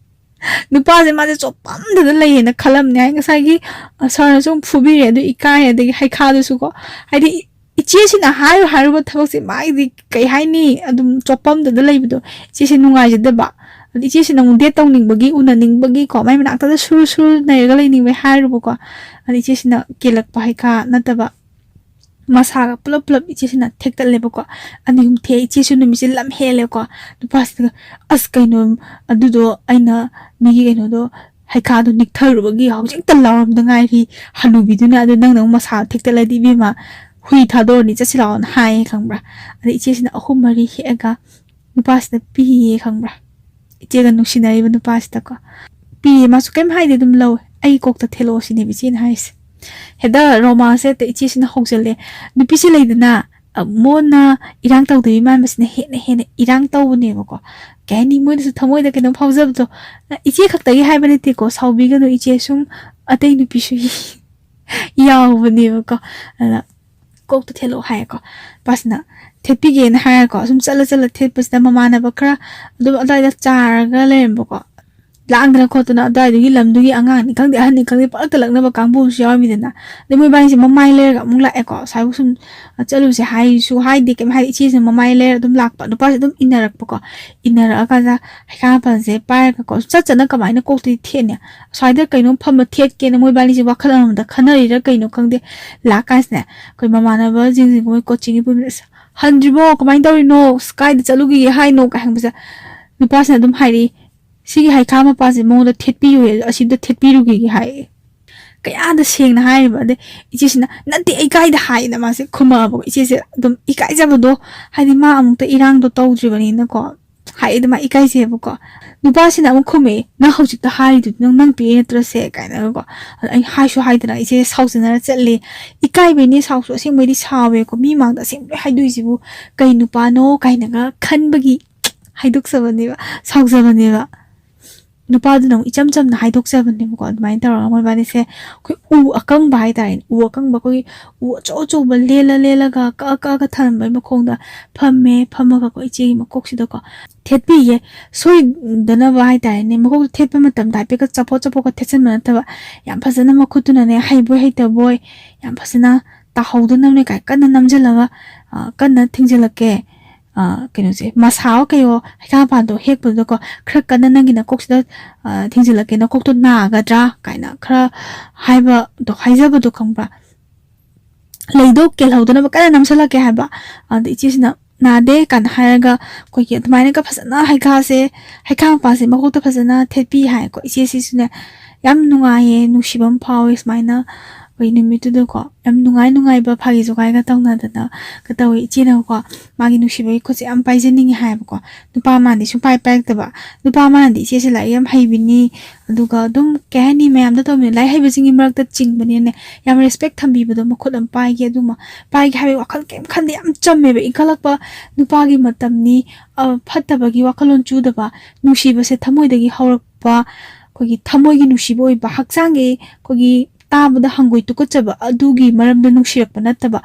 ꯅꯨꯄꯥꯁꯦ ꯃꯥꯁꯦ ꯆꯣꯞꯄꯝꯗꯅ ꯂꯩꯌꯦꯅ ꯈꯜꯂꯝꯅꯦ꯫ ꯍꯥꯏ ꯉꯁꯥꯏꯒꯤ, ꯑ, ꯁꯥꯔꯅꯁꯨ ꯑꯃꯨꯛ ꯐꯨꯕꯤꯔꯦ, ꯑꯗꯨ ꯏꯀꯥꯏ, ꯑꯗꯒꯤ ꯍꯩꯈꯥꯗꯨꯁꯨꯀꯣ, ꯍꯥꯏꯗꯤ ꯏ-, ꯏꯆꯦꯁꯤꯅ ꯍꯥꯏꯔꯨ ꯍꯥꯏꯔꯨꯕ ꯊꯕꯛꯁꯦ ꯃꯥꯒꯤꯗꯤ ꯀꯩ ꯍꯥꯏꯅꯤ, ꯑꯗꯨꯝ ꯆꯣꯞꯄꯝꯗꯅ ꯂꯩꯕꯗꯣ, ꯏꯆꯦꯁꯦ ꯅꯨꯡꯉꯥꯏꯖꯗꯕ꯫ ꯑꯗ ꯏꯆꯦꯁꯤꯅ ꯑꯃꯨꯛ ꯗꯦꯠ ꯇꯧꯅꯤꯡꯕꯒꯤ, ꯎꯅꯅꯤꯡꯕꯒꯤ ꯀꯣ, ꯃꯥꯏ ꯃꯅꯥꯛꯇꯗ ꯁꯨꯔ ꯁꯨꯔ ꯅꯩꯔꯒ ꯂꯩꯅꯤꯡꯕꯩ ꯍꯥꯏꯔꯨꯕꯀꯣ꯫ ꯑꯗ ꯏꯆꯦꯁꯤꯅ ꯀꯦꯜꯂꯛꯄ ꯍꯩꯈꯥ ꯅꯠꯇꯕ, ꯃꯁꯥꯒ ꯄꯨꯂꯞ ꯄꯨꯂꯞ ꯏꯆꯦꯁꯤꯅ ꯊꯦꯛꯇꯠꯂꯦꯕꯀꯣ꯫ ꯑꯅꯤ ꯑꯍꯨꯝ ꯊꯦꯛꯑꯦ, ꯏꯆꯦꯁꯨ ꯅꯨꯃꯤꯠꯁꯦ ꯂꯝ ꯍꯦꯜꯂꯦꯀꯣ꯫ ꯅꯨꯄꯥꯁꯤꯅ, "ꯑꯁ, ꯀꯩꯅꯣ, ꯑꯗꯨꯗꯣ ꯑꯩꯅ ꯃꯤꯒꯤ ꯀꯩꯅꯣꯗꯣ, ꯍꯩꯈꯥꯗꯣ ꯅꯤꯛꯊꯔꯨꯕꯒꯤ ꯍꯧꯖꯤꯛꯇ ꯂꯥꯎꯔꯝꯗ ꯉꯥꯏꯔꯤ ꯍꯅꯨꯕꯤꯗꯨꯅ, ꯑꯗꯨ ꯅꯪꯅ ꯑꯃꯨꯛ ꯃꯁꯥ ꯊꯦꯛꯇꯠꯂꯗꯤ ꯏꯕꯦꯝꯃ, ꯍꯨꯏ ꯊꯥꯗꯣꯛꯑꯅꯤ, ꯆꯠꯁꯤ ꯂꯥꯛꯑꯣꯅ" ꯍꯥꯏꯌꯦ ꯈꯪꯕ꯭ꯔꯥ꯫ ꯑꯗꯩ ꯏꯆꯦꯁꯤꯅ ꯑꯍꯨꯝ ꯃꯔꯤ ꯍꯦꯛꯑꯒ ꯅꯨꯄꯥꯁꯤꯗ ꯄꯤꯌꯦ ꯈꯪꯕ꯭ꯔꯥ, ꯏꯆꯦꯒ ꯅꯨꯡꯁꯤꯅꯔꯤꯕ ꯅꯨꯄꯥꯁꯤꯗꯀꯣ꯫ ꯄꯤꯌꯦ, ꯃꯥꯁꯨ ꯀꯩꯝ ꯍꯥꯏꯗꯦ, ꯑꯗꯨꯝ ꯂꯧꯋꯦ꯫ "ꯑꯩ ꯀꯣꯛꯇ ꯊꯦꯠꯂꯛꯑꯣ" ꯁꯤꯅꯦꯕ ꯏꯆꯦꯅ ꯍꯥꯏꯁꯦ꯫ ꯍꯦꯛꯇ ꯔꯣꯃꯥꯟꯁꯁꯦ ꯍꯦꯛꯇ ꯏꯆꯦꯁꯤꯅ ꯍꯧꯖꯜꯂꯦ꯫ ꯅꯨꯄꯤꯁꯦ ꯂꯩꯗꯅ, ꯑ, ꯃꯣꯟꯅ ꯏꯔꯥꯡ ꯇꯧꯗꯕꯤ ꯃꯥꯟꯕꯁꯤꯅ ꯍꯦꯟꯅ ꯍꯦꯟꯅ ꯏꯔꯥꯡ ꯇꯧꯕꯅꯦꯕꯀꯣ꯫ ꯀꯩ ꯍꯥꯏꯅꯤ, ꯃꯣꯏꯗꯁꯨ ꯊꯃꯣꯏꯗ ꯀꯩꯅꯣꯝ ꯐꯥꯎꯖꯕꯗꯣ꯫ ꯏꯆꯦ ꯈꯛꯇꯒꯤ ꯍꯥꯏꯕ ꯅꯠꯇꯦꯀꯣ, ꯁꯥꯎꯕꯤꯒꯅꯨ ꯏꯆꯦ, ꯁꯨꯝ ꯑꯇꯩ ꯅꯨꯄꯤꯁꯨ ꯌꯥꯎꯕꯅꯦꯕꯀꯣ꯫ ꯑꯗ "ꯀꯣꯛꯇ ꯊꯦꯠꯂꯛꯑꯣ" ꯍꯥꯏꯌꯦꯀꯣ꯫ ꯅꯨꯄꯥꯁꯤꯅ ꯊꯦꯠꯄꯤꯒꯦꯅ ꯍꯥꯏꯔꯀꯣ, ꯁꯨꯝ ꯆꯠꯂ ꯆꯠꯂ ꯊꯦꯠꯄꯁꯤꯗ ꯃꯃꯥꯟꯅꯕ ꯈꯔ ꯑꯗꯨꯝ ꯑꯗꯨꯋꯥꯏꯗ ꯆꯥꯔꯒ ꯂꯩꯔꯝꯕꯀꯣ꯫ ꯂꯥꯡꯗꯅ ꯈꯣꯠꯇꯅ ꯑꯗꯨꯋꯥꯏꯗꯨꯒꯤ ꯂꯝꯗꯨꯒꯤ ꯑꯉꯥꯡꯅꯤ ꯈꯪꯗꯦ, ꯑꯍꯟꯅꯤ ꯈꯪꯗꯦ, ꯄꯪꯂꯛꯇ ꯂꯛꯅꯕ ꯀꯥꯡꯕꯨ ꯑꯃꯁꯨ ꯌꯥꯎꯔꯝꯃꯤꯗꯅ꯫ ꯑꯗꯩ ꯃꯣꯏꯕꯥꯅꯤꯁꯦ ꯃꯃꯥꯏ ꯂꯩꯔꯒ ꯑꯃꯨꯛ ꯂꯥꯛꯑꯦꯀꯣ꯫ ꯑꯁ꯭ꯋꯥꯏꯕꯨ ꯁꯨꯝ ꯆꯠꯂꯨꯁꯦ ꯍꯥꯏꯁꯨ ꯍꯥꯏꯗꯦ, ꯀꯩꯝ ꯍꯥꯏꯗꯦ꯫ ꯏꯆꯦꯁꯤꯅ ꯃꯃꯥꯏ ꯂꯩꯔ ꯑꯗꯨꯝ ꯂꯥꯛꯄ, ꯅꯨꯄꯥꯁꯦ ꯑꯗꯨꯝ ꯏꯟꯅꯔꯛꯄꯀꯣ꯫ ꯏꯟꯅꯔꯛꯑꯀꯥꯟꯗ ꯍꯩꯈꯥ ꯃꯄꯥꯟꯁꯦ ꯄꯥꯏꯔꯒꯀꯣ, ꯆꯠ ꯆꯠꯅ ꯀꯃꯥꯏꯅ ꯀꯣꯛꯇꯗꯤ ꯊꯦꯠꯅꯤ? ꯑꯁ꯭ꯋꯥꯏꯗ ꯀꯩꯅꯣꯝ ꯐꯝꯃ ꯊꯦꯠꯀꯦꯅ ꯃꯣꯏꯕꯥꯅꯤꯁꯦ ꯋꯥꯈꯜ ꯑꯃꯗ ꯈꯟꯅꯔꯤꯔ ꯀꯩꯅꯣ ꯈꯪꯗꯦ꯫ ꯂꯥꯛꯀꯥꯟꯁꯤꯗ ꯑꯩꯈꯣꯏ ꯃꯃꯥꯟꯅꯕꯁꯤꯡꯁꯦ, ꯃꯣꯏ ꯀꯣꯆꯤꯡꯒꯤ ꯄꯨꯟꯕꯅ, "ꯑꯁ, ꯍꯟꯗ꯭ꯔꯤꯕꯣ? ꯀꯃꯥꯏꯅ ꯇꯧꯔꯤꯅꯣ? ꯑꯁ, ꯀꯥꯏꯗ ꯆꯠꯂꯨꯈꯤꯒꯦ ꯍꯥꯏꯅꯣ?" ꯀꯥꯏ ꯍꯪꯕꯁꯦ, ꯅꯨꯄꯥꯁꯤꯅ ꯑꯗꯨꯝ ꯍꯥꯏꯔꯛꯏ, "ꯁꯤꯒꯤ ꯍꯩꯈꯥ ꯃꯄꯥꯟꯁꯦ ꯃꯉꯣꯟꯗ ꯊꯦꯠꯄꯤꯌꯨ, ꯑꯁꯤꯗ ꯊꯦꯠꯄꯤꯔꯨꯈꯤꯒꯦ" ꯍꯥꯏ꯫ ꯀꯌꯥꯗ ꯁꯦꯡꯅ ꯍꯥꯏꯔꯤꯕ꯫ ꯑꯗꯩ ꯏꯆꯦꯁꯤꯅ, "ꯅꯠꯇꯦ, ꯑꯩ ꯀꯥꯏꯗ ꯍꯥꯏꯅ" ꯃꯥꯁꯦ ꯈꯨꯝꯃꯛꯑꯕꯀꯣ꯫ ꯏꯆꯦꯁꯦ ꯑꯗꯨꯝ ꯏꯀꯥꯏꯖꯕꯗꯣ, ꯍꯥꯏꯗꯤ ꯃꯥ ꯑꯃꯨꯛꯇ ꯏꯔꯥꯡꯗꯣ ꯇꯧꯗ꯭ꯔꯤꯕꯅꯤꯅꯀꯣ, ꯍꯥꯏ ꯑꯗꯨꯃꯥꯏꯅ ꯏꯀꯥꯏꯖꯩꯕꯀꯣ꯫ ꯅꯨꯄꯥꯁꯤꯅ ꯑꯃꯨꯛ ꯈꯨꯝꯃꯛꯑꯦ, "ꯅꯪ ꯍꯧꯖꯤꯛꯇ ꯍꯥꯏꯔꯤꯗꯨꯗꯤ ꯅꯪ, ꯅꯪ ꯄꯤꯔꯛꯏ ꯅꯠꯇ꯭ꯔꯣ ꯁꯦ?" ꯀꯥꯏꯅꯒꯀꯣ꯫ ꯑꯗ ꯑꯩ ꯍꯥꯏꯁꯨ ꯍꯥꯏꯗꯅ ꯏꯆꯦ ꯁꯥꯎꯖꯅꯔ ꯆꯠꯂꯦ꯫ ꯏꯀꯥꯏꯕꯩꯅꯦ, ꯁꯥꯎꯁꯨ ꯑꯁꯦꯡꯕꯩꯗꯤ ꯁꯥꯎꯋꯦꯀꯣ, ꯃꯤ ꯃꯥꯡꯗ ꯑꯁꯦꯡꯕꯩ ꯍꯥꯏꯗꯣꯏꯁꯤꯕꯨ ꯀꯩ ꯅꯨꯄꯥꯅꯣ ꯀꯥꯏꯅꯒ ꯈꯟꯕꯒꯤ ꯍꯥꯏꯗꯣꯛꯆꯕꯅꯦꯕ, ꯁꯥꯎꯖꯕꯅꯦꯕ꯫ ꯅꯨꯄꯥꯗꯨꯅ ꯑꯃꯨꯛ ꯏꯆꯝ ꯆꯝꯅ ꯍꯥꯏꯗꯣꯛꯆꯕꯅꯦꯕꯀꯣ꯫ ꯑꯗꯨꯃꯥꯏꯅ ꯇꯧꯔꯒ ꯃꯣꯏꯕꯥꯅꯤꯁꯦ ꯑꯩꯈꯣꯏ ꯎ ꯑꯀꯪꯕ ꯍꯥꯏꯇꯥꯔꯦꯅꯦ, ꯎ ꯑꯀꯪꯕ, ꯑꯩꯈꯣꯏꯒꯤ ꯎ ꯑꯆꯧ ꯑꯆꯧꯕ ꯂꯦꯜꯂ ꯂꯦꯜꯂꯒ ꯀꯛꯑ ꯀꯛꯑꯒ ꯊꯝꯂꯝꯕꯩ ꯃꯈꯣꯡꯗ ꯐꯝꯃꯦ꯫ ꯐꯝꯃꯒꯀꯣ ꯏꯆꯦꯒꯤ ꯃꯀꯣꯛꯁꯤꯗꯀꯣ ꯊꯦꯠꯄꯤꯌꯦ꯫ ꯁꯣꯏꯗꯅꯕ ꯍꯥꯏꯇꯥꯔꯦꯅꯦ, ꯃꯀꯣꯛꯇ ꯊꯦꯠꯄ ꯃꯇꯝꯗ ꯍꯥꯏꯐꯦꯠꯀ ꯆꯞꯐꯣꯠ ꯆꯞꯐꯣꯠꯀ ꯊꯦꯠꯆꯟꯕ ꯅꯠꯇꯕ, ꯌꯥꯝ ꯐꯖꯅ ꯃꯈꯨꯠꯇꯨꯅꯅꯦ, ꯍꯩꯕꯣꯏ ꯍꯩꯇꯕꯣꯏ, ꯌꯥꯝ ꯐꯖꯅ ꯇꯥꯍꯧꯗꯅꯕꯅꯦ ꯀꯥꯏ ꯀꯟꯅ ꯅꯝꯁꯤꯜꯂꯒ, ꯑ, "ꯀꯟꯅ ꯊꯤꯡꯖꯤꯜꯂꯛꯀꯦ, ꯑ, ꯀꯩꯅꯣꯁꯦ, ꯃꯁꯥ ꯀꯩꯌꯣ, ꯍꯩꯈꯥ ꯃꯄꯥꯟꯗꯣ ꯍꯦꯛꯄꯗꯨꯗꯀꯣ, ꯈꯔ ꯀꯟꯅ ꯅꯪꯒꯤ ꯅꯀꯣꯛꯁꯤꯗ, ꯑ, ꯊꯤꯡꯖꯤꯜꯂꯛꯀꯦ, ꯅꯀꯣꯛꯇꯣ ꯅꯥꯒꯗ꯭ꯔꯥ?" ꯀꯥꯏꯅ ꯈꯔ ꯍꯥꯏꯕꯗꯣ, ꯍꯥꯏꯖꯕꯗꯣ ꯈꯪꯕ꯭ꯔꯥ? "ꯂꯩꯗꯣ ꯀꯦꯜꯍꯧꯗꯅꯕ ꯀꯟꯅ ꯅꯝꯁꯤꯜꯂꯛꯀꯦ" ꯍꯥꯏꯕ꯫ ꯑꯗ ꯏꯆꯦꯁꯤꯅ, "ꯅꯥꯗꯦ" ꯀꯥꯏꯅ ꯍꯥꯏꯔꯒ, ꯑꯩꯈꯣꯏꯒꯤ ꯑꯗꯨꯃꯥꯏꯅꯒ ꯐꯖꯅ ꯍꯩꯈꯥꯁꯦ, ꯍꯩꯈꯥ ꯃꯄꯥꯟꯁꯦ ꯃꯀꯣꯛꯇ ꯐꯖꯅ ꯊꯦꯠꯄꯤ ꯍꯥꯏꯀꯣ꯫ ꯏꯆꯦꯁꯤꯁꯨꯅꯦ, ꯌꯥꯝ ꯅꯨꯡꯉꯥꯏꯌꯦ, ꯅꯨꯡꯁꯤꯕ ꯑꯃ ꯐꯥꯎꯋꯦ ꯁꯨꯃꯥꯏꯅ꯫ ꯑꯩꯈꯣꯏ ꯅꯨꯃꯤꯠꯇꯨꯗꯀꯣ ꯌꯥꯝ ꯅꯨꯡꯉꯥꯏ ꯅꯨꯡꯉꯥꯏꯕ ꯐꯥꯒꯤ ꯖꯣꯒꯥꯏꯒ ꯇꯧꯅꯗꯅꯒ ꯇꯧꯋꯦ꯫ ꯏꯆꯦꯅꯀꯣ ꯃꯥꯒꯤ ꯅꯨꯡꯁꯤꯕꯒꯤ ꯈꯨꯠꯁꯦ ꯌꯥꯝ ꯄꯥꯏꯖꯅꯤꯡꯉꯦ ꯍꯥꯏꯕꯀꯣ꯫ ꯅꯨꯄꯥ ꯑꯃꯅꯗꯤ ꯁꯨꯡꯄꯥꯏ ꯄꯥꯏꯔꯛꯇꯕ꯫ ꯅꯨꯄꯥ ꯑꯃꯅꯗꯤ ꯏꯆꯦꯁꯦ ꯂꯥꯏꯔꯤꯛ ꯌꯥꯝ ꯍꯩꯕꯤꯅꯤ, ꯑꯗꯨꯒ ꯑꯗꯨꯝ, ꯀꯩ ꯍꯥꯏꯅꯤ, ꯃꯌꯥꯝꯗ ꯇꯧꯕꯅꯤ, ꯂꯥꯏꯔꯤꯛ ꯍꯩꯕꯁꯤꯡꯒꯤ ꯃꯔꯛꯇ ꯆꯤꯡꯕꯅꯤꯅ ꯌꯥꯝ ꯔꯦꯁꯄꯦꯛ ꯊꯝꯕꯤꯕꯗꯣ, ꯃꯈꯨꯠ ꯑꯃ ꯄꯥꯏꯒꯦ, ꯑꯗꯨꯃ ꯄꯥꯏꯒꯦ ꯍꯥꯏꯕꯒꯤ ꯋꯥꯈꯜ ꯀꯩꯝ ꯈꯟꯗꯦ꯫ ꯌꯥꯝ ꯆꯝꯃꯦꯕ, ꯏꯟꯈꯠꯂꯛꯄ ꯅꯨꯄꯥꯒꯤ ꯃꯇꯝꯅꯤ꯫ ꯑ, ꯐꯠꯇꯕꯒꯤ ꯋꯥꯈꯜꯂꯣꯟ ꯆꯨꯗꯕ, ꯅꯨꯡꯁꯤꯕꯁꯦ ꯊꯃꯣꯏꯗꯒꯤ ꯍꯧꯔꯛꯄ, ꯑꯩꯈꯣꯏꯒꯤ ꯊꯃꯣꯏꯒꯤ ꯅꯨꯡꯁꯤꯕ ꯑꯣꯏꯕ, ꯍꯛꯆꯥꯡꯒꯤ ꯑꯩꯈꯣꯏꯒꯤ ꯇꯥꯕꯗ ꯍꯪꯒꯣꯏ ꯇꯨꯀꯠꯆꯕ ꯑꯗꯨꯒꯤ ꯃꯔꯝꯗ ꯅꯨꯡꯁꯤꯔꯛꯄ ꯅꯠꯇꯕ,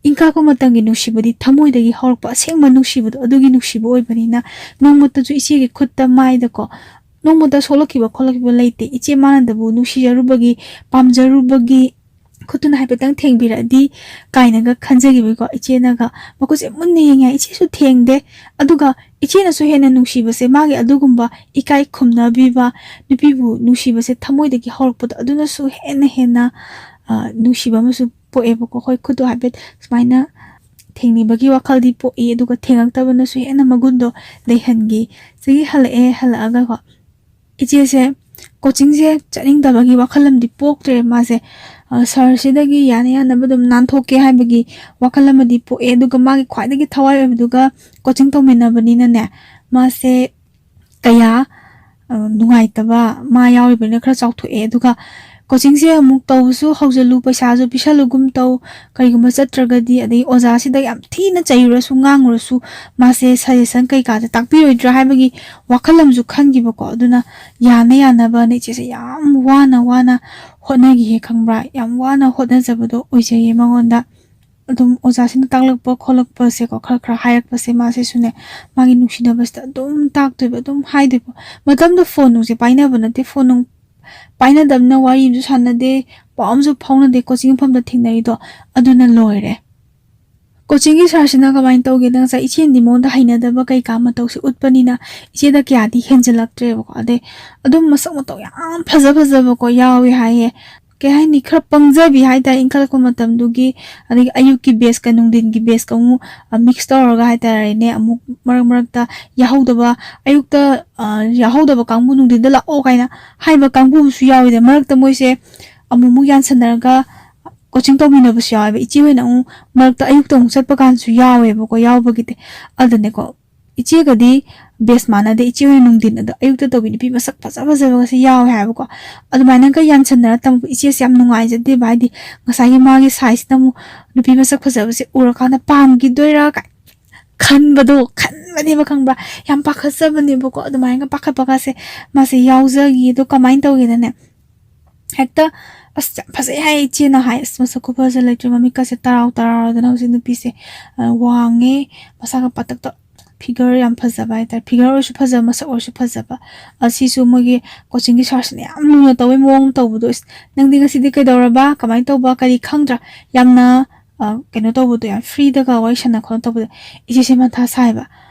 ꯏꯪꯀꯥꯞꯄ ꯃꯇꯝꯒꯤ ꯅꯨꯡꯁꯤꯕꯗꯤ ꯊꯃꯣꯏꯗꯒꯤ ꯍꯧꯔꯛꯄ ꯑꯁꯦꯡꯕ ꯅꯨꯡꯁꯤꯕꯗꯣ, ꯑꯗꯨꯒꯤ ꯅꯨꯡꯁꯤꯕ ꯑꯣꯏꯕꯅꯤꯅ, ꯅꯣꯡꯃꯇꯁꯨ ꯏꯆꯦꯒꯤ ꯈꯨꯠꯇ ꯃꯥꯏꯗꯀꯣ ꯅꯣꯡꯃꯇ ꯁꯣꯛꯂꯛꯈꯤꯕ ꯈꯣꯠꯂꯛꯈꯤꯕ ꯂꯩꯇꯦ꯫ ꯏꯆꯦ ꯃꯥꯅꯗꯕꯨ ꯅꯨꯡꯁꯤꯖꯔꯨꯕꯒꯤ, ꯄꯥꯝꯖꯔꯨꯕꯒꯤ ꯈꯨꯠꯇꯨꯅ ꯍꯥꯏꯐꯦꯠꯇꯪ ꯊꯦꯡꯕꯤꯔꯛꯑꯗꯤ ꯀꯥꯏꯅꯒ ꯈꯟꯖꯈꯤꯕꯒꯤꯀꯣ, ꯏꯆꯦꯅꯒ ꯃꯈꯨꯠꯁꯦ ꯃꯨꯟꯅ ꯌꯦꯡꯉꯦ꯫ ꯏꯆꯦꯁꯨ ꯊꯦꯡꯗꯦ꯫ ꯑꯗꯨꯒ ꯏꯆꯦꯅꯁꯨ ꯍꯦꯟꯅ ꯅꯨꯡꯁꯤꯕꯁꯦ, ꯃꯥꯒꯤ ꯑꯗꯨꯒꯨꯝꯕ ꯏꯀꯥꯏ ꯈꯨꯝꯅꯕꯤꯕ, ꯅꯨꯄꯤꯕꯨ ꯅꯨꯡꯁꯤꯕꯁꯦ ꯊꯃꯣꯏꯗꯒꯤ ꯍꯧꯔꯛꯄꯗꯣ, ꯑꯗꯨꯅꯁꯨ ꯍꯦꯟꯅ ꯍꯦꯟꯅ, ꯑ, ꯅꯨꯡꯁꯤꯕ ꯑꯃꯁꯨ ꯄꯣꯛꯑꯦꯕꯀꯣ꯫ ꯍꯣꯏ, ꯈꯨꯠꯇꯣ ꯍꯥꯏꯐꯦꯠ ꯁꯨꯃꯥꯏꯅ ꯊꯦꯡꯅꯤꯡꯕꯒꯤ ꯋꯥꯈꯜꯗꯤ ꯄꯣꯛꯏ, ꯑꯗꯨꯒ ꯊꯦꯡꯉꯛꯇꯕꯅꯁꯨ ꯍꯦꯟꯅ ꯃꯒꯨꯟꯗꯣ ꯂꯩꯍꯟꯈꯤ꯫ ꯁꯤꯒꯤ ꯍꯜꯂꯛꯑꯦ, ꯍꯜꯂꯛꯑꯒꯀꯣ, ꯏꯆꯦꯁꯦ ꯀꯣꯆꯤꯡꯁꯦ ꯆꯠꯅꯤꯡꯗꯕꯒꯤ ꯋꯥꯈꯜ ꯑꯃꯗꯤ ꯄꯣꯛꯇ꯭ꯔꯦ꯫ ꯃꯥꯁꯦ, ꯑ, ꯁꯍꯔꯁꯤꯗꯒꯤ ꯌꯥꯅ ꯌꯥꯅꯕ ꯑꯗꯨꯝ ꯅꯥꯟꯊꯣꯛꯀꯦ ꯍꯥꯏꯕꯒꯤ ꯋꯥꯈꯜ ꯑꯃꯗꯤ ꯄꯣꯛꯑꯦ꯫ ꯑꯗꯨꯒ ꯃꯥꯒꯤ ꯈ꯭ꯋꯥꯏꯗꯒꯤ ꯊꯋꯥꯏ ꯑꯣꯏꯕꯗꯨꯒ ꯀꯣꯆꯤꯡ ꯇꯧꯃꯤꯟꯅꯕꯅꯤꯅꯅꯦ, ꯃꯥꯁꯦ ꯀꯌꯥ, ꯑ, ꯅꯨꯡꯉꯥꯏꯇꯕ, ꯃꯥ ꯌꯥꯎꯔꯤꯕꯅꯤꯅ ꯈꯔ ꯆꯥꯎꯊꯣꯛꯑꯦ꯫ ꯑꯗꯨꯒ ꯀꯣꯆꯤꯡꯁꯦ ꯑꯃꯨꯛ ꯇꯧꯕꯁꯨ ꯍꯧꯖꯤꯜꯂꯨ, ꯄꯩꯁꯥꯁꯨ ꯄꯤꯁꯜꯂꯨꯒꯨꯝ ꯇꯧ, ꯀꯔꯤꯒꯨꯝꯕ ꯆꯠꯇ꯭ꯔꯒꯗꯤ, ꯑꯗꯩ ꯑꯣꯖꯥꯁꯤꯗ ꯌꯥꯝ ꯊꯤꯅ ꯆꯩꯔꯨꯔꯁꯨ, ꯉꯥꯡꯉꯨꯔꯁꯨ, ꯃꯥꯁꯦ ꯁꯖꯦꯁꯟ ꯀꯩꯀꯥꯁꯦ ꯇꯥꯛꯄꯤꯔꯣꯏꯗ꯭ꯔꯥ ꯍꯥꯏꯕꯒꯤ ꯋꯥꯈꯜ ꯑꯃꯁꯨ ꯈꯟꯈꯤꯕꯀꯣ꯫ ꯑꯗꯨꯅ ꯌꯥꯅ ꯌꯥꯅꯕꯅ ꯏꯆꯦꯁꯦ ꯌꯥꯝ ꯋꯥꯅ ꯋꯥꯅ ꯍꯣꯠꯅꯈꯤꯌꯦ, ꯈꯪꯕ꯭ꯔꯥ? ꯌꯥꯝ ꯋꯥꯅ ꯍꯣꯠꯅꯖꯕꯗꯣ ꯑꯣꯏꯖꯩꯌꯦ ꯃꯉꯣꯟꯗ꯫ ꯑꯗꯨꯝ ꯑꯣꯖꯥꯁꯤꯡꯅ ꯇꯥꯛꯂꯛꯄ ꯈꯣꯠꯂꯛꯄꯁꯦꯀꯣ, ꯈꯔ ꯈꯔ ꯍꯥꯏꯔꯛꯄꯁꯦ, ꯃꯥꯁꯤꯁꯨꯅꯦ, ꯃꯥꯒꯤ ꯅꯨꯡꯁꯤꯅꯕꯁꯤꯗ ꯑꯗꯨꯝ ꯇꯥꯛꯇꯣꯏꯕ, ꯑꯗꯨꯝ ꯍꯥꯏꯗꯣꯏꯕ꯫ ꯃꯇꯝꯗꯨ ꯐꯣꯟ ꯅꯨꯡꯁꯦ ꯄꯥꯏꯅꯕ ꯅꯠꯇꯦ, ꯐꯣꯟ ꯅꯨꯡ ꯄꯥꯏꯅꯗꯕꯅ ꯋꯥꯔꯤ ꯑꯃꯁꯨ ꯁꯥꯟꯅꯗꯦ, ꯄꯥꯎ ꯑꯃꯁꯨ ꯐꯥꯎꯅꯗꯦ, ꯀꯣꯆꯤꯡ ꯃꯐꯝꯗ ꯊꯦꯡꯅꯔꯤꯗꯣ ꯑꯗꯨꯅ ꯂꯣꯏꯔꯦ꯫ ꯀꯣꯆꯤꯡꯒꯤ ꯁꯥꯔꯁꯤꯅ ꯀꯃꯥꯏꯅ ꯇꯧꯒꯦꯗ, ꯉꯁꯥꯏ ꯏꯆꯦꯅꯗꯤ ꯃꯉꯣꯟꯗ ꯍꯩꯅꯗꯕ ꯀꯩꯀꯥ ꯃꯇꯧꯁꯦ ꯎꯠꯄꯅꯤꯅ ꯏꯆꯦꯗ ꯀꯌꯥꯗꯤ ꯍꯦꯟꯖꯤꯜꯂꯛꯇ꯭ꯔꯦꯕꯀꯣ꯫ ꯑꯗꯩ ꯑꯗꯨꯝ ꯃꯁꯛ ꯃꯇꯧ ꯌꯥꯝ ꯐꯖ ꯐꯖꯕꯀꯣ ꯌꯥꯎꯋꯦ ꯍꯥꯏꯌꯦ꯫ ꯀꯩ ꯍꯥꯏꯅꯤ, ꯈꯔ ꯄꯪꯖꯕꯤ ꯍꯥꯏꯇꯥꯔꯦ, ꯏꯟꯈꯠꯂꯛꯄ ꯃꯇꯝꯗꯨꯒꯤ꯫ ꯑꯗꯒꯤ ꯑꯌꯨꯛꯀꯤ ꯕꯦꯁꯀ ꯅꯨꯡꯊꯤꯟꯒꯤ ꯕꯦꯁꯀ ꯑꯃꯨꯛ, ꯑ, ꯃꯤꯛꯁ ꯇꯧꯔꯒ ꯍꯥꯏꯇꯥꯔꯦꯅꯦ, ꯑꯃꯨꯛ ꯃꯔꯛ ꯃꯔꯛꯇ ꯌꯥꯍꯧꯗꯕ, ꯑꯌꯨꯛꯇ, ꯑ, ꯌꯥꯍꯧꯗꯕ ꯀꯥꯡꯕꯨ ꯅꯨꯡꯊꯤꯟꯗ ꯂꯥꯛꯑꯣ ꯀꯥꯏꯅ ꯍꯥꯏꯕ ꯀꯥꯡꯕꯨ ꯑꯃꯁꯨ ꯌꯥꯎꯋꯤꯗꯅ꯫ ꯃꯔꯛꯇ ꯃꯣꯏꯁꯦ ꯑꯃꯨꯛ ꯑꯃꯨꯛ ꯌꯥꯟꯁꯟꯅꯔꯒ ꯀꯣꯆꯤꯡ ꯇꯧꯃꯤꯟꯅꯕꯁꯨ ꯌꯥꯎꯋꯦꯕ꯫ ꯏꯆꯦ ꯍꯣꯏꯅ ꯑꯃꯨꯛ ꯃꯔꯛꯇ ꯑꯌꯨꯛꯇ ꯑꯃꯨꯛ ꯆꯠꯄ ꯀꯥꯟꯗꯁꯨ ꯌꯥꯎꯋꯦꯕꯀꯣ, ꯌꯥꯎꯕꯒꯤꯗꯤ꯫ ꯑꯗꯨꯅꯦꯀꯣ, ꯏꯆꯦꯒꯗꯤ ꯕꯦꯁ ꯃꯥꯟꯅꯗꯦ꯫ ꯏꯆꯦ ꯍꯣꯏꯅ ꯅꯨꯡꯊꯤꯟ, ꯑꯗꯣ ꯑꯌꯨꯛꯇ ꯇꯧꯕꯤ ꯅꯨꯄꯤ ꯃꯁꯛ ꯐꯖ ꯐꯖꯕꯒꯁꯦ ꯌꯥꯎꯋꯦ ꯍꯥꯏꯕꯀꯣ꯫ ꯑꯗꯨꯃꯥꯏꯅꯒ ꯌꯥꯟꯁꯟꯅꯔ ꯇꯝꯃꯛꯄ ꯏꯆꯦꯁꯦ ꯌꯥꯝ ꯅꯨꯡꯉꯥꯏꯖꯗꯦꯕ꯫ ꯍꯥꯏꯗꯤ ꯉꯁꯥꯏꯒꯤ ꯃꯥꯒꯤ ꯁꯥꯏꯖꯅ ꯑꯃꯨꯛ ꯅꯨꯄꯤ ꯃꯁꯛ ꯐꯖꯕꯁꯦ ꯎꯔꯀꯥꯟꯗ ꯄꯥꯝꯈꯤꯗꯣꯏꯔꯥ ꯀꯥꯏ ꯈꯟꯕꯗꯣ, ꯈꯟꯕꯅꯦꯕ, ꯈꯪꯕ꯭ꯔꯥ? ꯌꯥꯝ ꯄꯥꯈꯠꯆꯕꯅꯦꯕꯀꯣ꯫ ꯑꯗꯨꯃꯥꯏꯅꯒ ꯄꯥꯈꯠꯄꯒꯁꯦ ꯃꯥꯁꯦ ꯌꯥꯎꯖꯈꯤ꯫ ꯑꯗꯣ ꯀꯃꯥꯏꯅ ꯇꯧꯒꯦꯗꯅꯦ, ꯍꯦꯛꯇ, "ꯑꯁ, ꯌꯥꯝ ꯐꯖꯩ ꯍꯥꯏ ꯏꯆꯦꯅ" ꯍꯥꯏ꯫ ꯑꯁ, ꯃꯁꯛ ꯈꯨꯐꯖ ꯂꯩꯇ꯭ꯔꯦ, ꯃꯃꯤꯠꯀꯁꯦ ꯇꯔꯥꯎ ꯇꯔꯥꯎꯗꯅ ꯍꯧꯖꯤꯛ ꯅꯨꯄꯤꯁꯦ, ꯑ, ꯋꯥꯡꯉꯦ, ꯃꯁꯥꯒ ꯄꯥꯇꯛꯇ ꯐꯤꯒꯔ ꯌꯥꯝ ꯐꯖꯕ ꯍꯥꯏꯇꯥꯔꯦ, ꯐꯤꯒꯔ ꯑꯣꯏꯔꯁꯨ ꯐꯖꯕ, ꯃꯁꯛ ꯑꯣꯏꯔꯁꯨ ꯐꯖꯕ, ꯑꯁꯤꯁꯨ ꯃꯣꯏꯒꯤ ꯀꯣꯆꯤꯡꯒꯤ ꯁꯥꯔꯁꯤꯅ ꯌꯥꯝ ꯂꯨꯅ ꯇꯧꯕꯩ ꯃꯑꯣꯡ ꯑꯃ ꯇꯧꯕꯗꯣ, "ꯏꯁ, ꯅꯪꯗꯤ ꯉꯁꯤꯗꯤ ꯀꯩꯗꯧꯔꯕ, ꯀꯃꯥꯏꯅ ꯇꯧꯕ, ꯀꯔꯤ ꯈꯪꯗ꯭ꯔꯥ?" ꯌꯥꯝꯅ ꯑ, ꯀꯩꯅꯣ ꯇꯧꯕꯗꯣ, ꯌꯥꯝ ꯐ꯭ꯔꯤꯗꯒ ꯋꯥꯔꯤ ꯁꯥꯟꯅ ꯈꯣꯠꯅ ꯇꯧꯕꯗꯣ, ꯏꯆꯦꯁꯦ ꯃꯊꯥ ꯁꯥꯏꯕ꯫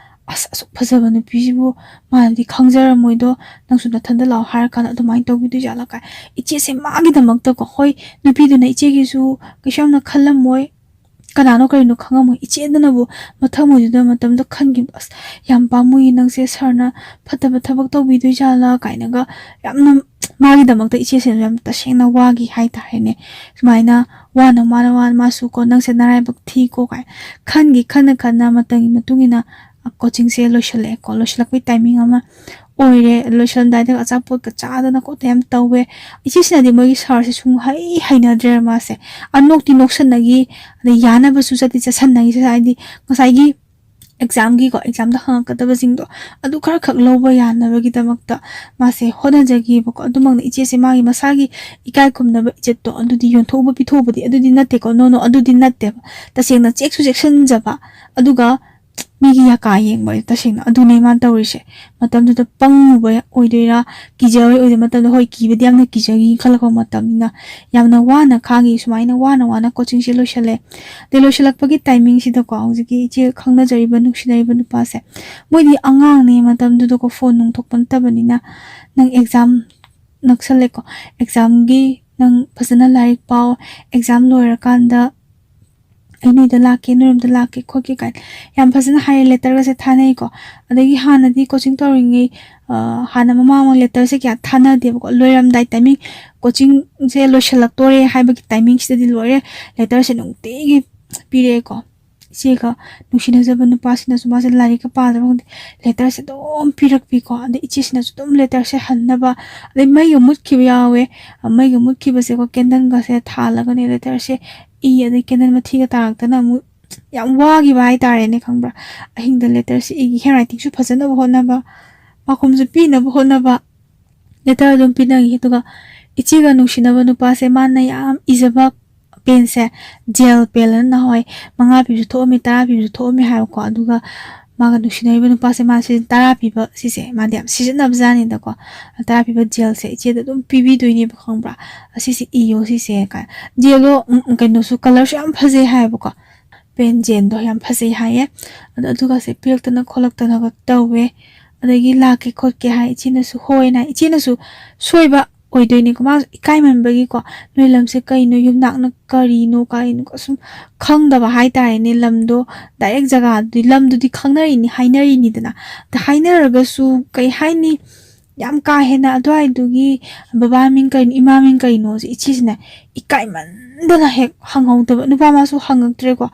"ꯑꯁ, ꯑꯁꯨꯛ ꯐꯖꯕ ꯅꯨꯄꯤꯁꯤꯕꯨ ꯃꯥꯅꯗꯤ ꯈꯪꯖꯔꯝꯃꯣꯏꯗꯣ, ꯅꯪꯁꯨ ꯅꯊꯟꯗ ꯂꯥꯛꯑꯣ" ꯍꯥꯏꯔ ꯀꯥꯟꯗ ꯑꯗꯨꯃꯥꯏꯅ ꯇꯧꯕꯤꯗꯣꯏ ꯖꯥꯠꯂ ꯀꯥꯏ꯫ ꯏꯆꯦꯁꯦ ꯃꯥꯒꯤꯗꯃꯛꯇꯀꯣ, ꯍꯣꯏ, ꯅꯨꯄꯤꯗꯨꯅ ꯏꯆꯦꯒꯤꯁꯨ ꯀꯩꯁꯨ ꯌꯥꯝꯅ ꯈꯜꯂꯝꯃꯣꯏ, ꯀꯅꯥꯅꯣ ꯀꯔꯤꯅꯣ ꯈꯪꯉꯝꯃꯣꯏ, ꯏꯆꯦꯗꯨꯅꯕꯨ ꯃꯊꯪ ꯑꯣꯏꯗꯨꯗ ꯃꯇꯝꯗꯣ ꯈꯟꯈꯤꯕꯗꯣ, "ꯑꯁ, ꯌꯥꯝ ꯄꯥꯝꯃꯨꯏ, ꯅꯪꯁꯦ ꯁꯥꯔꯅ ꯐꯠꯇꯕ ꯊꯕꯛ ꯇꯧꯕꯤꯗꯣꯏ ꯖꯥꯠꯂꯥ?" ꯀꯥꯏꯅꯒ ꯌꯥꯝꯅ ꯃꯥꯒꯤꯗꯃꯛꯇ ꯏꯆꯦꯁꯤꯅ ꯌꯥꯝ ꯇꯁꯦꯡꯅ ꯋꯥꯈꯤ ꯍꯥꯏꯇꯥꯔꯦꯅꯦ꯫ ꯁꯨꯃꯥꯏꯅ ꯋꯥꯅ ꯋꯥꯅ ꯋꯥꯅ ꯃꯥꯁꯨ ꯀꯣ, "ꯅꯪꯁꯦ ꯅꯔꯥꯏꯕꯛ ꯊꯤꯀꯣ" ꯀꯥꯏ ꯈꯟꯈꯤ꯫ ꯈꯟꯅ ꯈꯟꯅ ꯃꯇꯝꯒꯤ ꯃꯇꯨꯡ ꯏꯟꯅ, ꯑ, ꯀꯣꯆꯤꯡꯁꯦ ꯂꯣꯏꯁꯤꯜꯂꯛꯑꯦꯀꯣ꯫ ꯂꯣꯏꯁꯤꯜꯂꯛꯄꯩ ꯇꯥꯏꯃꯤꯡ ꯑꯃ ꯑꯣꯏꯔꯦ꯫ ꯂꯣꯏꯁꯤꯜꯂꯝꯗꯥꯏꯗ ꯑꯆꯥꯄꯣꯠꯀ ꯆꯥꯗꯅ ꯈꯣꯠꯇꯅ ꯌꯥꯝ ꯇꯧꯋꯦ꯫ ꯏꯆꯦꯁꯤꯅꯗꯤ ꯃꯣꯏꯒꯤ ꯁꯥꯔꯁꯦ ꯁꯨꯡꯍꯩ ꯍꯩꯅꯗ꯭ꯔꯦ ꯃꯥꯁꯦ꯫ ꯑ, ꯅꯣꯛꯇꯤ ꯅꯣꯛꯁꯟꯅꯈꯤ, ꯑꯗꯩ ꯌꯥꯅꯕꯁꯨ ꯆꯠꯇꯤ ꯆꯠꯁꯟꯅꯈꯤ꯫ ꯍꯥꯏꯗꯤ ꯉꯁꯥꯏꯒꯤ ꯑꯦꯛꯖꯥꯝꯒꯤꯀꯣ, ꯑꯦꯛꯖꯥꯝꯗ ꯍꯪꯉꯛꯀꯗꯕꯁꯤꯡꯗꯣ ꯑꯗꯨ ꯈꯔ ꯈꯛ ꯂꯧꯕ ꯌꯥꯅꯕꯒꯤꯗꯃꯛꯇ ꯃꯥꯁꯦ ꯍꯣꯠꯅꯖꯈꯤꯕꯀꯣ꯫ ꯑꯗꯨꯃꯛꯅ ꯏꯆꯦꯁꯦ ꯃꯥꯒꯤ ꯃꯁꯥꯒꯤ ꯏꯀꯥꯏ ꯈꯨꯝꯅꯕ ꯏꯖꯠꯇꯣ ꯑꯗꯨꯗꯤ ꯌꯣꯟꯊꯣꯛꯎꯕ ꯄꯤꯊꯣꯛꯎꯕꯗꯤ ꯑꯗꯨꯗꯤ ꯅꯠꯇꯦꯀꯣ꯫ ꯅꯣ, ꯅꯣ, ꯑꯗꯨꯗꯤ ꯅꯠꯇꯦꯕ꯫ ꯇꯁꯦꯡꯅ ꯆꯦꯛꯁꯨ ꯆꯦꯛꯁꯤꯟꯖꯕ, ꯑꯗꯨꯒ ꯃꯤꯒꯤ ꯌꯥꯀꯥ ꯌꯦꯡꯕ, ꯇꯁꯦꯡꯅ ꯑꯗꯨꯅꯦ ꯃꯥꯅ ꯇꯧꯔꯤꯁꯦ꯫ ꯃꯇꯝꯗꯨꯗ ꯄꯪꯉꯨꯕ ꯑꯣꯏꯗꯣꯏꯔꯥ, ꯀꯤꯖꯕ ꯑꯣꯏꯗꯣꯏꯔꯥ, ꯃꯇꯝꯗꯣ ꯍꯣꯏ, ꯀꯤꯕꯗꯤ ꯌꯥꯝꯅ ꯀꯤꯖꯈꯤ ꯈꯜꯂꯛꯄ ꯃꯇꯝꯅꯤꯅ ꯌꯥꯝꯅ ꯋꯥꯅ ꯈꯥꯡꯉꯤ꯫ ꯁꯨꯃꯥꯏꯅ ꯋꯥꯅ ꯋꯥꯅ ꯀꯣꯆꯤꯡꯁꯦ ꯂꯣꯏꯁꯜꯂꯦ꯫ ꯑꯗꯩ ꯂꯣꯏꯁꯤꯜꯂꯛꯄꯒꯤ ꯇꯥꯏꯃꯤꯡꯁꯤꯗꯀꯣ, ꯍꯧꯖꯤꯛꯀꯤ ꯏꯆꯦ ꯈꯪꯅꯖꯔꯤꯕ, ꯅꯨꯡꯁꯤꯅꯔꯤꯕ ꯅꯨꯄꯥꯁꯦ, ꯃꯣꯏꯗꯤ ꯑꯉꯥꯡꯅꯦ ꯃꯇꯝꯗꯨꯗꯀꯣ, ꯐꯣꯟ ꯅꯨꯡ ꯊꯣꯛꯄ ꯅꯠꯇꯕꯅꯤꯅ, "ꯅꯪ ꯑꯦꯛꯖꯥꯝ ꯅꯛꯁꯜꯂꯦꯀꯣ, ꯑꯦꯛꯖꯥꯝꯒꯤ ꯅꯪ ꯐꯖꯅ ꯂꯥꯏꯔꯤꯛ ꯄꯥꯎ, ꯑꯦꯛꯖꯥꯝ ꯂꯣꯏꯔꯀꯥꯟꯗ ꯑꯩ ꯅꯣꯏꯗ ꯂꯥꯛꯀꯦ, ꯅꯣꯏꯔꯣꯝꯗ ꯂꯥꯛꯀꯦ ꯈꯣꯠꯀꯦ" ꯀꯥꯏꯅ ꯌꯥꯝ ꯐꯖꯅ ꯍꯥꯏꯔꯦ꯫ ꯂꯦꯇꯔꯒꯁꯦ ꯊꯥꯅꯩꯀꯣ꯫ ꯑꯗꯒꯤ ꯍꯥꯟꯅꯗꯤ ꯀꯣꯆꯤꯡ ꯇꯧꯔꯤꯉꯩ, ꯑ, ꯍꯥꯟꯅ ꯃꯃꯥꯡ ꯃꯃꯥꯡ ꯂꯦꯇꯔꯁꯦ ꯀꯌꯥ ꯊꯥꯅꯗꯦꯕꯀꯣ꯫ ꯂꯣꯏꯔꯝꯗꯥꯏ ꯇꯥꯏꯃꯤꯡ, ꯀꯣꯆꯤꯡꯁꯦ ꯂꯣꯏꯁꯤꯜꯂꯛꯇꯣꯔꯦ ꯍꯥꯏꯕꯒꯤ ꯇꯥꯏꯃꯤꯡꯁꯤꯗꯗꯤ ꯂꯣꯏꯔꯦ, ꯂꯦꯇꯔꯁꯦ ꯅꯨꯡꯇꯤꯒꯤ ꯄꯤꯔꯛꯑꯦꯀꯣ꯫ ꯏꯆꯦꯒ ꯅꯨꯡꯁꯤꯅꯖꯕ ꯅꯨꯄꯥꯁꯤꯅꯁꯨ ꯃꯥꯁꯦ ꯂꯥꯏꯔꯤꯛꯀ ꯄꯥꯗꯕ ꯈꯪꯗꯦ, ꯂꯦꯇꯔꯁꯦ ꯑꯗꯨꯝ ꯄꯤꯔꯛꯄꯤꯀꯣ꯫ ꯑꯗꯩ ꯏꯆꯦꯁꯤꯅꯁꯨ ꯑꯗꯨꯝ ꯂꯦꯇꯔꯁꯦ ꯍꯟꯅꯕ, ꯑꯗꯩ ꯃꯩꯒ ꯃꯨꯠꯈꯤꯕ ꯌꯥꯎꯋꯦ꯫ ꯃꯩꯒ ꯃꯨꯠꯈꯤꯕꯁꯦꯀꯣ, ꯀꯦꯟꯗꯜꯒꯁꯦ ꯊꯥꯜꯂꯒꯅꯦ ꯂꯦꯇꯔꯁꯦ ꯏ, ꯑꯗꯩ ꯀꯦꯟꯗꯜ ꯃꯊꯤꯒ ꯇꯥꯔꯛꯇꯅ ꯑꯃꯨꯛ ꯌꯥꯝ ꯋꯥꯈꯤꯕ ꯍꯥꯏꯇꯥꯔꯦꯅꯦ, ꯈꯪꯕ꯭ꯔꯥ? ꯑꯍꯤꯡꯗ ꯂꯦꯇꯔꯁꯦ ꯏꯒꯤ, ꯍꯦꯟ ꯔꯥꯏꯇꯤꯡꯁꯨ ꯐꯖꯅꯕ ꯍꯣꯠꯅꯕ, ꯄꯥꯎꯈꯨꯝꯁꯨ ꯄꯤꯅꯕ ꯍꯣꯠꯅꯕ, ꯂꯦꯇꯔ ꯑꯗꯨꯝ ꯄꯤꯅꯈꯤ꯫ ꯑꯗꯨꯒ ꯏꯆꯦꯒ ꯅꯨꯡꯁꯤꯅꯕ ꯅꯨꯄꯥꯁꯦ, ꯃꯥꯅ ꯌꯥꯝ ꯏꯖꯕ ꯄꯦꯟꯁꯦ, ꯖꯦꯜ ꯄꯦꯟ ꯑꯅ ꯅꯍꯥꯟꯋꯥꯏ ꯃꯉꯥ ꯄꯤꯕꯁꯨ ꯊꯣꯛꯑꯝꯃꯤ, ꯇꯔꯥ ꯄꯤꯕꯁꯨ ꯊꯣꯛꯑꯝꯃꯤ ꯍꯥꯏꯕꯀꯣ꯫ ꯑꯗꯨꯒ ꯃꯥꯒ ꯅꯨꯡꯁꯤꯅꯔꯤꯕ ꯅꯨꯄꯥꯁꯦ ꯃꯥꯁꯦ ꯇꯔꯥ ꯄꯤꯕ ꯁꯤꯁꯦ ꯃꯥꯗꯤ ꯌꯥꯝ ꯁꯤꯖꯤꯟꯅꯕꯖꯥꯠꯅꯤꯗꯀꯣ꯫ ꯇꯔꯥ ꯄꯤꯕ ꯖꯦꯜꯁꯦ ꯏꯆꯦꯗ ꯑꯗꯨꯝ ꯄꯤꯕꯤꯗꯣꯏꯅꯦꯕ, ꯈꯪꯕ꯭ꯔꯥ? "ꯑꯁꯤꯁꯦ ꯏꯌꯣ ꯁꯤꯁꯦ" ꯀꯥꯏ꯫ ꯖꯦꯜꯗꯣ, ꯎꯝ, ꯎꯝ, ꯀꯩꯅꯣꯁꯨ, ꯀꯂꯔꯁꯨ ꯌꯥꯝ ꯐꯖꯩ ꯍꯥꯏꯌꯦꯕꯀꯣ꯫ ꯄꯦꯟ ꯖꯦꯜꯗꯣ ꯌꯥꯝ ꯐꯖꯩ ꯍꯥꯏꯌꯦ꯫ ꯑꯗꯣ ꯑꯗꯨꯒꯁꯦ ꯄꯤꯔꯛꯇꯅ ꯈꯣꯠꯂꯛꯇꯅꯒ ꯇꯧꯋꯦ꯫ ꯑꯗꯒꯤ "ꯂꯥꯛꯀꯦ ꯈꯣꯠꯀꯦ" ꯍꯥꯏ꯫ ꯏꯆꯦꯅꯁꯨ "ꯍꯣꯏꯅ" ꯍꯥꯏ꯫ ꯏꯆꯦꯅꯁꯨ ꯁꯣꯏꯕ ꯑꯣꯏꯗꯣꯏꯅꯦꯀꯣ꯫ ꯃꯥꯁꯨ ꯏꯀꯥꯏꯃꯟꯕꯒꯤꯀꯣ, ꯅꯣꯏ ꯂꯝꯁꯦ ꯀꯩꯅꯣ, ꯌꯨꯝꯅꯥꯛꯅ ꯀꯔꯤꯅꯣ ꯀꯥꯏꯅꯣ ꯁꯨꯝ ꯈꯪꯗꯕ ꯍꯥꯏꯇꯥꯔꯦꯅꯦ꯫ ꯂꯝꯗꯣ, ꯗꯥꯏꯔꯦꯛ ꯖꯒꯥꯗꯨꯗꯤ, ꯂꯝꯗꯨꯗꯤ ꯈꯪꯅꯔꯤꯅꯤ, ꯍꯥꯏꯅꯔꯤꯅꯤꯗꯅ꯫ ꯑꯗ ꯍꯥꯏꯅꯔꯒꯁꯨ, ꯀꯩ ꯍꯥꯏꯅꯤ, ꯌꯥꯝ ꯀꯥ ꯍꯦꯟꯅ ꯑꯗꯨꯋꯥꯏꯗꯨꯒꯤ ꯕꯕꯥ ꯃꯤꯡ ꯀꯩꯅꯣ, ꯏꯃꯥ ꯃꯤꯡ ꯀꯩꯅꯣꯁꯦ ꯏꯆꯦꯁꯤꯅ ꯏꯀꯥꯏꯃꯟꯗꯅ ꯍꯦꯛ ꯍꯪꯍꯧꯗꯕ꯫ ꯅꯨꯄꯥ ꯃꯥꯁꯨ ꯍꯪꯉꯛꯇ꯭ꯔꯦꯀꯣ꯫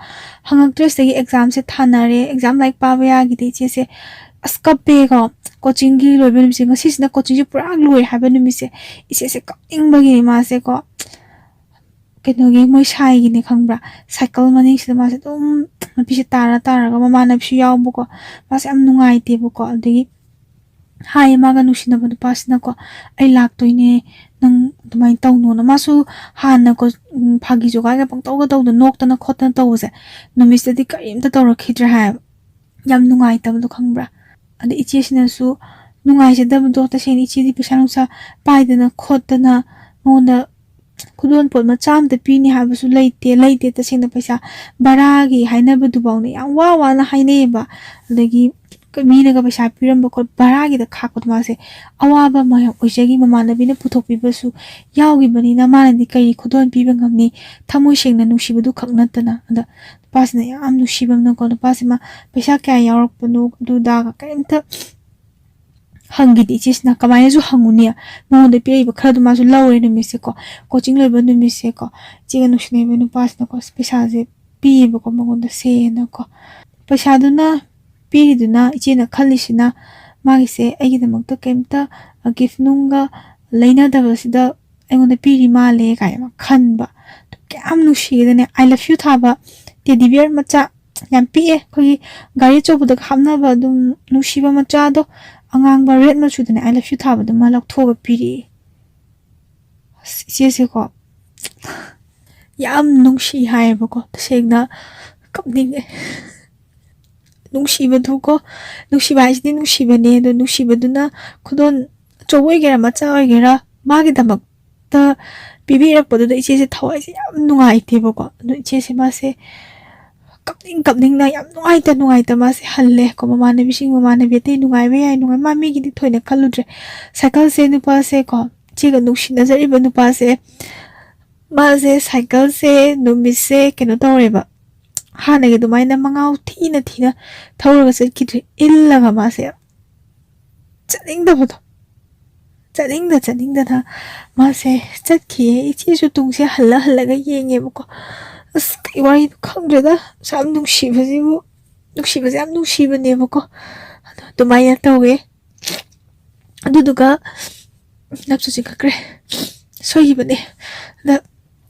ꯍꯪꯉꯛꯇ꯭ꯔꯦ꯫ ꯁꯤꯗꯒꯤ ꯑꯦꯛꯖꯥꯝꯁꯦ ꯊꯥꯅꯔꯦ꯫ ꯑꯦꯛꯖꯥꯝ ꯂꯥꯏꯔꯤꯛ ꯄꯥꯕ ꯌꯥꯈꯤꯗꯦ ꯏꯆꯦꯁꯦ꯫ ꯑꯁ, ꯀꯞꯄꯦꯀꯣ꯫ ꯀꯣꯆꯤꯡꯒꯤ ꯂꯣꯏꯕ ꯅꯨꯃꯤꯠꯁꯦ, ꯉꯁꯤꯁꯤꯅ ꯀꯣꯆꯤꯡꯁꯦ ꯄꯨꯔꯥ ꯂꯣꯏꯔꯦ ꯍꯥꯏꯕ ꯅꯨꯃꯤꯠꯁꯦ, ꯏꯆꯦꯁꯦ ꯀꯞꯅꯤꯡꯕꯒꯤꯅꯦ ꯃꯥꯁꯦꯀꯣ꯫ ꯀꯩꯅꯣꯒꯤ, ꯃꯣꯏ ꯁꯥꯏꯒꯤꯅꯦ, ꯈꯪꯕ꯭ꯔꯥ? ꯁꯥꯏꯀꯜ ꯃꯅꯤꯡꯁꯤꯗ ꯃꯥꯁꯦ ꯑꯗꯨꯝ ꯃꯄꯤꯁꯦ ꯇꯥꯔ ꯇꯥꯔꯒ, ꯃꯃꯥꯟꯅꯕꯤꯁꯨ ꯌꯥꯎꯕꯀꯣ꯫ ꯃꯥꯁꯦ ꯌꯥꯝ ꯅꯨꯡꯉꯥꯏꯇꯦꯕꯀꯣ꯫ ꯑꯗꯒꯤ ꯍꯥꯏꯌꯦ ꯃꯥꯒ ꯅꯨꯡꯁꯤꯅꯕ ꯅꯨꯄꯥꯁꯤꯅꯀꯣ, "ꯑꯩ ꯂꯥꯛꯇꯣꯏꯅꯦ, ꯅꯪ ꯑꯗꯨꯃꯥꯏꯅ ꯇꯧꯅꯣꯅ"꯫ ꯃꯥꯁꯨ ꯍꯥꯟꯅꯀꯣ, ꯎꯝ, ꯐꯥꯒꯤ ꯖꯣꯒꯥꯏꯒ ꯄꯪꯇꯧꯒ ꯇꯧꯗꯅ, ꯅꯣꯛꯇꯅ ꯈꯣꯠꯇꯅ ꯇꯧꯕꯁꯦ, ꯅꯨꯃꯤꯠꯁꯤꯗꯗꯤ ꯀꯔꯤꯝꯇ ꯇꯧꯔꯛꯈꯤꯗ꯭ꯔꯦ ꯍꯥꯏꯌꯦꯕ꯫ ꯌꯥꯝ ꯅꯨꯡꯉꯥꯏꯇꯕꯗꯣ, ꯈꯪꯕ꯭ꯔꯥ? ꯑꯗ ꯏꯆꯦꯁꯤꯅꯁꯨ ꯅꯨꯡꯉꯥꯏꯖꯗꯕꯗꯣ, ꯇꯁꯦꯡꯅ ꯏꯆꯦꯗꯤ ꯄꯩꯁꯥ ꯅꯨꯡꯁꯥ ꯄꯥꯏꯗꯅ ꯈꯣꯠꯇꯅ, ꯃꯉꯣꯟꯗ ꯈꯨꯗꯣꯜꯄꯣꯠ ꯃꯆꯥ ꯑꯝꯇ ꯄꯤꯅꯤ ꯍꯥꯏꯕꯁꯨ ꯂꯩꯇꯦ, ꯂꯩꯇꯦ꯫ ꯇꯁꯦꯡꯅ ꯄꯩꯁꯥ ꯚꯔꯥꯒꯤ ꯍꯥꯏꯅꯕꯗꯨꯐꯥꯎꯅꯦ ꯌꯥꯝ ꯋꯥ ꯋꯥꯅ ꯍꯥꯏꯅꯩꯌꯦꯕ꯫ ꯑꯗꯒꯤ ꯃꯤꯅꯒ ꯄꯩꯁꯥ ꯄꯤꯔꯝꯕ ꯈꯣꯠ, ꯚꯔꯥꯒꯤꯗ ꯈꯥꯛꯄꯗꯣ ꯃꯥꯁꯦ ꯑꯋꯥꯕ ꯑꯃ ꯌꯥꯝ ꯑꯣꯏꯖꯈꯤ꯫ ꯃꯃꯥꯟꯅꯕꯤꯅ ꯄꯨꯊꯣꯛꯄꯤꯕꯁꯨ ꯌꯥꯎꯈꯤꯕꯅꯤꯅ ꯃꯥꯅꯗꯤ ꯀꯔꯤ ꯈꯨꯗꯣꯜ ꯄꯤꯕ ꯉꯝꯅꯤ? ꯊꯃꯣꯏ ꯁꯦꯡꯅ ꯅꯨꯡꯁꯤꯕꯗꯨ ꯈꯛ ꯅꯠꯇꯅ꯫ ꯑꯗ ꯅꯨꯄꯥꯁꯤꯅ ꯌꯥꯝ ꯅꯨꯡꯁꯤꯕꯅꯀꯣ, ꯅꯨꯄꯥꯁꯤꯃ ꯄꯩꯁꯥ ꯀꯌꯥ ꯌꯥꯎꯔꯛꯄꯅꯣ ꯑꯗꯨꯗꯥꯒ ꯀꯔꯤꯝꯇ ꯍꯪꯈꯤꯗꯦ ꯏꯆꯦꯁꯤꯅ꯫ ꯀꯃꯥꯏꯅꯁꯨ ꯍꯪꯉꯨꯅꯤ? ꯃꯉꯣꯟꯗ ꯄꯤꯔꯛꯏꯕ ꯈꯔꯗꯣ ꯃꯥꯁꯨ ꯂꯧꯔꯦ ꯅꯨꯃꯤꯠꯁꯦꯀꯣ, ꯀꯣꯆꯤꯡ ꯂꯣꯏꯕ ꯅꯨꯃꯤꯠꯁꯦꯀꯣ꯫ ꯏꯆꯦꯒ ꯅꯨꯡꯁꯤꯅꯕ ꯅꯨꯄꯥꯁꯤꯅꯀꯣ ꯄꯩꯁꯥꯁꯦ ꯄꯤꯌꯦꯕꯀꯣ ꯃꯉꯣꯟꯗ, ꯁꯦꯅꯀꯣ꯫ ꯄꯩꯁꯥꯗꯨꯅ ꯄꯤꯔꯤꯗꯨꯅ ꯏꯆꯦꯅ ꯈꯜꯂꯤꯁꯤꯅ ꯃꯥꯒꯤꯁꯦ ꯑꯩꯒꯤꯗꯃꯛꯇ ꯀꯩꯝꯇ ꯒꯤꯐ ꯅꯨꯡꯒ ꯂꯩꯅꯗꯕꯁꯤꯗ ꯑꯩꯉꯣꯟꯗ ꯄꯤꯔꯤ ꯃꯥꯜꯂꯦ ꯀꯥꯏꯅ ꯈꯟꯕ꯫ ꯀꯌꯥꯝ ꯅꯨꯡꯁꯤꯒꯦꯗꯅꯦ, "I love you" ꯊꯥꯕ ꯇꯦꯗꯤ ꯕꯤꯌꯔ ꯃꯆꯥ ꯌꯥꯝ ꯄꯤꯛꯑꯦ, ꯑꯩꯈꯣꯏꯒꯤ ꯒꯥꯔꯤ ꯑꯆꯧꯕꯗꯒ ꯍꯥꯞꯅꯕ ꯑꯗꯨꯝ ꯅꯨꯡꯁꯤꯕ ꯃꯆꯥꯗꯣ, ꯑꯉꯥꯡꯕ ꯔꯦꯗ ꯃꯆꯨꯗꯅꯦ "I love you" ꯊꯥꯕꯗꯨꯃ ꯂꯧꯊꯣꯛꯑꯒ ꯄꯤꯔꯛꯑꯦ꯫ ꯑꯁ, ꯏꯆꯦꯁꯦꯀꯣ ꯌꯥꯝ ꯅꯨꯡꯁꯤ ꯍꯥꯏꯌꯦꯕꯀꯣ, ꯇꯁꯦꯡꯅ ꯀꯞꯅꯤꯡꯉꯦ꯫ ꯅꯨꯡꯁꯤꯕꯗꯨꯀꯣ, ꯅꯨꯡꯁꯤꯕ ꯍꯥꯏꯁꯤꯗꯤ ꯅꯨꯡꯁꯤꯕꯅꯦ, ꯑꯗꯣ ꯅꯨꯡꯁꯤꯕꯗꯨꯅ ꯈꯨꯗꯣꯜ ꯑꯆꯧꯕ ꯑꯣꯏꯒꯦꯔꯥ ꯃꯆꯥ ꯑꯣꯏꯒꯦꯔꯥ ꯃꯥꯒꯤꯗꯃꯛꯇ ꯄꯤꯕꯤꯔꯛꯄꯗꯨꯗ ꯏꯆꯦꯁꯦ ꯊꯋꯥꯏꯁꯦ ꯌꯥꯝ ꯅꯨꯡꯉꯥꯏꯇꯦꯕꯀꯣ꯫ ꯑꯗꯣ ꯏꯆꯦꯁꯦ ꯃꯥꯁꯦ ꯀꯞꯅꯤꯡ ꯀꯞꯅꯤꯡꯅ ꯌꯥꯝ ꯅꯨꯡꯉꯥꯏꯇ ꯅꯨꯡꯉꯥꯏꯇ ꯃꯥꯁꯦ ꯍꯜꯂꯦ ꯀꯣ꯫ ꯃꯃꯥꯟꯅꯕꯤꯁꯤꯡ, ꯃꯃꯥꯟꯅꯕꯤ ꯑꯇꯩ ꯅꯨꯡꯉꯥꯏꯕ ꯌꯥꯏ, ꯅꯨꯡꯉꯥꯏ, ꯃꯥ ꯃꯤꯒꯤꯗꯤ ꯊꯣꯏꯅ ꯈꯜꯂꯨꯗ꯭ꯔꯦ꯫ ꯁꯥꯏꯀꯜꯁꯦ ꯅꯨꯄꯥꯁꯦ ꯀꯣ, ꯏꯆꯦꯒ ꯅꯨꯡꯁꯤꯅꯖꯔꯤꯕ ꯅꯨꯄꯥꯁꯦ, ꯃꯥꯁꯦ ꯁꯥꯏꯀꯜꯁꯦ ꯅꯨꯃꯤꯠꯁꯦ ꯀꯩꯅꯣ ꯇꯧꯔꯦꯕ, ꯍꯥꯟꯅꯒꯤ ꯑꯗꯨꯃꯥꯏꯅ ꯃꯉꯥꯎ ꯊꯤꯅ ꯊꯤꯅ ꯊꯧꯔꯒ ꯆꯠꯈꯤꯗ꯭ꯔꯦ꯫ ꯏꯜꯂꯒ ꯃꯥꯁꯦ ꯆꯠꯅꯤꯡꯗꯕꯗꯣ, ꯆꯠꯅꯤꯡꯗ ꯆꯠꯅꯤꯡꯗꯅ ꯃꯥꯁꯦ ꯆꯠꯈꯤꯌꯦ꯫ ꯏꯆꯦꯁꯨ ꯇꯨꯡꯁꯦ ꯍꯜꯂ ꯍꯜꯂꯒ ꯌꯦꯡꯉꯦꯕꯀꯣ꯫ ꯑꯁ, ꯀꯩ ꯋꯥꯔꯤꯅꯣ ꯈꯪꯗ꯭ꯔꯦꯗ꯫ ꯑꯁ, ꯌꯥꯝ ꯅꯨꯡꯁꯤꯕꯁꯤꯕꯨ, ꯅꯨꯡꯁꯤꯕꯁꯦ ꯌꯥꯝ ꯅꯨꯡꯁꯤꯕꯅꯦꯕꯀꯣ꯫ ꯑꯗꯣ ꯑꯗꯨꯃꯥꯏꯅ ꯇꯧꯋꯦ꯫ ꯑꯗꯨꯗꯨꯒ ꯅꯞꯁꯨ ꯆꯤꯡꯈꯠꯈ꯭ꯔꯦ, ꯁꯣꯏꯈꯤꯕꯅꯦ꯫ ꯑꯗ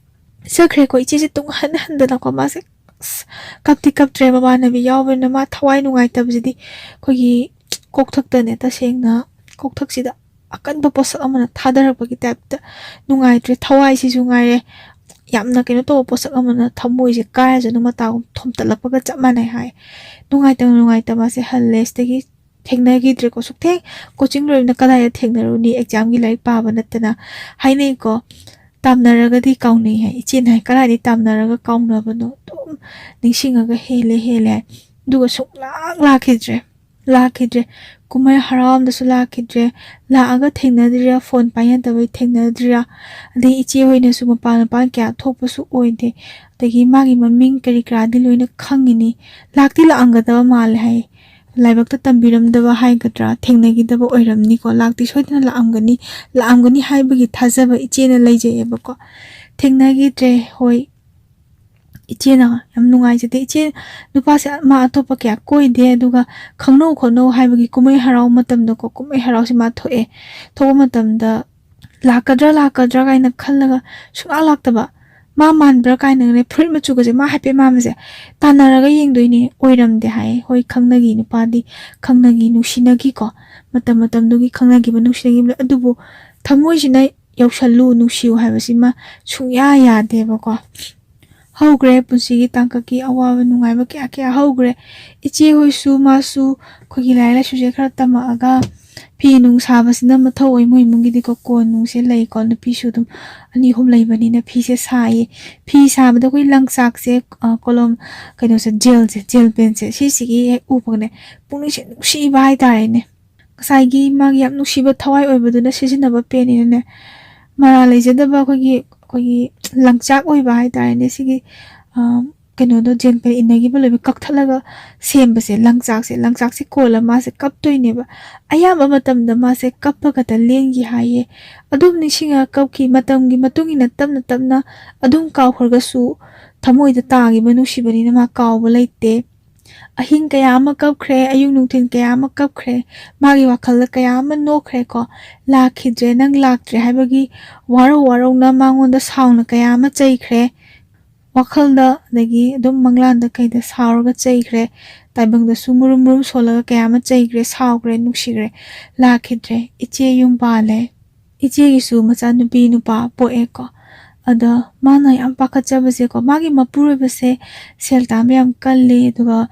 ꯆꯠꯈ꯭ꯔꯦꯀꯣ꯫ ꯏꯆꯦꯁꯦ ꯇꯨꯡ ꯍꯟ ꯍꯟꯗꯅꯀꯣ, ꯃꯥꯁꯦ ꯑꯁ, ꯀꯞꯇꯤ ꯀꯞꯇ꯭ꯔꯦ, ꯃꯃꯥꯟꯅꯕꯤ ꯌꯥꯎꯕꯅꯤꯅ ꯃꯥ ꯊꯋꯥꯏ ꯅꯨꯡꯉꯥꯏꯇꯕꯁꯤꯗꯤ ꯑꯩꯈꯣꯏꯒꯤ ꯀꯣꯛꯊꯛꯇꯅꯦ, ꯇꯁꯦꯡꯅ ꯀꯣꯛꯊꯛꯁꯤꯗ ꯑꯀꯟꯕ ꯄꯣꯠꯁꯛ ꯑꯃꯅ ꯊꯥꯗꯔꯛꯄꯒꯤ ꯇꯥꯏꯞꯇ ꯅꯨꯡꯉꯥꯏꯇ꯭ꯔꯦ꯫ ꯊꯋꯥꯏꯁꯤꯁꯨ ꯉꯥꯏꯔꯦ, ꯌꯥꯝꯅ ꯀꯩꯅꯣ ꯇꯧꯕ ꯄꯣꯠꯁꯛ ꯑꯃꯅ ꯊꯃꯣꯏꯁꯦ ꯀꯥꯏꯔꯁꯅꯨ ꯃꯇꯥꯒꯨꯝ ꯊꯣꯝꯇꯠꯂꯛꯄꯒ ꯆꯞ ꯃꯥꯟꯅꯩ ꯍꯥꯏ꯫ ꯅꯨꯡꯉꯥꯏꯇ ꯅꯨꯡꯉꯥꯏꯇ ꯃꯥꯁꯦ ꯍꯜꯂꯦ꯫ ꯁꯤꯗꯒꯤ ꯊꯦꯡꯅꯈꯤꯗ꯭ꯔꯦꯀꯣ꯫ ꯁꯨꯛꯊꯦꯡ, ꯀꯣꯆꯤꯡ ꯂꯣꯏꯔꯕꯅꯤꯅ ꯀꯗꯥꯏꯗ ꯊꯦꯡꯅꯔꯨꯅꯤ? ꯑꯦꯛꯖꯥꯝꯒꯤ ꯂꯥꯏꯔꯤꯛ ꯄꯥꯕ ꯅꯠꯇꯅ꯫ ꯍꯥꯏꯅꯩꯀꯣ, "ꯇꯥꯝꯅꯔꯒꯗꯤ ꯀꯥꯎꯅꯩ" ꯍꯥꯏ꯫ ꯏꯆꯦꯅ ꯍꯥꯏ, "ꯀꯗꯥꯏꯗꯒꯤ ꯇꯥꯝꯅꯔꯒ ꯀꯥꯎꯅꯕꯅꯣ? ꯑꯗꯨꯝ ꯅꯤꯡꯁꯤꯡꯉꯒ ꯍꯦꯜꯂꯦ, ꯍꯦꯜꯂꯦ" ꯍꯥꯏ꯫ ꯑꯗꯨꯒ ꯁꯨꯡꯂꯥꯛ ꯂꯥꯛꯈꯤꯗ꯭ꯔꯦ, ꯂꯥꯛꯈꯤꯗ꯭ꯔꯦ꯫ ꯀꯨꯝꯍꯩ ꯍꯔꯥꯎ ꯑꯝꯗꯁꯨ ꯂꯥꯛꯈꯤꯗ꯭ꯔꯦ꯫ ꯂꯥꯛꯑꯒ ꯊꯦꯡꯅꯗ꯭ꯔꯤꯔꯥ, ꯐꯣꯟ ꯄꯥꯏꯅꯗꯕꯩ ꯊꯦꯡꯅꯗ꯭ꯔꯤꯔꯥ, ꯑꯗꯩ ꯏꯆꯦ ꯍꯣꯏꯅꯁꯨ ꯃꯄꯥꯟ ꯃꯄꯥꯟ ꯀꯌꯥ ꯊꯣꯛꯄꯁꯨ ꯑꯣꯏꯗꯦ꯫ ꯑꯗꯒꯤ ꯃꯥꯒꯤ ꯃꯃꯤꯡ ꯀꯔꯤ ꯀꯔꯥꯗꯤ ꯂꯣꯏꯅ ꯈꯪꯉꯤꯅꯤ꯫ ꯂꯥꯛꯇꯤ ꯂꯥꯛꯑꯝꯒꯗꯕ ꯃꯥꯜꯂꯦ ꯍꯥꯏꯌꯦ꯫ ꯂꯥꯏꯕꯛꯇ ꯇꯝꯕꯤꯔꯝꯗꯕ ꯍꯥꯏꯒꯗ꯭ꯔꯥ, ꯊꯦꯡꯅꯈꯤꯗꯕ ꯑꯣꯏꯔꯝꯅꯤꯀꯣ꯫ ꯂꯥꯛꯇꯤ ꯁꯣꯏꯗꯅ ꯂꯥꯛꯑꯝꯒꯅꯤ, ꯂꯥꯛꯑꯝꯒꯅꯤ ꯍꯥꯏꯕꯒꯤ ꯊꯥꯖꯕ ꯏꯆꯦꯅ ꯂꯩꯖꯩꯑꯕꯀꯣ꯫ ꯊꯦꯡꯅꯈꯤꯗ꯭ꯔꯦ, ꯍꯣꯏ꯫ ꯏꯆꯦꯅ ꯌꯥꯝ ꯅꯨꯡꯉꯥꯏꯖꯗꯦ꯫ ꯏꯆꯦ, ꯅꯨꯄꯥꯁꯦ ꯃꯥ ꯑꯇꯣꯞꯄ ꯀꯌꯥ ꯀꯣꯏꯗꯦ, ꯑꯗꯨꯒ ꯈꯪꯅꯧ ꯈꯣꯠꯅꯧ ꯍꯥꯏꯕꯒꯤ ꯀꯨꯝꯍꯩ ꯍꯔꯥꯎ ꯃꯇꯝꯗꯀꯣ, ꯀꯨꯝꯍꯩ ꯍꯔꯥꯎꯁꯦ ꯃꯥ ꯊꯣꯛꯑꯦ꯫ ꯊꯣꯛꯄ ꯃꯇꯝꯗ ꯂꯥꯛꯀꯗ꯭ꯔꯥ, ꯂꯥꯛꯀꯗ꯭ꯔꯥ ꯀꯥꯏꯅ ꯈꯜꯂꯒ ꯁꯨꯡꯂꯥꯛ ꯂꯥꯛꯇꯕ꯫ ꯃꯥ ꯃꯥꯟꯕ꯭ꯔꯥ ꯀꯥꯏꯅꯒꯅꯦ, ꯐꯨꯔꯤꯠ ꯃꯆꯨꯒꯁꯦ ꯃꯥ ꯍꯥꯏꯐꯦꯠ ꯃꯥꯟꯕꯁꯦ ꯇꯥꯟꯅꯔꯒ ꯌꯦꯡꯗꯣꯏꯅꯦ꯫ ꯑꯣꯏꯔꯝꯗꯦ ꯍꯥꯏꯌꯦ꯫ ꯍꯣꯏ, ꯈꯪꯅꯈꯤ ꯅꯨꯄꯥꯗꯤ, ꯈꯪꯅꯈꯤ, ꯅꯨꯡꯁꯤꯅꯈꯤꯀꯣ꯫ ꯃꯇꯝ ꯃꯇꯝꯗꯨꯒꯤ ꯈꯪꯅꯈꯤꯕ, ꯅꯨꯡꯁꯤꯅꯈꯤꯕ, ꯑꯗꯨꯕꯨ ꯊꯃꯣꯏꯁꯤꯅ ꯌꯧꯁꯜꯂꯨ, ꯅꯨꯡꯁꯤꯌꯨ ꯍꯥꯏꯕꯁꯤꯃ ꯁꯨꯡꯌꯥ ꯌꯥꯗꯦꯕꯀꯣ꯫ ꯍꯧꯈ꯭ꯔꯦ꯫ ꯄꯨꯟꯁꯤꯒꯤ ꯇꯥꯡꯀꯛꯀꯤ ꯑꯋꯥꯕ ꯅꯨꯡꯉꯥꯏꯕ ꯀꯌꯥ ꯀꯌꯥ ꯍꯧꯈ꯭ꯔꯦ꯫ ꯏꯆꯦ ꯍꯣꯏꯁꯨ ꯃꯥꯁꯨ ꯑꯩꯈꯣꯏꯒꯤ ꯂꯥꯏꯔꯤꯛ ꯂꯥꯏꯁꯨꯁꯦ ꯈꯔ ꯇꯝꯃꯛꯑꯒ ꯐꯤ ꯅꯨꯡ ꯁꯥꯕꯁꯤꯅ ꯃꯊꯧ ꯑꯣꯏ ꯃꯣꯏ ꯏꯃꯨꯡꯒꯤꯗꯤꯀꯣ꯫ ꯀꯣꯟ ꯅꯨꯡꯁꯦ ꯂꯩꯀꯣ, ꯅꯨꯄꯤꯁꯨ ꯑꯗꯨꯝ ꯑꯅꯤ ꯑꯍꯨꯝ ꯂꯩꯕꯅꯤꯅ ꯐꯤꯁꯦ ꯁꯥꯏꯌꯦ꯫ ꯐꯤ ꯁꯥꯕꯗ ꯑꯩꯈꯣꯏ ꯂꯪꯆꯥꯛꯁꯦ, ꯑ, ꯀꯣꯂꯣꯝ, ꯀꯩꯅꯣꯁꯦ, ꯖꯦꯜꯁꯦ, ꯖꯦꯜ ꯄꯦꯟꯁꯦ, ꯁꯤꯁꯤꯒꯤ ꯍꯦꯛ ꯎꯕꯒꯅꯦ ꯄꯨꯛꯅꯤꯡꯁꯦ ꯅꯨꯡꯁꯤꯕ ꯍꯥꯏꯇꯥꯔꯦꯅꯦ꯫ ꯉꯁꯥꯏꯒꯤ ꯃꯥꯒꯤ ꯌꯥꯝ ꯅꯨꯡꯁꯤꯕ ꯊꯋꯥꯏ ꯑꯣꯏꯕꯗꯨꯅ ꯁꯤꯖꯤꯟꯅꯕ ꯄꯦꯟꯅꯤꯅꯅꯦ, ꯃꯔꯥꯜ ꯂꯩꯖꯗꯕ ꯑꯩꯈꯣꯏꯒꯤ, ꯑꯩꯈꯣꯏꯒꯤ ꯂꯪꯆꯥꯛ ꯑꯣꯏꯕ ꯍꯥꯏꯇꯥꯔꯦꯅꯦ꯫ ꯁꯤꯒꯤ, ꯑ, ꯀꯩꯅꯣꯗꯣ, ꯖꯦꯜ ꯄꯦꯟ ꯏꯟꯅꯈꯤꯕ ꯂꯣꯏꯕ ꯀꯛꯊꯠꯂꯒ ꯁꯦꯝꯕꯁꯦ, ꯂꯪꯆꯥꯛꯁꯦ, ꯂꯪꯆꯥꯛꯁꯦ ꯀꯣꯜꯂ ꯃꯥꯁꯦ ꯀꯞꯇꯣꯏꯅꯦꯕ꯫ ꯑꯌꯥꯝꯕ ꯃꯇꯝꯗ ꯃꯥꯁꯦ ꯀꯞꯄ ꯈꯛꯇ ꯂꯦꯟꯈꯤ ꯍꯥꯏꯌꯦ꯫ ꯑꯗꯨꯝ ꯅꯤꯡꯁꯤꯡꯉꯒ ꯀꯞꯈꯤ꯫ ꯃꯇꯝꯒꯤ ꯃꯇꯨꯡ ꯏꯟꯅ ꯇꯞꯅ ꯇꯞꯅ ꯑꯗꯨꯝ ꯀꯥꯎꯈ꯭ꯔꯒꯁꯨ ꯊꯃꯣꯏꯗ ꯇꯥꯈꯤꯕ ꯅꯨꯡꯁꯤꯕꯅꯤꯅ ꯃꯥ ꯀꯥꯎꯕ ꯂꯩꯇꯦ꯫ ꯑꯍꯤꯡ ꯀꯌꯥ ꯑꯃ ꯀꯞꯈ꯭ꯔꯦ, ꯑꯌꯨꯛ ꯅꯨꯡꯊꯤꯜ ꯀꯌꯥ ꯑꯃ ꯀꯞꯈ꯭ꯔꯦ, ꯃꯥꯒꯤ ꯋꯥꯈꯜꯗ ꯀꯌꯥ ꯑꯃ ꯅꯣꯛꯈ꯭ꯔꯦꯀꯣ꯫ ꯂꯥꯛꯈꯤꯗ꯭ꯔꯦ, ꯅꯪ ꯂꯥꯛꯇ꯭ꯔꯦ ꯍꯥꯏꯕꯒꯤ ꯋꯥꯔꯧ ꯋꯥꯔꯧꯅ ꯃꯉꯣꯟꯗ ꯁꯥꯎꯅ ꯀꯌꯥ ꯑꯃ ꯆꯩꯈ꯭ꯔꯦ꯫ ꯋꯥꯈꯜꯗ, ꯑꯗꯒꯤ ꯑꯗꯨꯝ ꯃꯪꯂꯥꯟꯗ ꯀꯩꯗ ꯁꯥꯎꯔꯒ ꯆꯩꯈ꯭ꯔꯦ꯫ ꯇꯥꯏꯕꯪꯗꯁꯨ ꯃꯨꯔꯨꯝ ꯃꯨꯔꯨꯝ ꯁꯣꯜꯂꯒ ꯀꯌꯥ ꯑꯃ ꯆꯩꯈ꯭ꯔꯦ, ꯁꯥꯎꯈ꯭ꯔꯦ, ꯅꯨꯡꯁꯤꯈ꯭ꯔꯦ꯫ ꯂꯥꯛꯈꯤꯗ꯭ꯔꯦ꯫ ꯏꯆꯦ ꯌꯨꯝ ꯄꯥꯜꯂꯦ꯫ ꯏꯆꯦꯒꯤꯁꯨ ꯃꯆꯥꯅꯨꯄꯤ ꯅꯨꯄꯥ ꯄꯣꯛꯑꯦꯀꯣ꯫ ꯑꯗ ꯃꯥꯅ ꯌꯥꯝ ꯄꯥꯈꯠꯆꯕꯁꯦꯀꯣ, ꯃꯥꯒꯤ ꯃꯄꯨꯔꯣꯏꯕꯁꯦ ꯁꯦꯜ ꯇꯥꯟꯕ ꯌꯥꯝ ꯀꯜꯂꯤ, ꯑꯗꯨꯒ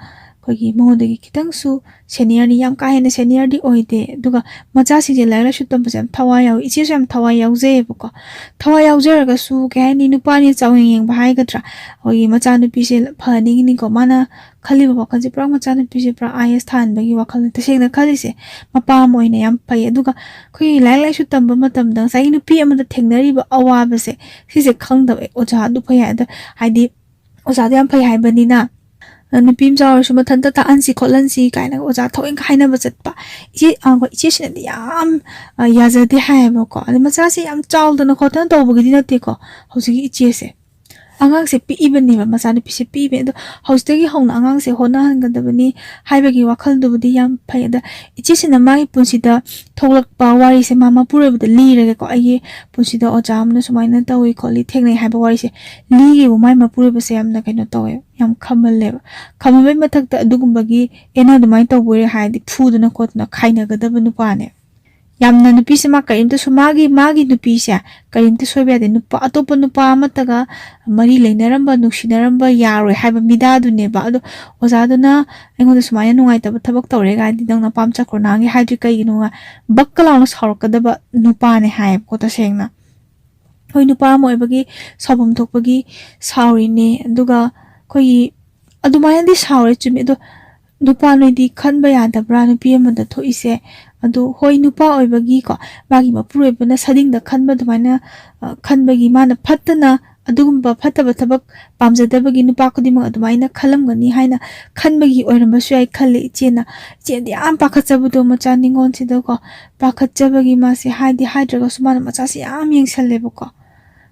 ꯑꯩꯈꯣꯏꯒꯤ ꯃꯉꯣꯟꯗꯒꯤ ꯈꯤꯇꯪꯁꯨ ꯁꯦꯅꯤꯌꯔꯅꯤ, ꯌꯥꯝ ꯀꯥ ꯍꯦꯟꯅ ꯁꯦꯅꯤꯌꯔꯗꯤ ꯑꯣꯏꯗꯦ꯫ ꯑꯗꯨꯒ ꯃꯆꯥꯁꯤꯡꯁꯦ ꯂꯥꯏꯔꯤꯛ ꯂꯥꯏꯁꯨ ꯇꯝꯕꯁꯦ ꯌꯥꯝ ꯊꯋꯥꯏ ꯌꯥꯎꯏ꯫ ꯏꯆꯦꯁꯨ ꯌꯥꯝ ꯊꯋꯥꯏ ꯌꯥꯎꯖꯩꯌꯦꯕꯀꯣ꯫ ꯊꯋꯥꯏ ꯌꯥꯎꯖꯔꯒꯁꯨ, ꯀꯩ ꯍꯥꯏꯅꯤ, ꯅꯨꯄꯥꯅꯤ ꯆꯥꯎꯌꯦꯡ ꯌꯦꯡꯕ ꯍꯥꯏꯒꯗ꯭ꯔꯥ, ꯑꯩꯈꯣꯏꯒꯤ ꯃꯆꯥꯅꯨꯄꯤꯁꯦ ꯐꯍꯟꯅꯤꯡꯉꯤꯅꯤꯀꯣ꯫ ꯃꯥꯅ ꯈꯜꯂꯤꯕ ꯋꯥꯈꯜꯁꯦ ꯄꯨꯔꯥ ꯃꯆꯥꯅꯨꯄꯤꯁꯦ ꯄꯨꯔꯥ ꯑꯥꯏ ꯑꯦꯁ ꯊꯥꯍꯟꯕꯒꯤ ꯋꯥꯈꯜꯅꯤ ꯇꯁꯦꯡꯅ ꯈꯜꯂꯤꯁꯦ꯫ ꯃꯄꯥ ꯑꯃ ꯑꯣꯏꯅ ꯌꯥꯝ ꯐꯩ꯫ ꯑꯗꯨꯒ ꯑꯩꯈꯣꯏꯒꯤ ꯂꯥꯏꯔꯤꯛ ꯂꯥꯏꯁꯨ ꯇꯝꯕ ꯃꯇꯝꯗ ꯉꯁꯥꯏꯒꯤ ꯅꯨꯄꯤ ꯑꯃꯗ ꯊꯦꯡꯅꯔꯤꯕ ꯑꯋꯥꯕꯁꯦ, ꯁꯤꯁꯦ ꯈꯪꯗꯕ, ꯑꯦ, ꯑꯣꯖꯥ ꯑꯗꯨ ꯐꯩ ꯍꯥꯏ-, ꯑꯗ ꯍꯥꯏꯗꯤ ꯑꯣꯖꯥꯗꯣ ꯌꯥꯝ ꯐꯩ ꯍꯥꯏꯕꯅꯤꯅ, ꯑ, ꯅꯨꯄꯤ ꯃꯆꯥ ꯑꯣꯏꯔꯁꯨ ꯃꯊꯟꯇ ꯇꯥꯛꯍꯟꯁꯤ ꯈꯣꯠꯍꯟꯁꯤ ꯀꯥꯏꯅ ꯑꯣꯖꯥ ꯊꯑꯣꯏꯅ ꯍꯥꯏꯅꯕ ꯆꯠꯄ꯫ ꯏꯆꯦ, ꯑ, ꯍꯣꯏ, ꯏꯆꯦꯁꯤꯅꯗꯤ ꯌꯥꯝ, ꯑ, ꯌꯥꯖꯗꯦ ꯍꯥꯏꯌꯦꯕꯀꯣ꯫ ꯑꯗ ꯃꯆꯥꯁꯦ ꯌꯥꯝ ꯆꯥꯎꯗꯅ ꯈꯣꯠꯇꯅ ꯇꯧꯕꯒꯤꯗꯤ ꯅꯠꯇꯦꯀꯣ꯫ ꯍꯧꯖꯤꯛꯀꯤ ꯏꯆꯦꯁꯦ, ꯑꯉꯥꯡꯁꯦ ꯄꯤꯛꯏꯕꯅꯦꯕ, ꯃꯆꯥꯅꯨꯄꯤꯁꯦ ꯄꯤꯛꯏꯕꯅꯦ꯫ ꯑꯗꯣ ꯍꯧꯖꯤꯛꯇꯒꯤ ꯍꯧꯅ ꯑꯉꯥꯡꯁꯦ ꯍꯣꯠꯅꯍꯟꯒꯗꯕꯅꯤ ꯍꯥꯏꯕꯒꯤ ꯋꯥꯈꯜꯗꯨꯕꯨꯗꯤ ꯌꯥꯝ ꯐꯩ꯫ ꯑꯗ ꯏꯆꯦꯁꯤꯅ ꯃꯥꯒꯤ ꯄꯨꯟꯁꯤꯗ ꯊꯣꯛꯂꯛꯄ ꯋꯥꯔꯤꯁꯦ ꯃꯥ ꯃꯄꯨꯔꯣꯏꯕꯗ ꯂꯤꯔꯒꯦꯀꯣ, "ꯑꯩꯒꯤ ꯄꯨꯟꯁꯤꯗ ꯑꯣꯖꯥ ꯑꯃꯅ ꯁꯨꯃꯥꯏꯅ ꯇꯧꯏ ꯈꯣꯠꯂꯤ ꯊꯦꯡꯅꯩ" ꯍꯥꯏꯕ ꯋꯥꯔꯤꯁꯦ ꯂꯤꯒꯦꯕꯨ, ꯃꯥꯏ ꯃꯄꯨꯔꯣꯏꯕꯁꯦ ꯌꯥꯝꯅ ꯀꯩꯅꯣ ꯇꯧꯋꯦ, ꯌꯥꯝ ꯈꯝꯃꯜꯂꯦꯕ꯫ ꯈꯝꯃꯟꯕꯩ ꯃꯊꯛꯇ ꯑꯗꯨꯒꯨꯝꯕꯒꯤ "ꯑꯦ, ꯅꯪ ꯑꯗꯨꯃꯥꯏꯅ ꯇꯧꯕ ꯑꯣꯏꯔꯦ" ꯍꯥꯏꯔꯗꯤ ꯐꯨꯗꯅ ꯈꯣꯠꯇꯅ ꯈꯥꯏꯅꯒꯗꯕ ꯅꯨꯄꯥꯅꯦ꯫ ꯌꯥꯝꯅ ꯅꯨꯄꯤꯁꯦ ꯃꯥ ꯀꯔꯤꯝꯇꯁꯨ, ꯃꯥꯒꯤ, ꯃꯥꯒꯤ ꯅꯨꯄꯤꯁꯦ ꯀꯔꯤꯝꯇ ꯁꯣꯏꯕ ꯌꯥꯗꯦ, ꯅꯨꯄꯥ, ꯑꯇꯣꯞꯄ ꯅꯨꯄꯥ ꯑꯃꯠꯇꯒ ꯃꯔꯤ ꯂꯩꯅꯔꯝꯕ, ꯅꯨꯡꯁꯤꯅꯔꯝꯕ ꯌꯥꯔꯣꯏ ꯍꯥꯏꯕ ꯃꯤꯗꯥꯗꯨꯅꯦꯕ꯫ ꯑꯗꯣ ꯑꯣꯖꯥꯗꯨꯅ ꯑꯩꯉꯣꯟꯗ ꯁꯨꯃꯥꯏꯅ ꯅꯨꯡꯉꯥꯏꯇꯕ ꯊꯕꯛ ꯇꯧꯔꯦ ꯀꯥꯏꯗꯤ, "ꯅꯪ ꯅꯄꯥꯝ ꯆꯠꯈ꯭ꯔꯣ, ꯅꯍꯥꯟꯒꯤ ꯍꯥꯏꯗ꯭ꯔꯤ ꯀꯩꯒꯤꯅꯣ?" ꯕꯛꯀ ꯂꯥꯎꯅ ꯁꯥꯎꯔꯛꯀꯗꯕ ꯅꯨꯄꯥꯅꯦ ꯍꯥꯏꯌꯦꯕꯀꯣ꯫ ꯇꯁꯦꯡꯅ ꯍꯣꯏ, ꯅꯨꯄꯥ ꯑꯃ ꯑꯣꯏꯕꯒꯤ ꯁꯥꯎꯐꯝ ꯊꯣꯛꯄꯒꯤ ꯁꯥꯎꯔꯤꯅꯦ, ꯑꯗꯨꯒ ꯑꯩꯈꯣꯏꯒꯤ ꯑꯗꯨꯃꯥꯏꯅꯗꯤ ꯁꯥꯎꯔꯦ, ꯆꯨꯝꯃꯤ꯫ ꯑꯗꯣ ꯅꯨꯄꯥ ꯅꯣꯏꯗꯤ ꯈꯟꯕ ꯌꯥꯗꯕ꯭ꯔꯥ ꯅꯨꯄꯤ ꯑꯃꯗ ꯊꯣꯛꯏꯁꯦ? ꯑꯗꯣ ꯍꯣꯏ, ꯅꯨꯄꯥ ꯑꯣꯏꯕꯒꯤꯀꯣ, ꯃꯥꯒꯤ ꯃꯄꯨꯔꯣꯏꯕꯅ ꯁꯥꯗꯤꯡꯗ ꯈꯟꯕ ꯑꯗꯨꯃꯥꯏꯅ, ꯑ, ꯈꯟꯕꯒꯤ ꯃꯥꯅ ꯐꯠꯇꯅ ꯑꯗꯨꯒꯨꯝꯕ ꯐꯠꯇꯕ ꯊꯕꯛ ꯄꯥꯝꯖꯗꯕꯒꯤ ꯅꯨꯄꯥ ꯈꯨꯗꯤꯡꯃꯛ ꯑꯗꯨꯃꯥꯏꯅ ꯈꯜꯂꯝꯒꯅꯤ ꯍꯥꯏꯅ ꯈꯟꯕꯒꯤ ꯑꯣꯏꯔꯝꯕꯁꯨ ꯌꯥꯏ ꯈꯜꯂꯦ ꯏꯆꯦꯅ꯫ ꯏꯆꯦꯗꯤ ꯌꯥꯝ ꯄꯥꯈꯠꯆꯕꯗꯣ ꯃꯆꯥ ꯅꯤꯉꯣꯜꯁꯤꯗꯀꯣ, ꯄꯥꯈꯠꯆꯕꯒꯤ ꯃꯥꯁꯦ ꯍꯥꯏꯗꯤ ꯍꯥꯏꯗ꯭ꯔꯒꯁꯨ ꯃꯥꯅ ꯃꯆꯥꯁꯦ ꯌꯥꯝ ꯌꯦꯡꯁꯜꯂꯦꯕꯀꯣ꯫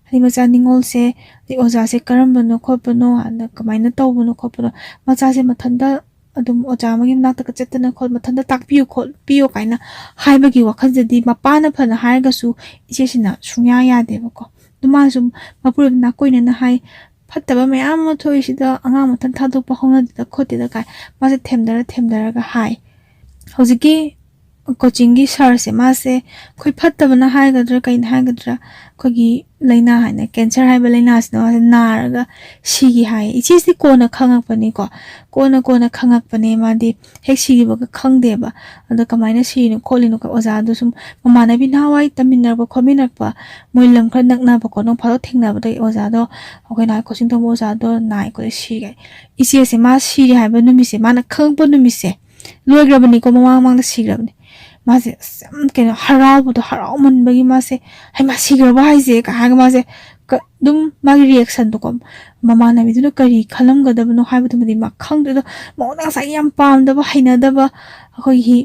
ꯍꯥꯏꯗꯤ ꯃꯆꯥ ꯅꯤꯉꯣꯜꯁꯦ, ꯑꯗꯩ ꯑꯣꯖꯥꯁꯦ ꯀꯔꯝꯕꯅꯣ ꯈꯣꯠꯄꯅꯣ, ꯑꯗ ꯀꯃꯥꯏꯅ ꯇꯧꯕꯅꯣ ꯈꯣꯠꯄꯅꯣ, ꯃꯆꯥꯁꯦ ꯃꯊꯟꯇ ꯑꯗꯨꯝ ꯑꯣꯖꯥ ꯑꯃꯒꯤ ꯃꯅꯥꯛꯇꯒ ꯆꯠꯇꯅ ꯈꯣꯠ-, ꯃꯊꯟꯇ ꯇꯥꯛꯄꯤꯌꯨ ꯈꯣꯠꯄꯤꯌꯨ ꯀꯥꯏꯅ ꯍꯥꯏꯕꯒꯤ ꯋꯥꯈꯜꯁꯤꯗꯤ ꯃꯄꯥꯅ ꯐꯅ ꯍꯥꯏꯔꯒꯁꯨ ꯏꯆꯦꯁꯤꯅ ꯁꯨꯡꯌꯥ ꯌꯥꯗꯦꯕꯀꯣ꯫ ꯑꯗꯨ ꯃꯥꯅꯁꯨ ꯃꯄꯨꯔꯣꯏꯕ ꯅꯥꯀꯣꯏꯅꯅ ꯍꯥꯏ, "ꯐꯠꯇꯕ ꯃꯌꯥꯝ ꯑꯃ ꯊꯣꯛꯏꯁꯤꯗ ꯑꯉꯥꯡ ꯃꯊꯟ ꯊꯥꯗꯣꯛꯄ ꯍꯧꯅꯗꯦꯗ ꯈꯣꯠꯇꯦꯗ" ꯀꯥꯏ ꯃꯥꯁꯦ ꯊꯦꯝꯗꯔ ꯊꯦꯝꯗꯔꯒ ꯍꯥꯏ꯫ ꯍꯧꯖꯤꯛꯀꯤ ꯀꯣꯆꯤꯡꯒꯤ ꯁꯥꯔꯁꯦ, ꯃꯥꯁꯦ ꯑꯩꯈꯣꯏ ꯐꯠꯇꯕꯅ ꯍꯥꯏꯒꯗ꯭ꯔꯥ ꯀꯩꯅ ꯍꯥꯏꯒꯗ꯭ꯔꯥ, ꯑꯩꯈꯣꯏꯒꯤ ꯂꯥꯏꯅꯥ ꯍꯥꯏꯅ, ꯀꯦꯟꯁꯔ ꯍꯥꯏꯕ ꯂꯥꯏꯅꯥꯁꯤꯅ ꯃꯥꯁꯦ ꯅꯥꯔꯒ ꯁꯤꯈꯤ ꯍꯥꯏꯌꯦ꯫ ꯏꯆꯦꯁꯤ ꯀꯣꯟꯅ ꯈꯪꯉꯛꯄꯅꯤꯀꯣ, ꯀꯣꯟꯅ ꯀꯣꯟꯅ ꯈꯪꯉꯛꯄꯅꯦ꯫ ꯃꯥꯗꯤ ꯍꯦꯛ ꯁꯤꯈꯤꯕꯒ ꯈꯪꯗꯦꯕ꯫ ꯑꯗꯣ ꯀꯃꯥꯏꯅ ꯁꯤꯔꯤꯅꯣ ꯈꯣꯠꯂꯤꯅꯣ, ꯑꯣꯖꯥꯗꯣ ꯁꯨꯝ ꯃꯃꯥꯟꯅꯕꯤ ꯅꯍꯥꯟꯋꯥꯏ ꯇꯝꯃꯤꯟꯅꯔꯛꯄ ꯈꯣꯠꯃꯤꯟꯅꯔꯛꯄ, ꯃꯣꯏ ꯂꯝ ꯈꯔ ꯅꯛꯅꯕꯀꯣ, ꯅꯣꯡ ꯐꯥꯗꯣꯛ ꯊꯦꯡꯅꯕꯗꯒꯤ ꯑꯣꯖꯥꯗꯣ, ꯑꯩꯈꯣꯏ ꯅꯍꯥꯟꯋꯥꯏ ꯀꯣꯆꯤꯡ ꯇꯧꯕ ꯑꯣꯖꯥꯗꯣ ꯅꯥꯏ ꯈꯣꯠꯂꯦ ꯁꯤꯈ꯭ꯔꯦ꯫ ꯏꯆꯦꯁꯦ ꯃꯥ ꯁꯤꯔꯦ ꯍꯥꯏꯕ ꯅꯨꯃꯤꯠꯁꯦ, ꯃꯥꯅ ꯈꯪꯉꯛꯄ ꯅꯨꯃꯤꯠꯁꯦ, ꯂꯣꯏꯈ꯭ꯔꯕꯅꯤꯀꯣ, ꯃꯃꯥꯡ ꯃꯃꯥꯡꯗ ꯁꯤꯈ꯭ꯔꯕꯅꯤ꯫ ꯃꯥꯁꯦ ꯑꯁ ꯌꯥꯝ ꯀꯩꯅꯣ ꯍꯔꯥꯎꯕꯗꯣ, ꯍꯔꯥꯎꯃꯟꯕꯒꯤ ꯃꯥꯁꯦ, "ꯍꯩꯃꯥ, ꯁꯤꯈ꯭ꯔꯕ ꯍꯥꯏꯁꯦ?" ꯀ ꯍꯥꯏꯔꯒ ꯃꯥꯁꯦ ꯀ-, ꯑꯗꯨꯝ ꯃꯥꯒꯤ ꯔꯤꯌꯦꯛꯁꯟꯗꯣꯀꯣ, ꯃꯃꯥꯟꯅꯕꯤꯗꯨꯅ ꯀꯔꯤ ꯈꯜꯂꯝꯒꯗꯕꯅꯣ ꯍꯥꯏꯕꯗꯨꯃꯗꯤ ꯃꯥ ꯈꯪꯗ꯭ꯔꯦ꯫ ꯑꯗꯣ ꯃꯉꯣꯟꯗ ꯉꯁꯥꯏꯒꯤ ꯌꯥꯝ ꯄꯥꯝꯗꯕ, ꯍꯩꯅꯗꯕ, ꯑꯩꯈꯣꯏꯒꯤ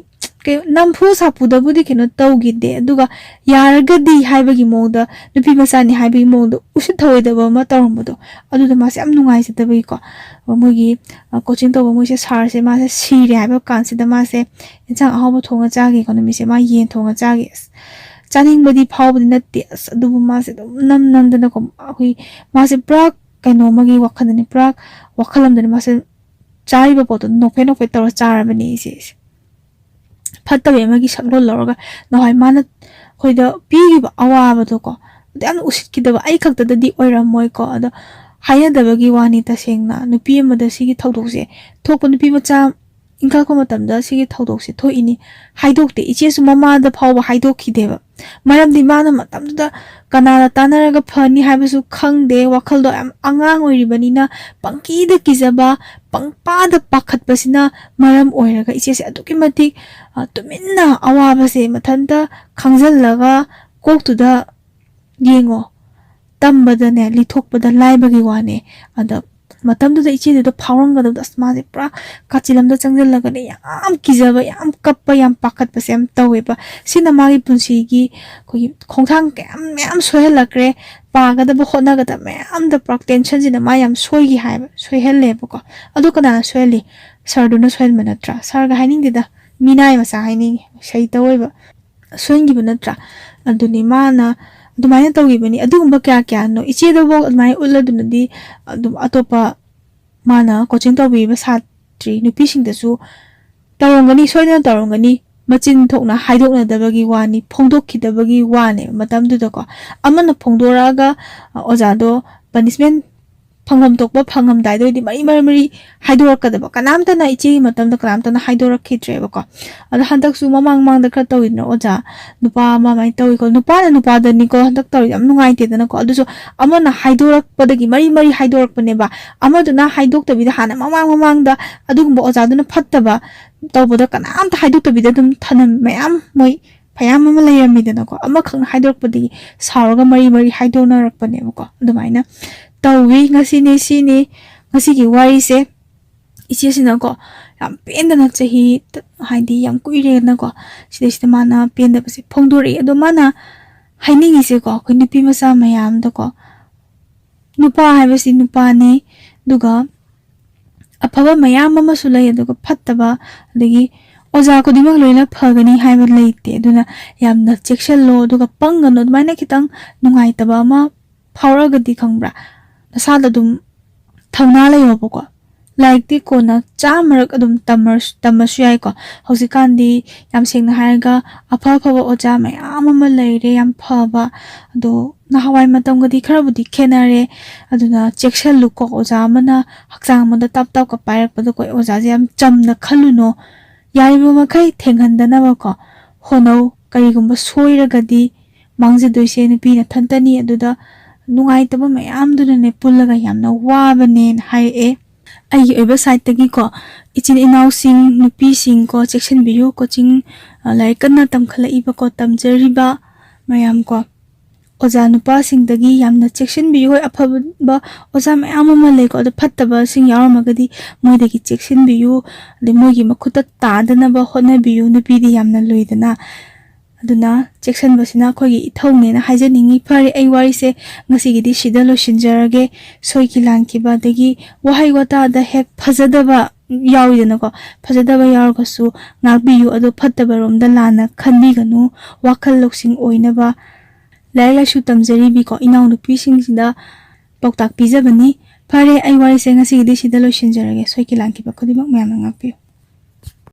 ꯀꯩ-, ꯅꯝꯐꯨ ꯁꯥꯐꯨꯗꯕꯨꯗꯤ ꯀꯩꯅꯣ ꯇꯧꯈꯤꯗꯦ, ꯑꯗꯨꯒ ꯌꯥꯔꯒꯗꯤ ꯍꯥꯏꯕꯒꯤ ꯃꯑꯣꯡꯗ, ꯅꯨꯄꯤ ꯃꯆꯥꯅꯤ ꯍꯥꯏꯕꯒꯤ ꯃꯑꯣꯡꯗ ꯎꯁꯤꯠ ꯊꯑꯣꯏꯗꯕ ꯑꯃ ꯇꯧꯔꯝꯕꯗꯣ, ꯑꯗꯨꯗ ꯃꯥꯁꯦ ꯌꯥꯝ ꯅꯨꯡꯉꯥꯏꯖꯗꯕꯒꯤꯀꯣ, ꯃꯣꯏꯒꯤ, ꯑ, ꯀꯣꯆꯤꯡ ꯇꯧꯕ ꯃꯣꯏꯁꯦ, ꯁꯥꯔꯁꯦ, ꯃꯥꯁꯦ ꯁꯤꯔꯦ ꯍꯥꯏꯕ ꯀꯥꯟꯁꯤꯗ ꯃꯥꯁꯦ ꯏꯟꯁꯥꯡ ꯑꯍꯥꯎꯕ ꯊꯣꯡꯉ ꯆꯥꯒꯦꯀꯣ, ꯅꯨꯃꯤꯠꯁꯦ ꯃꯥ ꯌꯦꯟ ꯊꯣꯡꯉ ꯆꯥꯒꯦ꯫ ꯑꯁ, ꯆꯥꯅꯤꯡꯕꯗꯤ ꯐꯥꯎꯕꯗꯤ ꯅꯠꯇꯦ꯫ ꯑꯁ, ꯑꯗꯨꯕꯨ ꯃꯥꯁꯦ ꯑꯗꯨꯝ ꯅꯝ ꯅꯝꯗꯅꯀꯣ, ꯑꯩꯈꯣꯏ, ꯃꯥꯁꯦ ꯄꯨꯔꯥ ꯀꯩꯅꯣ ꯑꯃꯒꯤ ꯋꯥꯈꯜꯗꯅꯤ, ꯄꯨꯔꯥ ꯋꯥꯈꯜ ꯑꯃꯗꯅꯤ ꯃꯥꯁꯦ ꯆꯥꯔꯤꯕ ꯄꯣꯠꯇꯣ ꯅꯣꯛꯐꯦꯠ ꯅꯣꯛꯐꯦꯠ ꯇꯧꯔ ꯆꯥꯔꯕꯅꯦ ꯏꯆꯦꯁꯦ꯫ ꯐꯠꯇꯕ ꯑꯃꯒꯤ ꯁꯛꯂꯣꯟ ꯂꯧꯔꯒ ꯅꯍꯥꯟꯋꯥꯏ ꯃꯥꯅ ꯑꯩꯈꯣꯏꯗ ꯄꯤꯈꯤꯕ ꯑꯋꯥꯕꯗꯣꯀꯣ, ꯑꯗꯨ ꯌꯥꯝꯅ ꯎꯁꯤꯠꯈꯤꯗꯕ, ꯑꯩ ꯈꯛꯇꯗꯗꯤ ꯑꯣꯏꯔꯝꯃꯣꯏꯀꯣ, ꯑꯗꯣ ꯍꯥꯏꯅꯗꯕꯒꯤ ꯋꯥꯅꯤ꯫ ꯇꯁꯦꯡꯅ ꯅꯨꯄꯤ ꯑꯃꯗ ꯁꯤꯒꯤ ꯊꯧꯗꯣꯛꯁꯦ ꯊꯣꯛꯄ, ꯅꯨꯄꯤ ꯃꯆꯥ ꯏꯟꯈꯠꯂꯛꯄ ꯃꯇꯝꯗ ꯁꯤꯒꯤ ꯊꯧꯗꯣꯛꯁꯦ ꯊꯣꯛꯏꯅꯤ ꯍꯥꯏꯗꯣꯛꯇꯦ꯫ ꯏꯆꯦꯁꯨ ꯃꯃꯥꯗ ꯐꯥꯎꯕ ꯍꯥꯏꯗꯣꯛꯈꯤꯗꯦꯕ꯫ ꯃꯔꯝꯗꯤ ꯃꯥꯅ ꯃꯇꯝꯗꯨꯗ ꯀꯅꯥꯗ ꯇꯥꯟꯅꯔꯒ ꯐꯅꯤ ꯍꯥꯏꯕꯁꯨ ꯈꯪꯗꯦ꯫ ꯋꯥꯈꯜꯗꯣ ꯌꯥꯝ ꯑꯉꯥꯡ ꯑꯣꯏꯔꯤꯕꯅꯤꯅ ꯄꯪꯀꯤꯗ ꯀꯤꯖꯕ, ꯄꯪꯄꯥꯗ ꯄꯥꯈꯠꯄꯁꯤꯅ ꯃꯔꯝ ꯑꯣꯏꯔꯒ ꯏꯆꯦꯁꯦ ꯑꯗꯨꯛꯀꯤ ꯃꯇꯤꯛ, ꯑ, ꯇꯨꯃꯤꯟꯅ ꯑꯋꯥꯕꯁꯦ ꯃꯊꯟꯇ ꯈꯥꯡꯖꯜꯂꯒ ꯀꯣꯛꯇꯨꯗ ꯌꯦꯡꯉꯣ, ꯇꯝꯕꯗꯅꯦ, ꯂꯤꯊꯣꯛꯄꯗ ꯂꯥꯏꯕꯒꯤ ꯋꯥꯅꯦ꯫ ꯑꯗ ꯃꯇꯝꯗꯨꯗ ꯏꯆꯦꯗꯨꯗ ꯐꯥꯎꯔꯝꯒꯗꯕꯗꯣ, ꯑꯁ, ꯃꯥꯁꯦ ꯄꯨꯔꯥ ꯀꯥꯆꯤꯜ ꯑꯃꯗ ꯆꯪꯁꯤꯜꯂꯒꯅꯦ, ꯌꯥꯝ ꯀꯤꯖꯕ, ꯌꯥꯝ ꯀꯞꯄ, ꯌꯥꯝ ꯄꯥꯈꯠꯄꯁꯦ ꯌꯥꯝ ꯇꯧꯋꯦꯕ꯫ ꯁꯤꯅ ꯃꯥꯒꯤ ꯄꯨꯟꯁꯤꯒꯤ ꯑꯩꯈꯣꯏꯒꯤ ꯈꯣꯡꯊꯥꯡ ꯀꯌꯥꯝ ꯃꯌꯥꯝ ꯁꯣꯏꯍꯜꯂꯛꯈ꯭ꯔꯦ꯫ ꯄꯥꯒꯗꯕ, ꯍꯣꯠꯅꯒꯗꯕ ꯃꯌꯥꯝꯗ ꯄꯨꯔꯥ ꯇꯦꯟꯁꯟꯁꯤꯅ ꯃꯥ ꯌꯥꯝ ꯁꯣꯏꯈꯤ ꯍꯥꯏꯕ, ꯁꯣꯏꯍꯜꯂꯦꯕꯀꯣ꯫ ꯑꯗꯨ ꯀꯅꯥꯅ ꯁꯣꯏꯍꯜꯂꯤ? ꯁꯥꯔꯗꯨꯅ ꯁꯣꯏꯍꯟꯕ ꯅꯠꯇ꯭ꯔꯥ? ꯁꯥꯔꯒ ꯍꯥꯏꯅꯤꯡꯗꯦꯗ, ꯃꯤꯅꯥꯏ ꯃꯆꯥ ꯍꯥꯏꯅꯤꯡꯉꯤ, ꯁꯍꯤ ꯇꯧꯔꯣꯏꯕ꯫ ꯁꯣꯏꯍꯟꯈꯤꯕ ꯅꯠꯇ꯭ꯔꯥ? ꯑꯗꯨꯅꯤ ꯃꯥꯅ ꯑꯗꯨꯃꯥꯏꯅ ꯇꯧꯈꯤꯕꯅꯤ꯫ ꯑꯗꯨꯒꯨꯝꯕ ꯀꯌꯥ ꯀꯌꯥꯅꯣ ꯏꯆꯦꯗꯐꯥꯎ ꯑꯗꯨꯃꯥꯏꯅ ꯎꯠꯂꯗꯨꯅꯗꯤ ꯑꯗꯨꯝ ꯑꯇꯣꯞꯄ ꯃꯥꯅ ꯀꯣꯆꯤꯡ ꯇꯧꯕꯤꯔꯤꯕ ꯁꯥꯇ꯭ꯔꯤ ꯅꯨꯄꯤꯁꯤꯡꯗꯁꯨ ꯇꯧꯔꯝꯒꯅꯤ, ꯁꯣꯏꯗꯅ ꯇꯧꯔꯝꯒꯅꯤ꯫ ꯃꯆꯤꯟ ꯊꯣꯛꯅ ꯍꯥꯏꯗꯣꯛꯅꯗꯕꯒꯤ ꯋꯥꯅꯤ, ꯐꯣꯡꯗꯣꯛꯈꯤꯗꯕꯒꯤ ꯋꯥꯅꯦꯕ ꯃꯇꯝꯗꯨꯗꯀꯣ꯫ ꯑꯃꯅ ꯐꯣꯡꯗꯣꯔꯛꯑꯒ, ꯑ, ꯑꯣꯖꯥꯗꯣ ꯄꯅꯤꯁꯃꯦꯟ ꯐꯪꯐꯝ ꯊꯣꯛꯄ ꯐꯪꯉꯝꯗꯥꯏꯗ ꯑꯣꯏꯗꯤ ꯃꯔꯤ ꯃꯔꯤ ꯃꯔꯤ ꯍꯥꯏꯗꯣꯔꯛꯀꯗꯕ꯫ ꯀꯅꯥꯝꯇꯅ, ꯏꯆꯦꯒꯤ ꯃꯇꯝꯗ ꯀꯅꯥꯝꯇꯅ ꯍꯥꯏꯗꯣꯔꯛꯈꯤꯗ꯭ꯔꯦꯕꯀꯣ꯫ ꯑꯗꯣ ꯍꯟꯗꯛꯁꯨ ꯃꯃꯥꯡ ꯃꯃꯥꯡꯗ ꯈꯔ ꯇꯧꯋꯤꯗꯅ ꯑꯣꯖꯥ, ꯅꯨꯄꯥ ꯑꯃ ꯑꯃꯥꯏꯅ ꯇꯧꯋꯤꯀꯣ꯫ ꯅꯨꯄꯥꯅ ꯅꯨꯄꯥꯗꯅꯤꯀꯣ ꯍꯟꯗꯛ ꯇꯧꯔꯤ, ꯌꯥꯝ ꯅꯨꯡꯉꯥꯏꯇꯦꯗꯅꯀꯣ꯫ ꯑꯗꯨꯁꯨ ꯑꯃꯅ ꯍꯥꯏꯗꯣꯔꯛꯄꯗꯒꯤ ꯃꯔꯤ ꯃꯔꯤ ꯍꯥꯏꯗꯣꯔꯛꯄꯅꯦꯕ꯫ ꯑꯃꯗꯨꯅ ꯍꯥꯏꯗꯣꯛꯇꯕꯤꯗ ꯍꯥꯟꯅ ꯃꯃꯥꯡ ꯃꯃꯥꯡꯗ ꯑꯗꯨꯒꯨꯝꯕ ꯑꯣꯖꯥꯗꯨꯅ ꯐꯠꯇꯕ ꯇꯧꯕꯗ ꯀꯅꯥꯝꯇ ꯍꯥꯏꯗꯣꯛꯇꯕꯤꯗ ꯑꯗꯨꯝ ꯊꯅꯝ ꯃꯌꯥꯝ, ꯃꯣꯏ ꯃꯌꯥꯝ ꯑꯃ ꯂꯩꯔꯝꯃꯤꯗꯅꯀꯣ꯫ ꯑꯃꯈꯛꯅ ꯍꯥꯏꯗꯣꯔꯛꯄꯗꯒꯤ ꯁꯥꯎꯔꯒ ꯃꯔꯤ ꯃꯔꯤ ꯍꯥꯏꯗꯣꯛꯅꯔꯛꯄꯅꯦꯕꯀꯣ꯫ ꯑꯗꯨꯃꯥꯏꯅ ꯇꯧꯋꯤ꯫ ꯉꯁꯤꯅꯦ ꯁꯤꯅꯤ ꯉꯁꯤꯒꯤ ꯋꯥꯔꯤꯁꯦ꯫ ꯏꯆꯦꯁꯤꯅꯀꯣ ꯌꯥꯝ ꯄꯦꯟꯗꯅ ꯆꯍꯤ ꯇ-, ꯍꯥꯏꯗꯤ ꯌꯥꯝ ꯀꯨꯏꯔꯦꯅꯀꯣ, ꯁꯤꯗꯩꯁꯤꯗ ꯃꯥꯅ ꯄꯦꯟꯗꯕꯁꯦ ꯐꯣꯡꯗꯣꯔꯛꯏ꯫ ꯑꯗꯣ ꯃꯥꯅ ꯍꯥꯏꯅꯤꯡꯉꯤꯁꯦꯀꯣ, ꯑꯩꯈꯣꯏ ꯅꯨꯄꯤ ꯃꯆꯥ ꯃꯌꯥꯝꯗꯀꯣ, ꯅꯨꯄꯥ ꯍꯥꯏꯕꯁꯤ ꯅꯨꯄꯥꯅꯤ, ꯑꯗꯨꯒ ꯑꯐꯕ ꯃꯌꯥꯝ ꯑꯃꯁꯨ ꯂꯩ, ꯑꯗꯨꯒ ꯐꯠꯇꯕ, ꯑꯗꯒꯤ ꯑꯣꯖꯥ ꯈꯨꯗꯤꯡꯃꯛ ꯂꯣꯏꯅ ꯐꯒꯅꯤ ꯍꯥꯏꯕ ꯂꯩꯇꯦ꯫ ꯑꯗꯨꯅ ꯌꯥꯝꯅ ꯆꯦꯛꯁꯤꯜꯂꯣ, ꯑꯗꯨꯒ ꯄꯪꯒꯅꯨ꯫ ꯑꯗꯨꯃꯥꯏꯅ ꯈꯤꯇꯪ ꯅꯨꯡꯉꯥꯏꯇꯕ ꯑꯃ ꯐꯥꯎꯔꯛꯑꯒꯗꯤ, ꯈꯪꯕ꯭ꯔꯥ, ꯅꯁꯥꯗ ꯑꯗꯨꯝ ꯊꯧꯅꯥ ꯂꯩꯌꯣꯕꯀꯣ꯫ ꯂꯥꯏꯔꯤꯛꯇꯤ ꯀꯣꯟꯅ ꯆꯥꯝꯃꯔꯛ ꯑꯗꯨꯝ ꯇꯝꯃꯁꯨ ꯌꯥꯏꯀꯣ꯫ ꯍꯧꯖꯤꯛꯀꯥꯟꯗꯤ ꯌꯥꯝ ꯁꯦꯡꯅ ꯍꯥꯏꯔꯒ ꯑꯐ ꯑꯐꯕ ꯑꯣꯖꯥ ꯃꯌꯥꯝ ꯑꯃ ꯂꯩꯔꯦ, ꯌꯥꯝ ꯐꯕ꯫ ꯑꯗꯣ ꯅꯍꯥꯟꯋꯥꯏ ꯃꯇꯝꯒꯗꯤ ꯈꯔꯕꯨꯗꯤ ꯈꯦꯠꯅꯔꯦ꯫ ꯑꯗꯨꯅ ꯆꯦꯛꯁꯜꯂꯨꯀꯣ, ꯑꯣꯖꯥ ꯑꯃꯅ ꯍꯛꯆꯥꯡ ꯑꯃꯗ ꯇꯞ ꯇꯞꯀ ꯄꯥꯏꯔꯛꯄꯗꯀꯣ, ꯑꯣꯖꯥꯁꯦ ꯌꯥꯝ ꯆꯝꯅ ꯈꯜꯂꯨꯅꯣ꯫ ꯌꯥꯔꯤꯕ ꯃꯈꯩ ꯊꯦꯡꯍꯟꯗꯅꯕꯀꯣ ꯍꯣꯠꯅꯧ꯫ ꯀꯔꯤꯒꯨꯝꯕ ꯁꯣꯏꯔꯒꯗꯤ ꯃꯥꯡꯖꯗꯣꯏꯁꯦ ꯅꯨꯄꯤ ꯅꯊꯟꯇꯅꯤ꯫ ꯑꯗꯨꯗ ꯅꯨꯡꯉꯥꯏꯇꯕ ꯃꯌꯥꯝꯗꯨꯅꯅꯦ ꯄꯨꯜꯂꯒ ꯌꯥꯝꯅ ꯋꯥꯕꯅꯦꯅ ꯍꯥꯏꯔꯛꯑꯦ꯫ ꯑꯩꯒꯤ ꯑꯣꯏꯕ ꯁꯥꯏꯠꯇꯒꯤꯀꯣ, ꯏꯆꯤꯟ ꯏꯅꯥꯎꯁꯤꯡ, ꯅꯨꯄꯤꯁꯤꯡꯀꯣ, ꯆꯦꯛꯁꯤꯟꯕꯤꯌꯨ꯫ ꯀꯣꯆꯤꯡ, ꯑ, ꯂꯥꯏꯔꯤꯛ ꯀꯟꯅ ꯇꯝꯈꯠꯂꯛꯏꯕꯀꯣ, ꯇꯝꯖꯔꯤꯕ ꯃꯌꯥꯝꯀꯣ, ꯑꯣꯖꯥ ꯅꯨꯄꯥꯁꯤꯡꯗꯒꯤ ꯌꯥꯝꯅ ꯆꯦꯛꯁꯤꯟꯕꯤꯌꯨ꯫ ꯍꯣꯏ, ꯑꯐꯕ ꯑꯣꯖꯥ ꯃꯌꯥꯝ ꯑꯃ ꯂꯩꯀꯣ, ꯑꯗꯣ ꯐꯠꯇꯕꯁꯤꯡ ꯌꯥꯎꯔꯝꯃꯒꯗꯤ ꯃꯣꯏꯗꯒꯤ ꯆꯦꯛꯁꯤꯟꯕꯤꯌꯨ꯫ ꯑꯗꯩ ꯃꯣꯏꯒꯤ ꯃꯈꯨꯠꯇ ꯇꯥꯗꯅꯕ ꯍꯣꯠꯅꯕꯤꯌꯨ꯫ ꯅꯨꯄꯤꯗꯤ ꯌꯥꯝꯅ ꯂꯨꯏꯗꯅ꯫ ꯑꯗꯨꯅ ꯆꯦꯛꯁꯤꯟꯕꯁꯤꯅ ꯑꯩꯈꯣꯏꯒꯤ ꯏꯊꯧꯅꯦꯅ ꯍꯥꯏꯖꯅꯤꯡꯉꯤ꯫ ꯐꯔꯦ, ꯑꯩ ꯋꯥꯔꯤꯁꯦ ꯉꯁꯤꯒꯤꯗꯤ ꯁꯤꯗ ꯂꯣꯏꯁꯤꯟꯖꯔꯒꯦ꯫ ꯁꯣꯏꯈꯤ ꯂꯥꯟꯈꯤꯕ ꯑꯗꯒꯤ ꯋꯥꯍꯩ ꯋꯥꯇꯥꯗ ꯍꯦꯛ ꯐꯖꯗꯕ ꯌꯥꯎꯏꯗꯅꯀꯣ, ꯐꯖꯗꯕ ꯌꯥꯎꯔꯒꯁꯨ ꯉꯥꯛꯄꯤꯌꯨ꯫ ꯑꯗꯣ ꯐꯠꯇꯕꯔꯣꯝꯗ ꯂꯥꯟꯅ ꯈꯟꯕꯤꯒꯅꯨ꯫ ꯋꯥꯈꯜ ꯂꯧꯁꯤꯡ ꯑꯣꯏꯅꯕ ꯂꯥꯏꯔꯤꯛ ꯂꯥꯏꯁꯨ ꯇꯝꯖꯔꯤꯕꯤꯀꯣ ꯏꯅꯥꯎꯅꯨꯄꯤꯁꯤꯡꯁꯤꯗ ꯄꯥꯎꯇꯥꯛ ꯄꯤꯖꯕꯅꯤ꯫ ꯐꯔꯦ, ꯑꯩ ꯋꯥꯔꯤꯁꯦ ꯉꯁꯤꯒꯤꯗꯤ ꯁꯤꯗ ꯂꯣꯏꯁꯤꯟꯖꯔꯒꯦ꯫ ꯁꯣꯏꯈꯤ ꯂꯥꯟꯈꯤꯕ ꯈꯨꯗꯤꯡꯃꯛ ꯃꯌꯥꯝꯅ ꯉꯥꯛꯄꯤꯌꯨ꯫